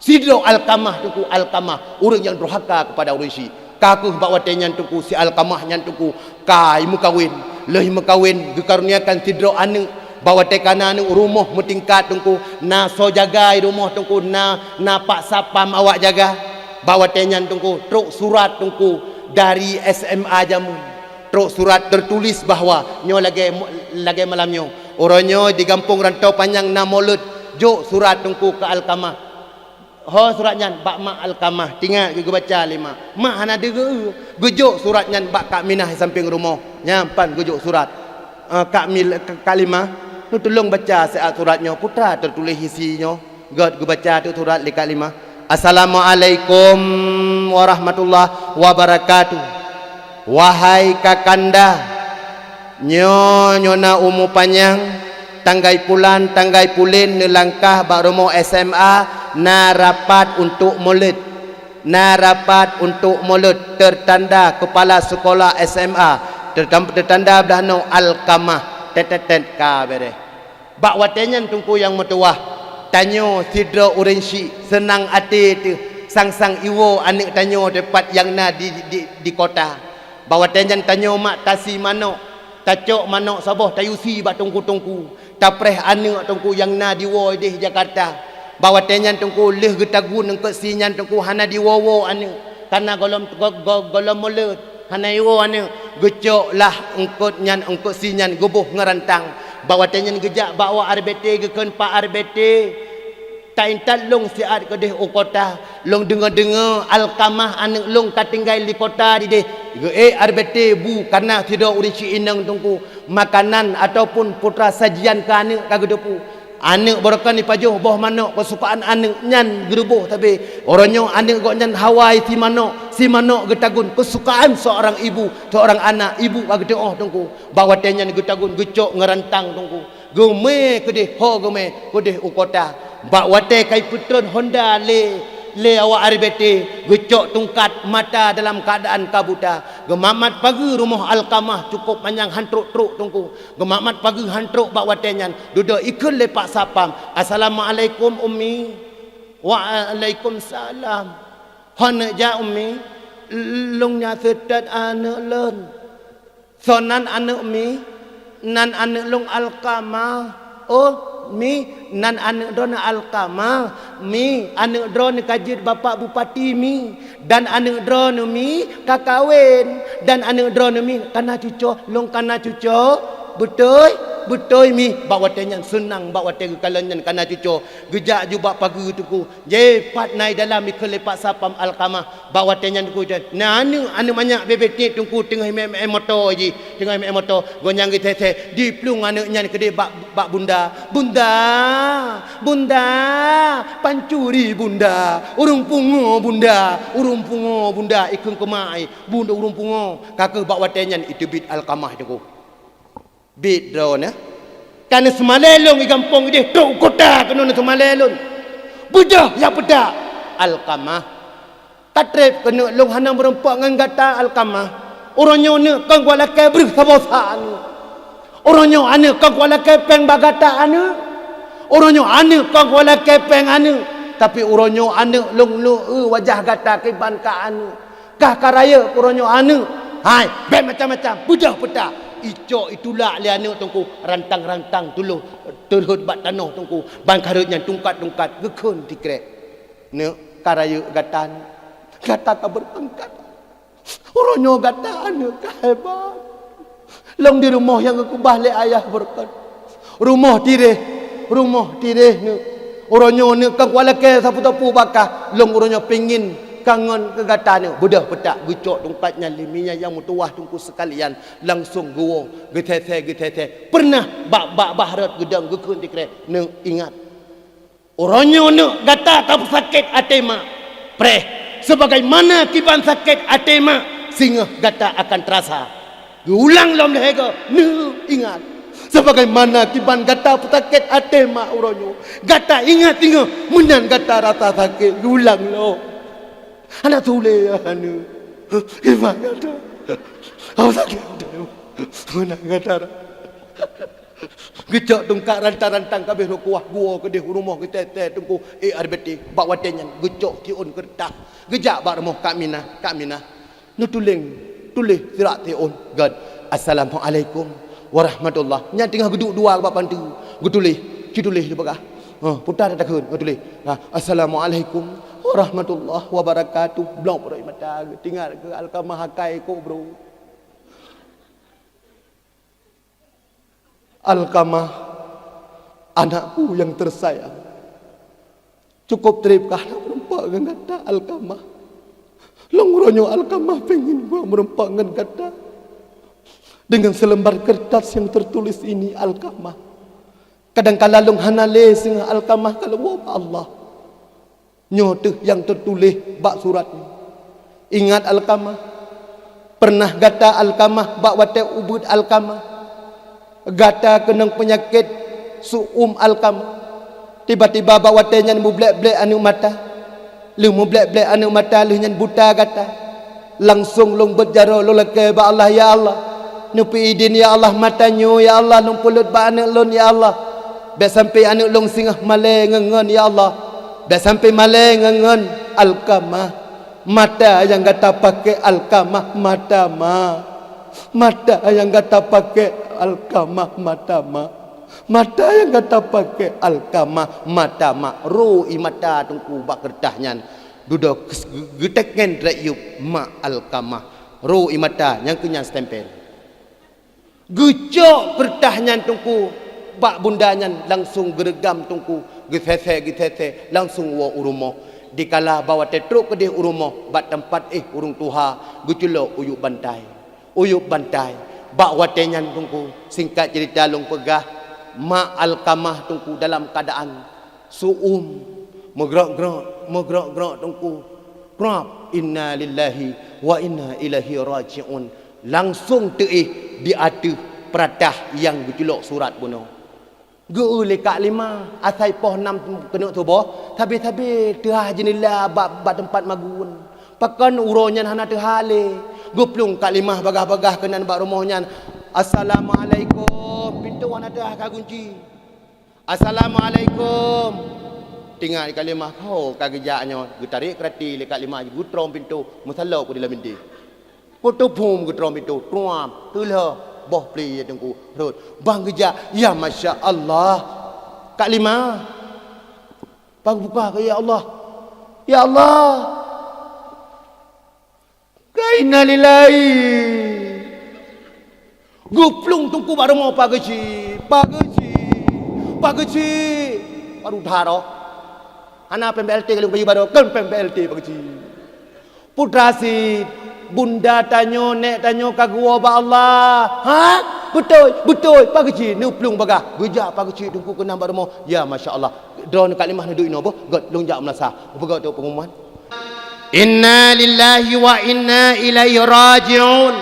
Sidroe Alqamah teungku, Alqamah, ureueng nyang durhaka kepada ureueng syik. Ka keuh bak watée nyan teungku, si Alqamah nyan teungku, ka imeukawen. Lheueh imeukawen, geukaruniakan sidroe aneuk. Bak watée ka na aneuk, rumoh meutingkat teungku, na soe jaga i rumoh teungku, na, na pak satpam awak jaga. Bak watée nyan teungku, trok surat teungku dari S M A jameun. Trok surat tertulis bahwa nyoe lagée, lagée malam nyoe. Uroe nyoe di gampông Rantau Panyang na molot, jok surat teungku keu Alqamah. Ho surat nyan bak mak Alqamah, tingat geubaca lé mak. Mak hana deungoe, geujok surat nyan bak Kak Minah di sampéng rumoh. Nyan pan geujok surat. Eh, Kak Mil-, Kak Limah, neutulông baca siat surat nyoe, peue teuma teutuléh isi nyoe. Gét geubaca teuk surat lé Kak Limah. "Assalamualaikum warahmatullahi wabarakatuh. Wahai Kakanda, nyoe, nyoe na umu panyang, tanggai pulan, tanggai pulen neulangkah bak rumoh S M A, na rapat untuk molot. Na rapat untuk molot, tertanda kepala sekolah S M A, tertam-, tertanda blah noe Alqamah, tet, tet, tet, ka bereh." Bak watée nyan teungku nyang meutuwah, tanyoe sidroe ureuëng syik seunang até teuh sang-sang iwoe aneuëk tanyoe teupat nyang na di, di, di kota. Bak watée nyan tanyoe mak tasi manök, tacok manök saboh tayue sie bak teungku-teungku, tapreh aneuëk teungku nyang na diwoe ideh Jakarta. Bak watée nyan teungku lheueh geutagun eungkôt sie nyan teungku hana diwoe-woe aneuëk, kana gohlom, go-, go-, gohlom molot. Hana iwoe aneuëk, geucok lah eungkôt nyan, eungkôt sie nyan geuboh ngon rantang. Bak watée nyan geujak bak awak R B T geukheun, "Pak R B T, taintat lôn siat keudeh u kota. Lôn deungoe-deungoe Alqamah aneuëk lôn ka tinggai di kota dideh." Geuék R B T bu kana sidroe ureuëng syik inong teungku makanan ataupun putra sajian keu aneuëk ka geuteupeue. Aneuëk beureukan jipajoh boh manök keusukaan aneuëk nyan geuruboh sabe. Uroe nyoe aneuëk gobnyan hawa sie manök, sie manök geutagun keusukaan seurang ibu, seurang anak ibu ka geuteuoh teungku. Bak watée nyan geutagun geucok ngon rantang teungku. Geumé keudeh, ho geumé keudeh u kota. Bak watée ka jipeutreun honda lé Lé awak R B T geucok tungkat mata dalam keuadaan ka buta. Geumat-mat pageue rumoh Alkamah cukôp manyang han trok-trok teungku. Geumat-mat pageue han trok bak watée nyan. Dudoe ikheun lé Pak Satpam, "Assalamualaikum, Ummi." "Waalaikumsalam." "Hana jak, Ummi?" "Lôn nyan seutôt aneuëk lôn." "Soe nan aneuëk Mi?" "Nan aneuëk lôn Alkamah." "Oh, Mi, nan aneuëk droeneuh Alkamah. Mi, aneuëk droeneuh ka jeuet bapak bupati, Mi. Dan aneuëk droeneuh, Mi, ka kawen. Dan aneuëk droeneuh, Mi, ka na cucoe. Lôn ka na cucoe." "Beutôi?" "Beutôi, Mi." Bak watée nyan seunang, bak watée geukalon nyan ka na cucoe. Geujak ju bak pageue teungku. Jeh, pat na i dalam ikheun lé Pak Satpam Alkamah. Bak watée nyan teungku, na aneuëk, aneuëk manyak bebe tiet teungku teungoh mé-, mé-, moto jih, teungoh mé-, moto. Gobnyan geuteuntèe, jiplueng aneuëk nyan keudeh bak, bak bunda. "Bunda, bunda, pancuri bunda, ureuëng pungo bunda, ureuëng pungo bunda, ikheun keu mak ai, bunda ureuëng pungo." Ka keuh bak watée nyan iteubiet Alkamah teungku. Biet droeneuh. Ka neuseumalée lôn i gampông ideh, trok u kota keunoe neuseumalée lôn. Beudôh nyang peudak. Alkamah. Ka treb keuneuk lôn hana meurumpok ngon gata Alkamah. Uroe nyoe neuk kon kuat lakée breuh saboh sa aneuëk. Uroe nyoe aneuëk kon kuat lakée péng bak gata aneuëk. Uroe nyoe aneuëk kon kuat lakée péng aneuëk. Tapi uroe nyoe aneuëk lôn neuk eu wajah gata kiban ka aneuëk. Kah ka rayeuk keu uroe nyoe aneuëk. Hai, bék macam-macam, beudôh peutak. Icok itulak lé aneuëk teungku, rantang-rantang tuloh teurhot bak tanoh teungku, ban ka rhot nyan tungkat-tungkat geukheun tikrek. Neuk, ka rayeuk gata neuk. Gata ka beupangkat. Uroe nyoe gata aneuëk ka hebat. Lôn di rumoh nyang geukeubah lé ayah beureukat. Rumoh tiréh, rumoh tiréh neuk. Uroe nyoe neuk kon kuat lakée sapeue-sapeue baka. Lôn uroe nyoe pingin kangen keu gata neuk. Beudôh peutak geucok tungkat nyan lé minyeuk nyang meutuwah teungku seukalian. Langsong geuwoe, geuteuntèe, geuteuntèe. Peureunah bak, bak, bak rot geudong geukheun tikrek. Neuk ingat. Uroe nyoe neuk gata tapeusakét até mak. Preh, sebagaimana kiban sakét até mak, singoh gata akan teurasa. Geuulang lom lhée goe, neuk ingat. Sebagaimana kiban gata peusakét até mak uroe nyoe, gata ingat singoh meunan gata rasa sakét. Geuulang lom. Hana tuléh aneuëk. Kiban gata. Hana sakét até mak. Meunan gata rasa. Geucok tungkat rantang-rantang ka abéh reukuah geuwoe keudeh u rumoh geuteuntèe teungku, eh, R B T. Bak watée nyan geucok siôn keureutah. Geujak bak rumoh Kak Minah, Kak Minah. Neutuleng, tuléh surat siôn, gét. "Assalamualaikum warahmatullah." Nyan teungoh geuduek dua bak panteue. Geutuléh, ci tuléh di peugah. Ha, puta takheun, geutuléh. Ha, "Assalamualaikum warahmatullahi wabarakatuh." Bloe peureuk mata, tinggai keu Alkamah akai kok bro. Alkamah, anakku yang tersayang, cukup treb kah hana meurumpok ngon gata Alkamah. Lôn uroe nyoe Alkamah pengen geumeureumpok ngon gata. Dengan selembar kertas yang tertulis ini Alkamah. Kadangkala lôn hana lé singoh Alkamah ka lôn woe bak Allah. Nyoe teuh nyang teutuléh bak surat nyoe. Ingat Alkamah, peureunah gata Alkamah bak watée ubeuet Alkamah, gata keunong peunyakét su'um Alkamah. Tiba-tiba bak watée nyan mublek-blek aneuëk mata. Lheueh mublek-blek aneuëk mata lheueh nyan buta gata. Langsong lôn beuet jaroe lôn lakée bak Allah, "Ya Allah, neupeuidin ya Allah mata nyoe ya Allah lôn peuleuet bak aneuëk lôn ya Allah. Bék sampai aneuëk lôn singoh malée ngon-ngon ya Allah. Bék sampai malée ngon-ngon." Alkamah. Mata nyang gata pakék Alkamah mata ma. Mata nyang gata pakék Alkamah mata ma. Mata nyang gata pakék Alkamah mata ma. Ro ie mata teungku bak keureutah nyan. Dudoe geuteken rayueb mak Alkamah. Ro ie mata nyang keu nyan stempel. Geucok keureutah nyan teungku bak bunda nyan langsong geureugam teungku, geusésé-geusésé langsong woe u rumoh. Dikala bak watée trok keudeh u rumoh bak teumpat éh ureuëng tuha geuculok uyueb bantai. Uyueb bantai. Bak watée nyan teungku, singkat ceurita lôn peugah, mak Alkamah teungku dalam keuadaan su'um, meugrok-grok, meugrok-grok teungku. Prap, inna lillahi wa inna ilaihi raji'un. Langsong teuéh di ateueh peuratah nyang geuculok surat bunoe. Geu lé Kak Limah, asai poh nam keuneuk suboh, sabe-sabe teuhah jeundela bak, bak teumpat magun. Pakon uroe nyan hana teuhah lé, geuplueng Kak Limah bagah-bagah keunan bak rumoh nyan. "Assalamualaikum." Pintoe hana teuhah ka gunci. "Assalamualaikum." Teuingat Kak Limah, "Ho ka geujak nyoe?" Geutarek keurati lé Kak Limah, geutrông pintoe, meusalok ku di lam bintéh. Peuteupum geutrông pintoe, truam, teulheueh, boh pli ya Teungku, rhot. Bang geujak, ya masya Allah. Kak Limah. Bang buka ke, ya Allah. Ya Allah. Ka innalillahi. Geuplueng Teungku bak rumoh, "Pak Geuchik, Pak Geuchik, Pak Geuchik." Baru that roh. Hana pèng B L T kali bagi baroe, kon pèng B L T Pak Geuchik. Putra sit, bunda tanyoe, nèk tanyoe ka geuwoe bak Allah. Ha? Beutôi, beutôi, Pak Geuchik, neuplueng bagah. Geujak Pak Geuchik Teungku keunan bak rumoh. Ya, masya Allah. Droeneuh Kak Limah neuduek inoe boh, gèt lôn jak meulasah. Peugah tu pengumuman. Inna lillahi wa inna ilaihi raji'un.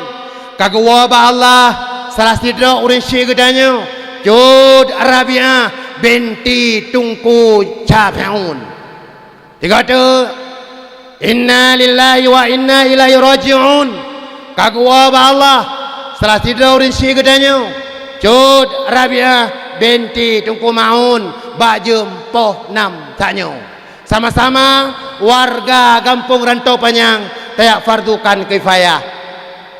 Ka geuwoe bak Allah, salah sidroe ureueng syik geutanyoe, Cut Rabi'ah binti Teungku Syafeun. Tiga tu, inna lillahi wa inna ilaihi raji'un. Ka geuwoe bak Allah, salah sidroe ureueng syik geutanyoe, Cut Rabi'ah binti Teungku Maun, bak jeuem poh nam tanyoe. Sama-sama warga gampông Rantau Panyang tajak fardukan kifayah.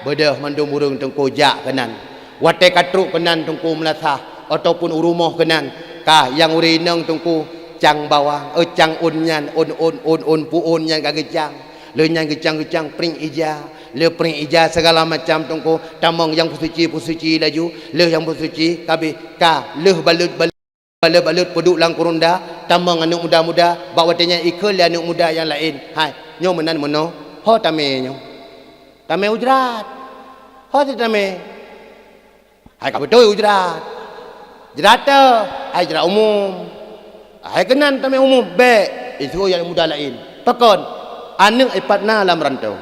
Beudôh mandum ureueng Teungku jak keunan. Watèe ka trok keunan Teungku meulasah, ataupun u rumoh keunan, ka nyang ureueng inong Teungku, cang bawang, eh, cang ôn nyan, ôn, ôn, ôn, ôn, pu ôn nyan ka geucang. Lheueh nyan geucang-geucang pring ija. Lheueh pring ija segala macam Teungku, tamong nyang peusuci-peusuci laju. Lheueh nyang peusuci, kabeh ka lheueh baleuet-baleuet. Baleuet-baleuet peuduek lam kurunda, tamong aneuk muda-muda, bak watèe nyan ikheun lé aneuk muda nyang laén, "Hai, nyoe meunan meunoe, ho tamè nyoe? Tamè u jrat? Ho sit tamè?" "Hai ka beutôi u jrat." "Jrat teuh?" "Hai jrat umum." "Hai keunan tamè umum?" "Bèk, isuruh aneuk muda laén." "Pakon?" "Aneuk ipat na lam rantô."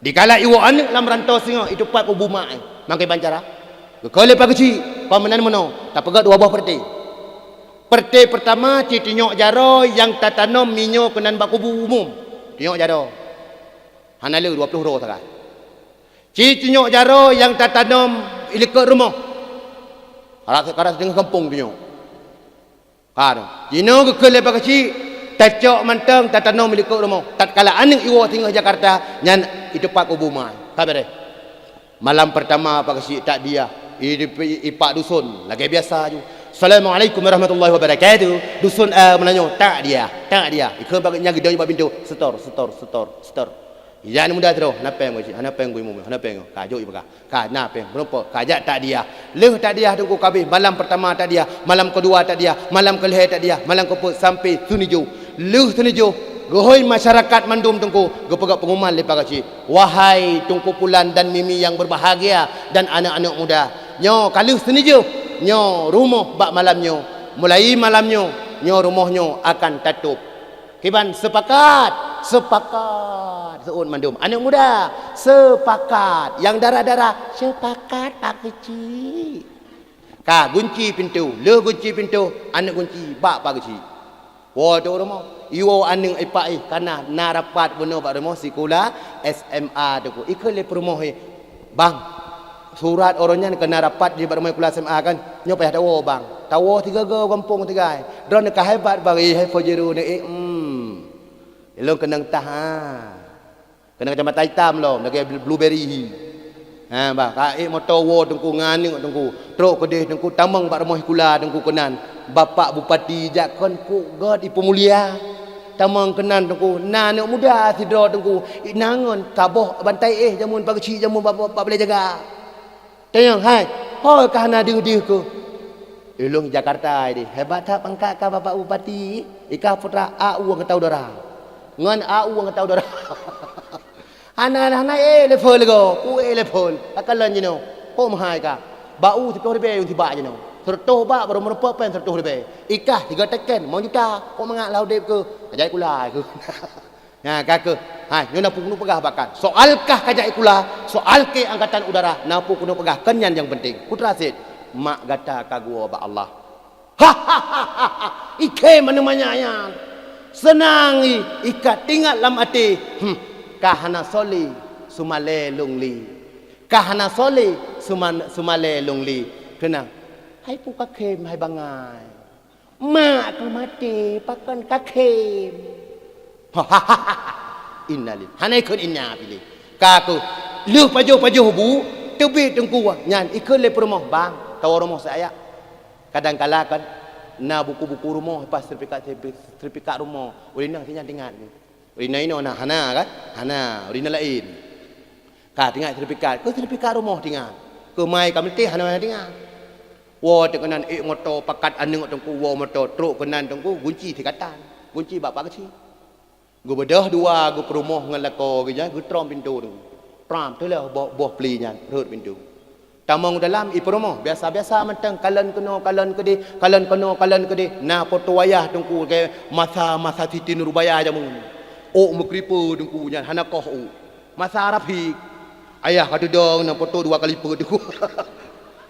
Dikala iwoe aneuk lam rantô singoh, itupat u bu mak, eh, mangkai bancara. Geukheun lé Pak Geuchik, "Kon meunan meunoe, tapeugöt dua boh peureute. Peureute peurtama, ci tunyok jaroe nyang tatanom meunyoe keunan bak kubu umum. Tunyok jaroe. Hana le, dua ploh droe sagai. Ci tunyok jaroe nyang tatanom i likot rumoh. Karab, karab sideungoe gampông tunyok." Ka nyoe. Jinoe geukheun lé Pak Geuchik, tacok mantong, tatanom i likot rumoh. Tatkala aneuk iwoe singoh Jakarta, nyan itupat u bu mak. Ka beureh. Malam peurtama Pak Geuchik takdiah, i, i, ipak duson, lagèe biasa ju. "Assalamualaikum warahmatullahi wabarakatuh." Duson, eh, meunanyoe, takdiah, takdiah. Ikheun bak nyan geudoe bak pintoe, setor, setor, setor, setor. Ija aneuk muda sidroe, "Hana pèng, Pak Geuchik, hana pèng, Gui Mumèh, hana pèng." Ka jok ipeugah. Ka na pèng, meurumpok, ka jak takdiah. Lheueh takdiah Teungku kabeh, malam peurtama takdiah, malam keudua takdiah, malam keulhèe takdiah, malam keupeuet sampai seunijoh. Lheueh seunijoh, geuhôi masyarakat mandum Teungku, geupeugah pengumuman lé Pak Geuchik, "Wahai Teungku Pulan dan Mimi yang berbahagia dan aneuk-aneuk muda, nyoe ka lheueh seunijoh, nyoe rumoh bak malam nyoe. Mulai malam nyoe, nyoe rumoh nyoe akan tatôp." Kiban sepakat? Sepakat. Seuôt mandum. Aneuk muda, sepakat. Nyang dara-dara, sepakat Pak Geuchik. Ka gunci pintoe, lheueh gunci pintoe, aneuk gunci bak Pak Geuchik. Woe teuh u rumoh. Iwoe aneuk ipak ih, kana na rapat bunoe bak rumoh sikula S M A Teungku. Ikheun lé peurumoh ih, "Bang, surat uroe nyan keunan rapat di bak rumoh sikula S M A kan? Nyoe payah tawoe, Bang." Tawoe sigoe-goe gampông sigai. Droeneuh ka hebat, Bang, eh, hai Fajru nyoe, eh, hmm. Ilôn keunong tah, ha. Keunong kacamata itam lom, lagèe bl-, blueberry hi. Ha, bah, ka ék moto woe Teungku ngon aneuk Teungku. Trok keudeh Teungku tamong bak rumoh sikula Teungku keunan. Bapak Bupati jak kon kuk gèt ipeumulia. Tamong keunan Teungku, na aneuk muda sidroe Teungku. Inangon saboh bantai éh jameun Pak Geuchik jameun bak, bak, bak balèe jaga. Tanyong, "Hai, ho ka hana deuh-deuh keuh?" "Ilôn Jakarta deh." "Hebat that pangkat ka Bapak Bupati, i kah putra A U Angkatan Udara. Ngon A U Angkatan Udara." "Hana, hana, hana, eh, level go, ku, eh, level. Ka kalon jinoe. Ho meuhai ka. Bak u siploh ribèe yue sibak jinoe. Seureutoh bak barô meurumpok pèng seureutoh ribèe. I kah tiga teken, limong juta. Ho mangat lah udép keuh. Ka jak sikula keuh." Nyan ka keuh. Hai, nyoe na peue keuneuk peugah bak kah. Soal kah ka jak sikula, soal kèe Angkatan Udara, na peue keuneuk peugah. Kon nyan nyang penting. Putra sit, mak gata ka geuwoe bak Allah. Ikhem aneuk manyak nyan. Seunang i, i ka teuingat lam até, hmm, ka hana soe lé seumalée lôn lé. Ka hana soe lé seuman-, seumalée lôn lé. Keunan, hai peue ka khem, hai bangai? Mak ka maté, pakon ka khem? Innalil-, hana ikheun inna bilih. Ka keuh, lheueh pajoh-pajoh bu, teubiet teungku nyan, ikheun lé peurumoh, "Bang, tawoe rumoh siat." Kadang-kala kan na buku-buku rumoh, pas sertifikat, sertifikat rumoh. Ulih nyan, si nyan teuingat. Ulih nyan inoe na, hana kan? Hana, ulih nyan laén. Ka teuingat sertifikat, keu sertifikat rumoh teuingat. Keu mai ka meuleutéh hana, hana teuingat. Woe teuk keunan ék moto, pakat aneuk teungku, woe moto, trok keunan teungku, gunci sikatan. Gunci bak pak keuchik. Geubeudôh dua, geupeurumoh ngon lakoe geuh nyan, geutrom pintoe teungku. Pram, teulah boh, boh pli nyan, rhot pintoe. Tamong dalam, i peurumoh, biasa-biasa mantong, kalon keunoe, kalon keudeh, kalon keunoe, kalon keudeh. Na poto wayah teungku, lagèe masa-masa Siti Nurbaya jameun. Ôk meukripe teungku nyan, hana koh ôk. Masa Rafiq, ayah ka teudong na poto dua kali peuet teungku.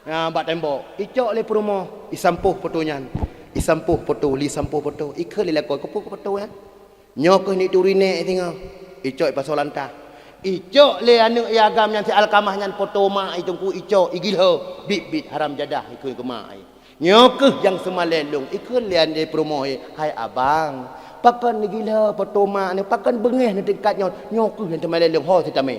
Na bak tembok, icok lé peurumoh, isampôh poto nyan. Isampôh poto, lé sampôh poto, ikheun lé lakoe, keupeue keu poto nyan? Nyoe keuh nituri nèk singoh. Icok ipasoe lantah. Icok lé aneuk i agam nyan si Alkamah nyan poto mak i teungku icok, igilho, biet-biet haram jadah ikheun keu mak i. Nyoe keuh nyang seumalée lôn, ikheun lé aneuk peurumoh i, "Hai abang, pakon neugilho poto mak neuh, pakon beungéh neuh tingkat nyoe, nyoe keuh nyang seumalée lôn, ho sitamé."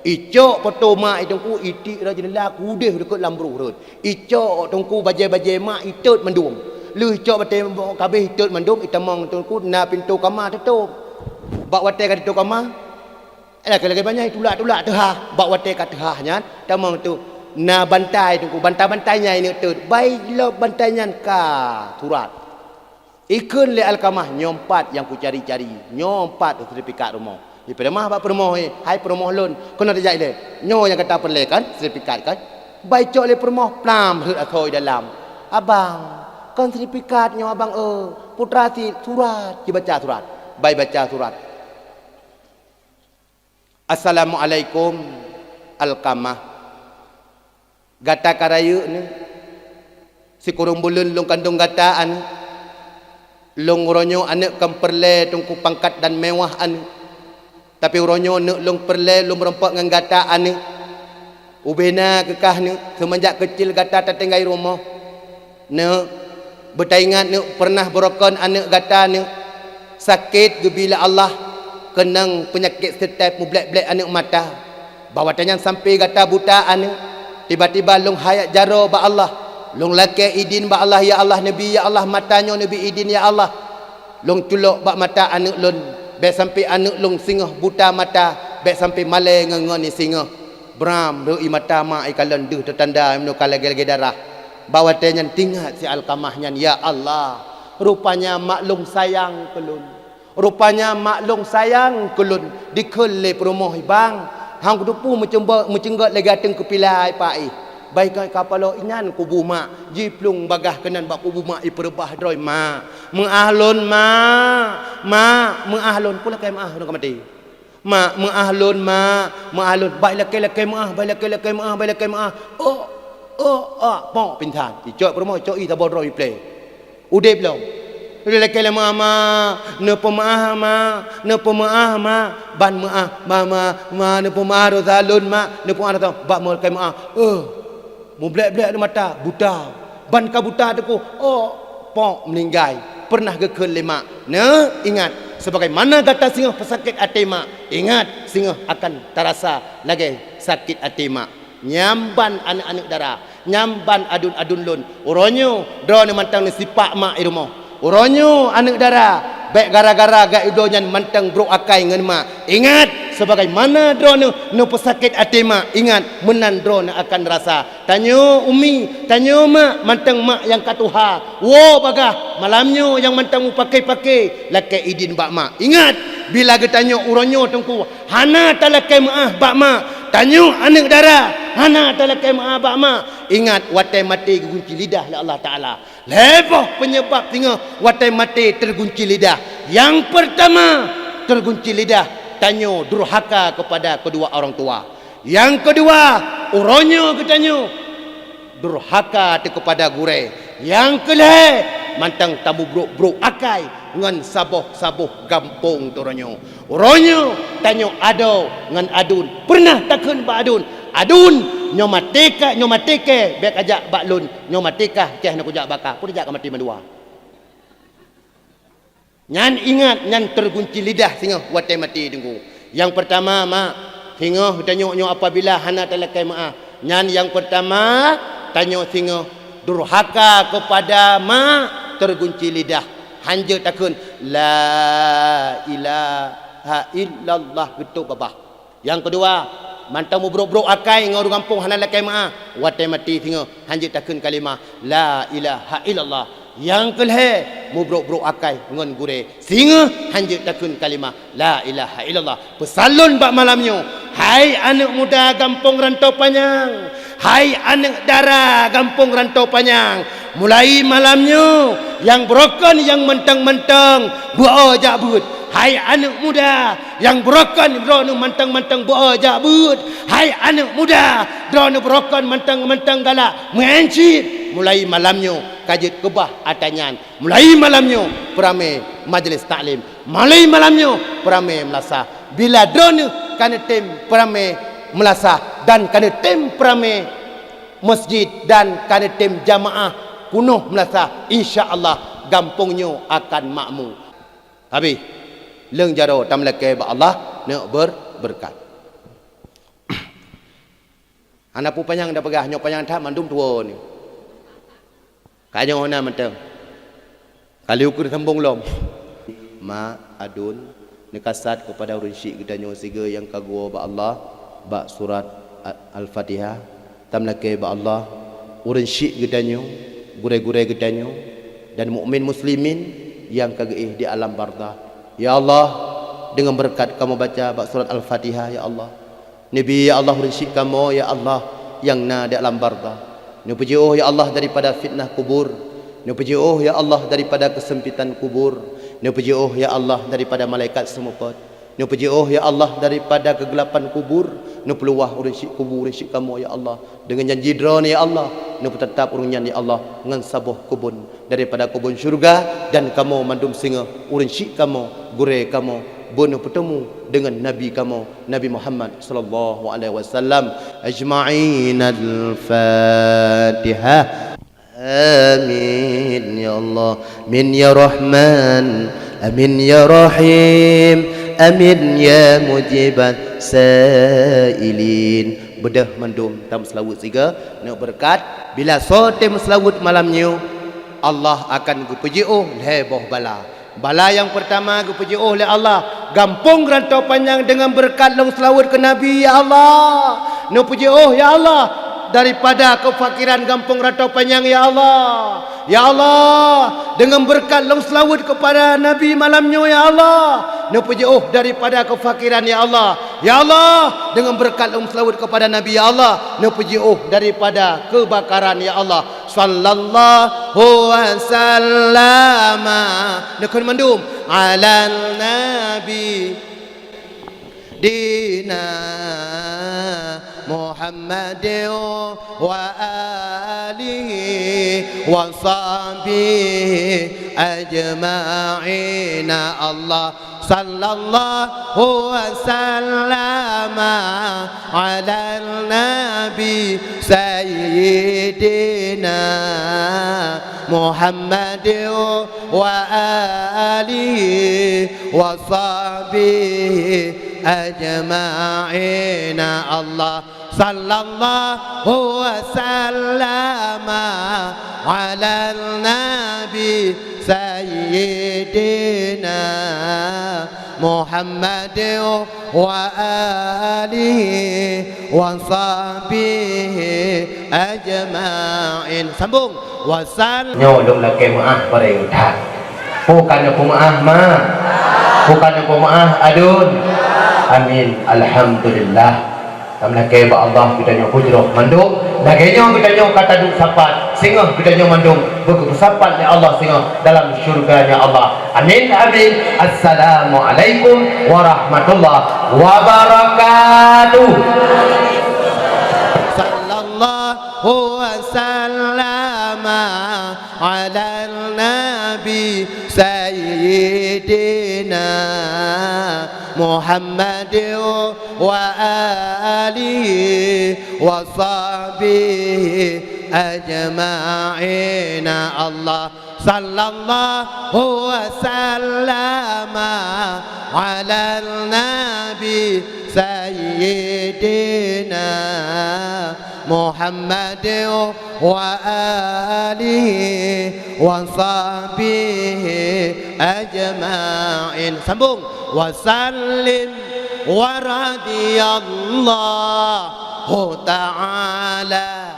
Icok poto mak i teungku, itiek rot jeundela, keudeh dikeue lam bruek rot. Icok teungku bajée-bajée mak itot mandum. Lheueh icok batée kabeh itot mandum, itamong teungku na pintoe kama teutôp. Bak watée ka teutôp kama, lagée-lagée bangai tulak-tulak teuhah. Bak watée ka teuhah nyan, tamong teuk na bantai teungku, bantai-bantai nyan ineuk tot. Bai lom bantai nyan ka surat. Ikheun lé Alkamah, "Nyoe pat nyang kucari-cari, nyoe pat sertifikat rumoh." Ipeudamah bak peurumoh, "Hai peurumoh lôn, keunoe tajak ilée. Nyoe nyang gata peureulée kan, sertifikat kan?" Bai cok lé peurumoh, plam rhot asoe dalam. "Abang, kon sertifikat nyoe abang, eh, putra sit, surat." Jibaca surat. Bai baca surat. "Assalamualaikum, Alkamah. Gata ka rayeuk neuh? Sikureueng buleuen lôn kandong gata aneuk. Lôn uroe nyoe aneuk kon peureulée teungku pangkat dan meuwah aneuk. Tapi uroe nyoe neuk lôn peureulée lôn meurumpok ngon gata aneuk. Ubena keu kah neuk, seumeunjak keucil gata tatinggai rumoh. Neuk, beutaingat neuk peureunah beurokon aneuk gata neuk sakét geubi lé Allah, keunong peunyakét seutep mublek-blek aneuk mata. Bak watée nyan sampoe gata buta aneuk, tiba-tiba lôn hayat jaroe bak Allah. Lôn lakée idin bak Allah, 'Ya Allah, neubi, ya Allah, mata nyoe neubi idin, ya Allah.' Lôn culok bak mata aneuk lôn, bék sampoe aneuk lôn singoh buta mata, bék sampoe malée ngon-ngon singoh." Bram rhot ie mata mak ikalon deuh teutanda meunyoe ka lagée-lagée darah. Bak watée nyan teuingat si Alkamah nyan, "Ya Allah, rupanya mak lôn sayang keu lôn. Rupanya mak lôn sayang keu lôn." Dikheun lé peurumoh, "Bang, han kuteupeu meuceunggôt, meuceunggôt lagée ateueng keupila i pak ih. Bai ka, ka paloe inan kubu mak, jiplueng bagaih keunan bak kubu mak, ipeureubah droe, 'Mak, meu'ah lôn, Mak. Mak, meu'ah lôn.'" "Peue lakée meu'ah, droe ka maté?" "Mak, meu'ah lôn, Mak, meu'ah lôn." "Bai lakée-lakée meu'ah, bai lakée-lakée meu'ah, bai lakée meu'ah." "Oh, oh, ah," pok pingsan. Icok peurumoh, icok ie saboh droe iplée. Udeb lom. Lakée lé meu'ah, "Mak, neupeumeu'ah, Mak, neupeumeu'ah, Mak." "Ban meu'ah, Ma, Ma, Ma, neupeumeu'ah desya lôn, Mak, neupeumeu'ah desya." Bak meulakée meu'ah, eh, mublek-blek di mata, buta. Ban ka buta teungku, oh, pok meuninggai. Peureunah geukheun lé mak, "Neuk, ingat, sebagaimana gata singoh peusakét até mak, ingat, singoh akan tarasa lagée sakét até mak." Nyan ban aneuk-aneuk dara, nyan ban aduen-aduen lôn. Uroe nyoe droeneuh mantong neusipak mak i rumoh. Uroe nyoe aneuk dara, bék gara-gara geuh ibloe nyan mantong brok akai ngon mak. Ingat, sebagaimana droeneuh neupeusakét até mak, ingat, meunan droeneuh akan rasa. Tanyoe umi, tanyoe mak, mantong mak nyang ka tuha. Woe bagaih, malam nyoe nyang mantong mupake-pake, lakée idin bak mak. Ingat, bila geutanyoe uroe nyoe teungku hana talakée meu'ah bak mak, tanyoe aneuk dara hana talakée meu'ah bak mak, ingat, watée maté geugunci lidah lé Allah Taala. Lhée boh peunyeubab singoh watée maté teugunci lidah. Nyang peurtama, teugunci lidah tanyoe durhaka keupada keudua ureuëng tuha. Nyang keudua, uroe nyoe geutanyoe durhaka teuh keupada gurée. Nyang keulhèe, mantong tamubrôk-brôk akai ngon saboh-saboh gampông droeneuh. Uroe nyoe tanyoe adoe ngon aduen, peureunah takheun bak aduen, "Aduen, nyoe maté ka, nyoe maté kèe, bèk kajak bak lôn, nyoe maté kah, kèe hana kujak bak kah, peue tajak ka maté mandua." Nyan ingat, nyan teugunci lidah singoh watèe maté teungku. Nyang peurtama, mak, singoh tanyoe nyoe apabila hana talakèe meu'ah, nyan nyang peurtama, tanyoe singoh durhaka keupada mak teugunci lidah. Hanjeuet takheun, "La ilaha illallah," geutôp babah. Nyang keudua, mantong mubrôk-brôk akai ngon ureueng gampông hana lakèe meu'ah, watèe maté singoh hanjeuet takheun kalimah la ilaha illallah. Nyang keulhèe, mubrôk-brôk akai ngon gurèe, singoh hanjeuet takheun kalimah la ilaha illallah. Peusan lôn bak malam nyoe, hai aneuk muda gampông Rantau Panyang, hai aneuk dara gampông Rantau Panyang, mulai malam nyoe nyang beurokon nyang mantong-mantong beuo jak beuet. Hai aneuk muda, nyang beurokon droeneuh mantong-mantong beuo jak beuet. Hai aneuk muda, droeneuh beurokon mantong-mantong galak meu'en cit. Mulai malam nyoe ka jeuet keubah atra nyan. Mulai malam nyoe peuramè majlis taklim. Mulai malam nyoe peuramè meulasah. Bila droeneuh ka neutem peuramè meulasah dan ka neutem peuramè masjid dan ka neutem jamaah peunoh meulasah, insya Allah gampông nyoe akan makmu. Habéh. Lheueh jaroe tameulakèe bak Allah neuk ber-, beureukat. Hana peue panyang tapeugah, nyoe panyang that mandum tuwoe nyoe. Ka nyoe na mantong. Ka lheueh ukeue sambong lom. Mak, aduen, neukasat keupada ureueng syik geutanyoe sigoe nyang ka geuwoe bak Allah, bak surat A-, Al-Fatihah. Tameulakèe bak Allah, ureueng syik geutanyoe, gurèe-gurèe geutanyoe, dan mukmin muslimin nyang ka geuéh di alam barzakh. Ya Allah, deungon beureukat kamoe baca bak surat Al-Fatihah, ya Allah. Neubi, ya Allah, ureueng syik kamoe, ya Allah, nyang na di alam barzakh. Neupeujiôh, ya Allah, daripada fitnah kubur. Neupeujiôh, ya Allah, daripada keusempitan kubur. Neupeujiôh, ya Allah, daripada malaikat seumeupat. Neupeujiôh, ya Allah, daripada keugelapan kubur, neupeuluwah ureueng syik kubur, ureueng syik kamoe, ya Allah. Deungon janji Droeneuh, ya Allah, neupeuteutap ureueng nyan, ya Allah, ngon saboh keubon daripada keubon syeuruga, dan kamoe mandum singoh, ureueng syik kamoe, gurèe kamoe, beuneupeuteumèe deungon Nabi kamoe, Nabi Muhammad sallallahu alaihi wasallam, ajma'in. Al-Fatihah. Amin ya Allah, amin ya Rahman, amin ya Rahim, amin ya Mujibas Sailin. Beudôh mandum tameuseulaweuet sigoe, neuk beureukat. Bila soe tém meuseulaweuet malam nyoe, Allah akan geupeujiôh lhèe boh bala. Bala nyang peurtama geupeujiôh lé Allah, gampông Rantau Panyang deungon beureukat lôn seulaweuet keu Nabi, ya Allah. Neupeujiôh, ya Allah, daripada keufakiran gampông Rantau Panyang, ya Allah. Ya Allah, deungon beureukat lôn seulaweuet keupada Nabi malam nyoe, ya Allah. Neupeujiôh daripada keufakiran, ya Allah. Ya Allah, deungon beureukat lôn seulaweuet keupada Nabi, ya Allah. Neupeujiôh daripada keubakaran, ya Allah. Sallallahu wasallama, neukheun mandum, alan nabi dina Muhammadin wa alihi wa sahbihi ajma'in. Allah sallallahu wasallama ala nabi sayyidina Muhammadin wa alihi wa sahbihi ajma'in. Allah sallallahu wasallama ala nabi sayyidina Muhammadin wa alihi wa sahbihi ajma'in. Sambung. Wasal. Nyoe lôn lakèe meu'ah pareng that. Peue ka neupeumaah, mak? Peue ka neupeumaah, aduen? Amin. Alhamdulillah. Tameulakèe bak Allah geutanyoe pujroh mandum. Lagèe nyoe geutanyoe ka taduek sapat, singoh geutanyoe mandum beugeupeusapat lé Allah singoh dalam syurga-Nya Allah. Amin, amin. Assalamualaikum warahmatullahi wabarakatuh. Sallallahu وسلم على النبي سيدنا محمد وآله وصحبه أجمعين. الله صلى الله وسلم على النبي سيدنا محمد وآله وصحبه أجمعين. Sambung. وسلم ورضي الله تعالى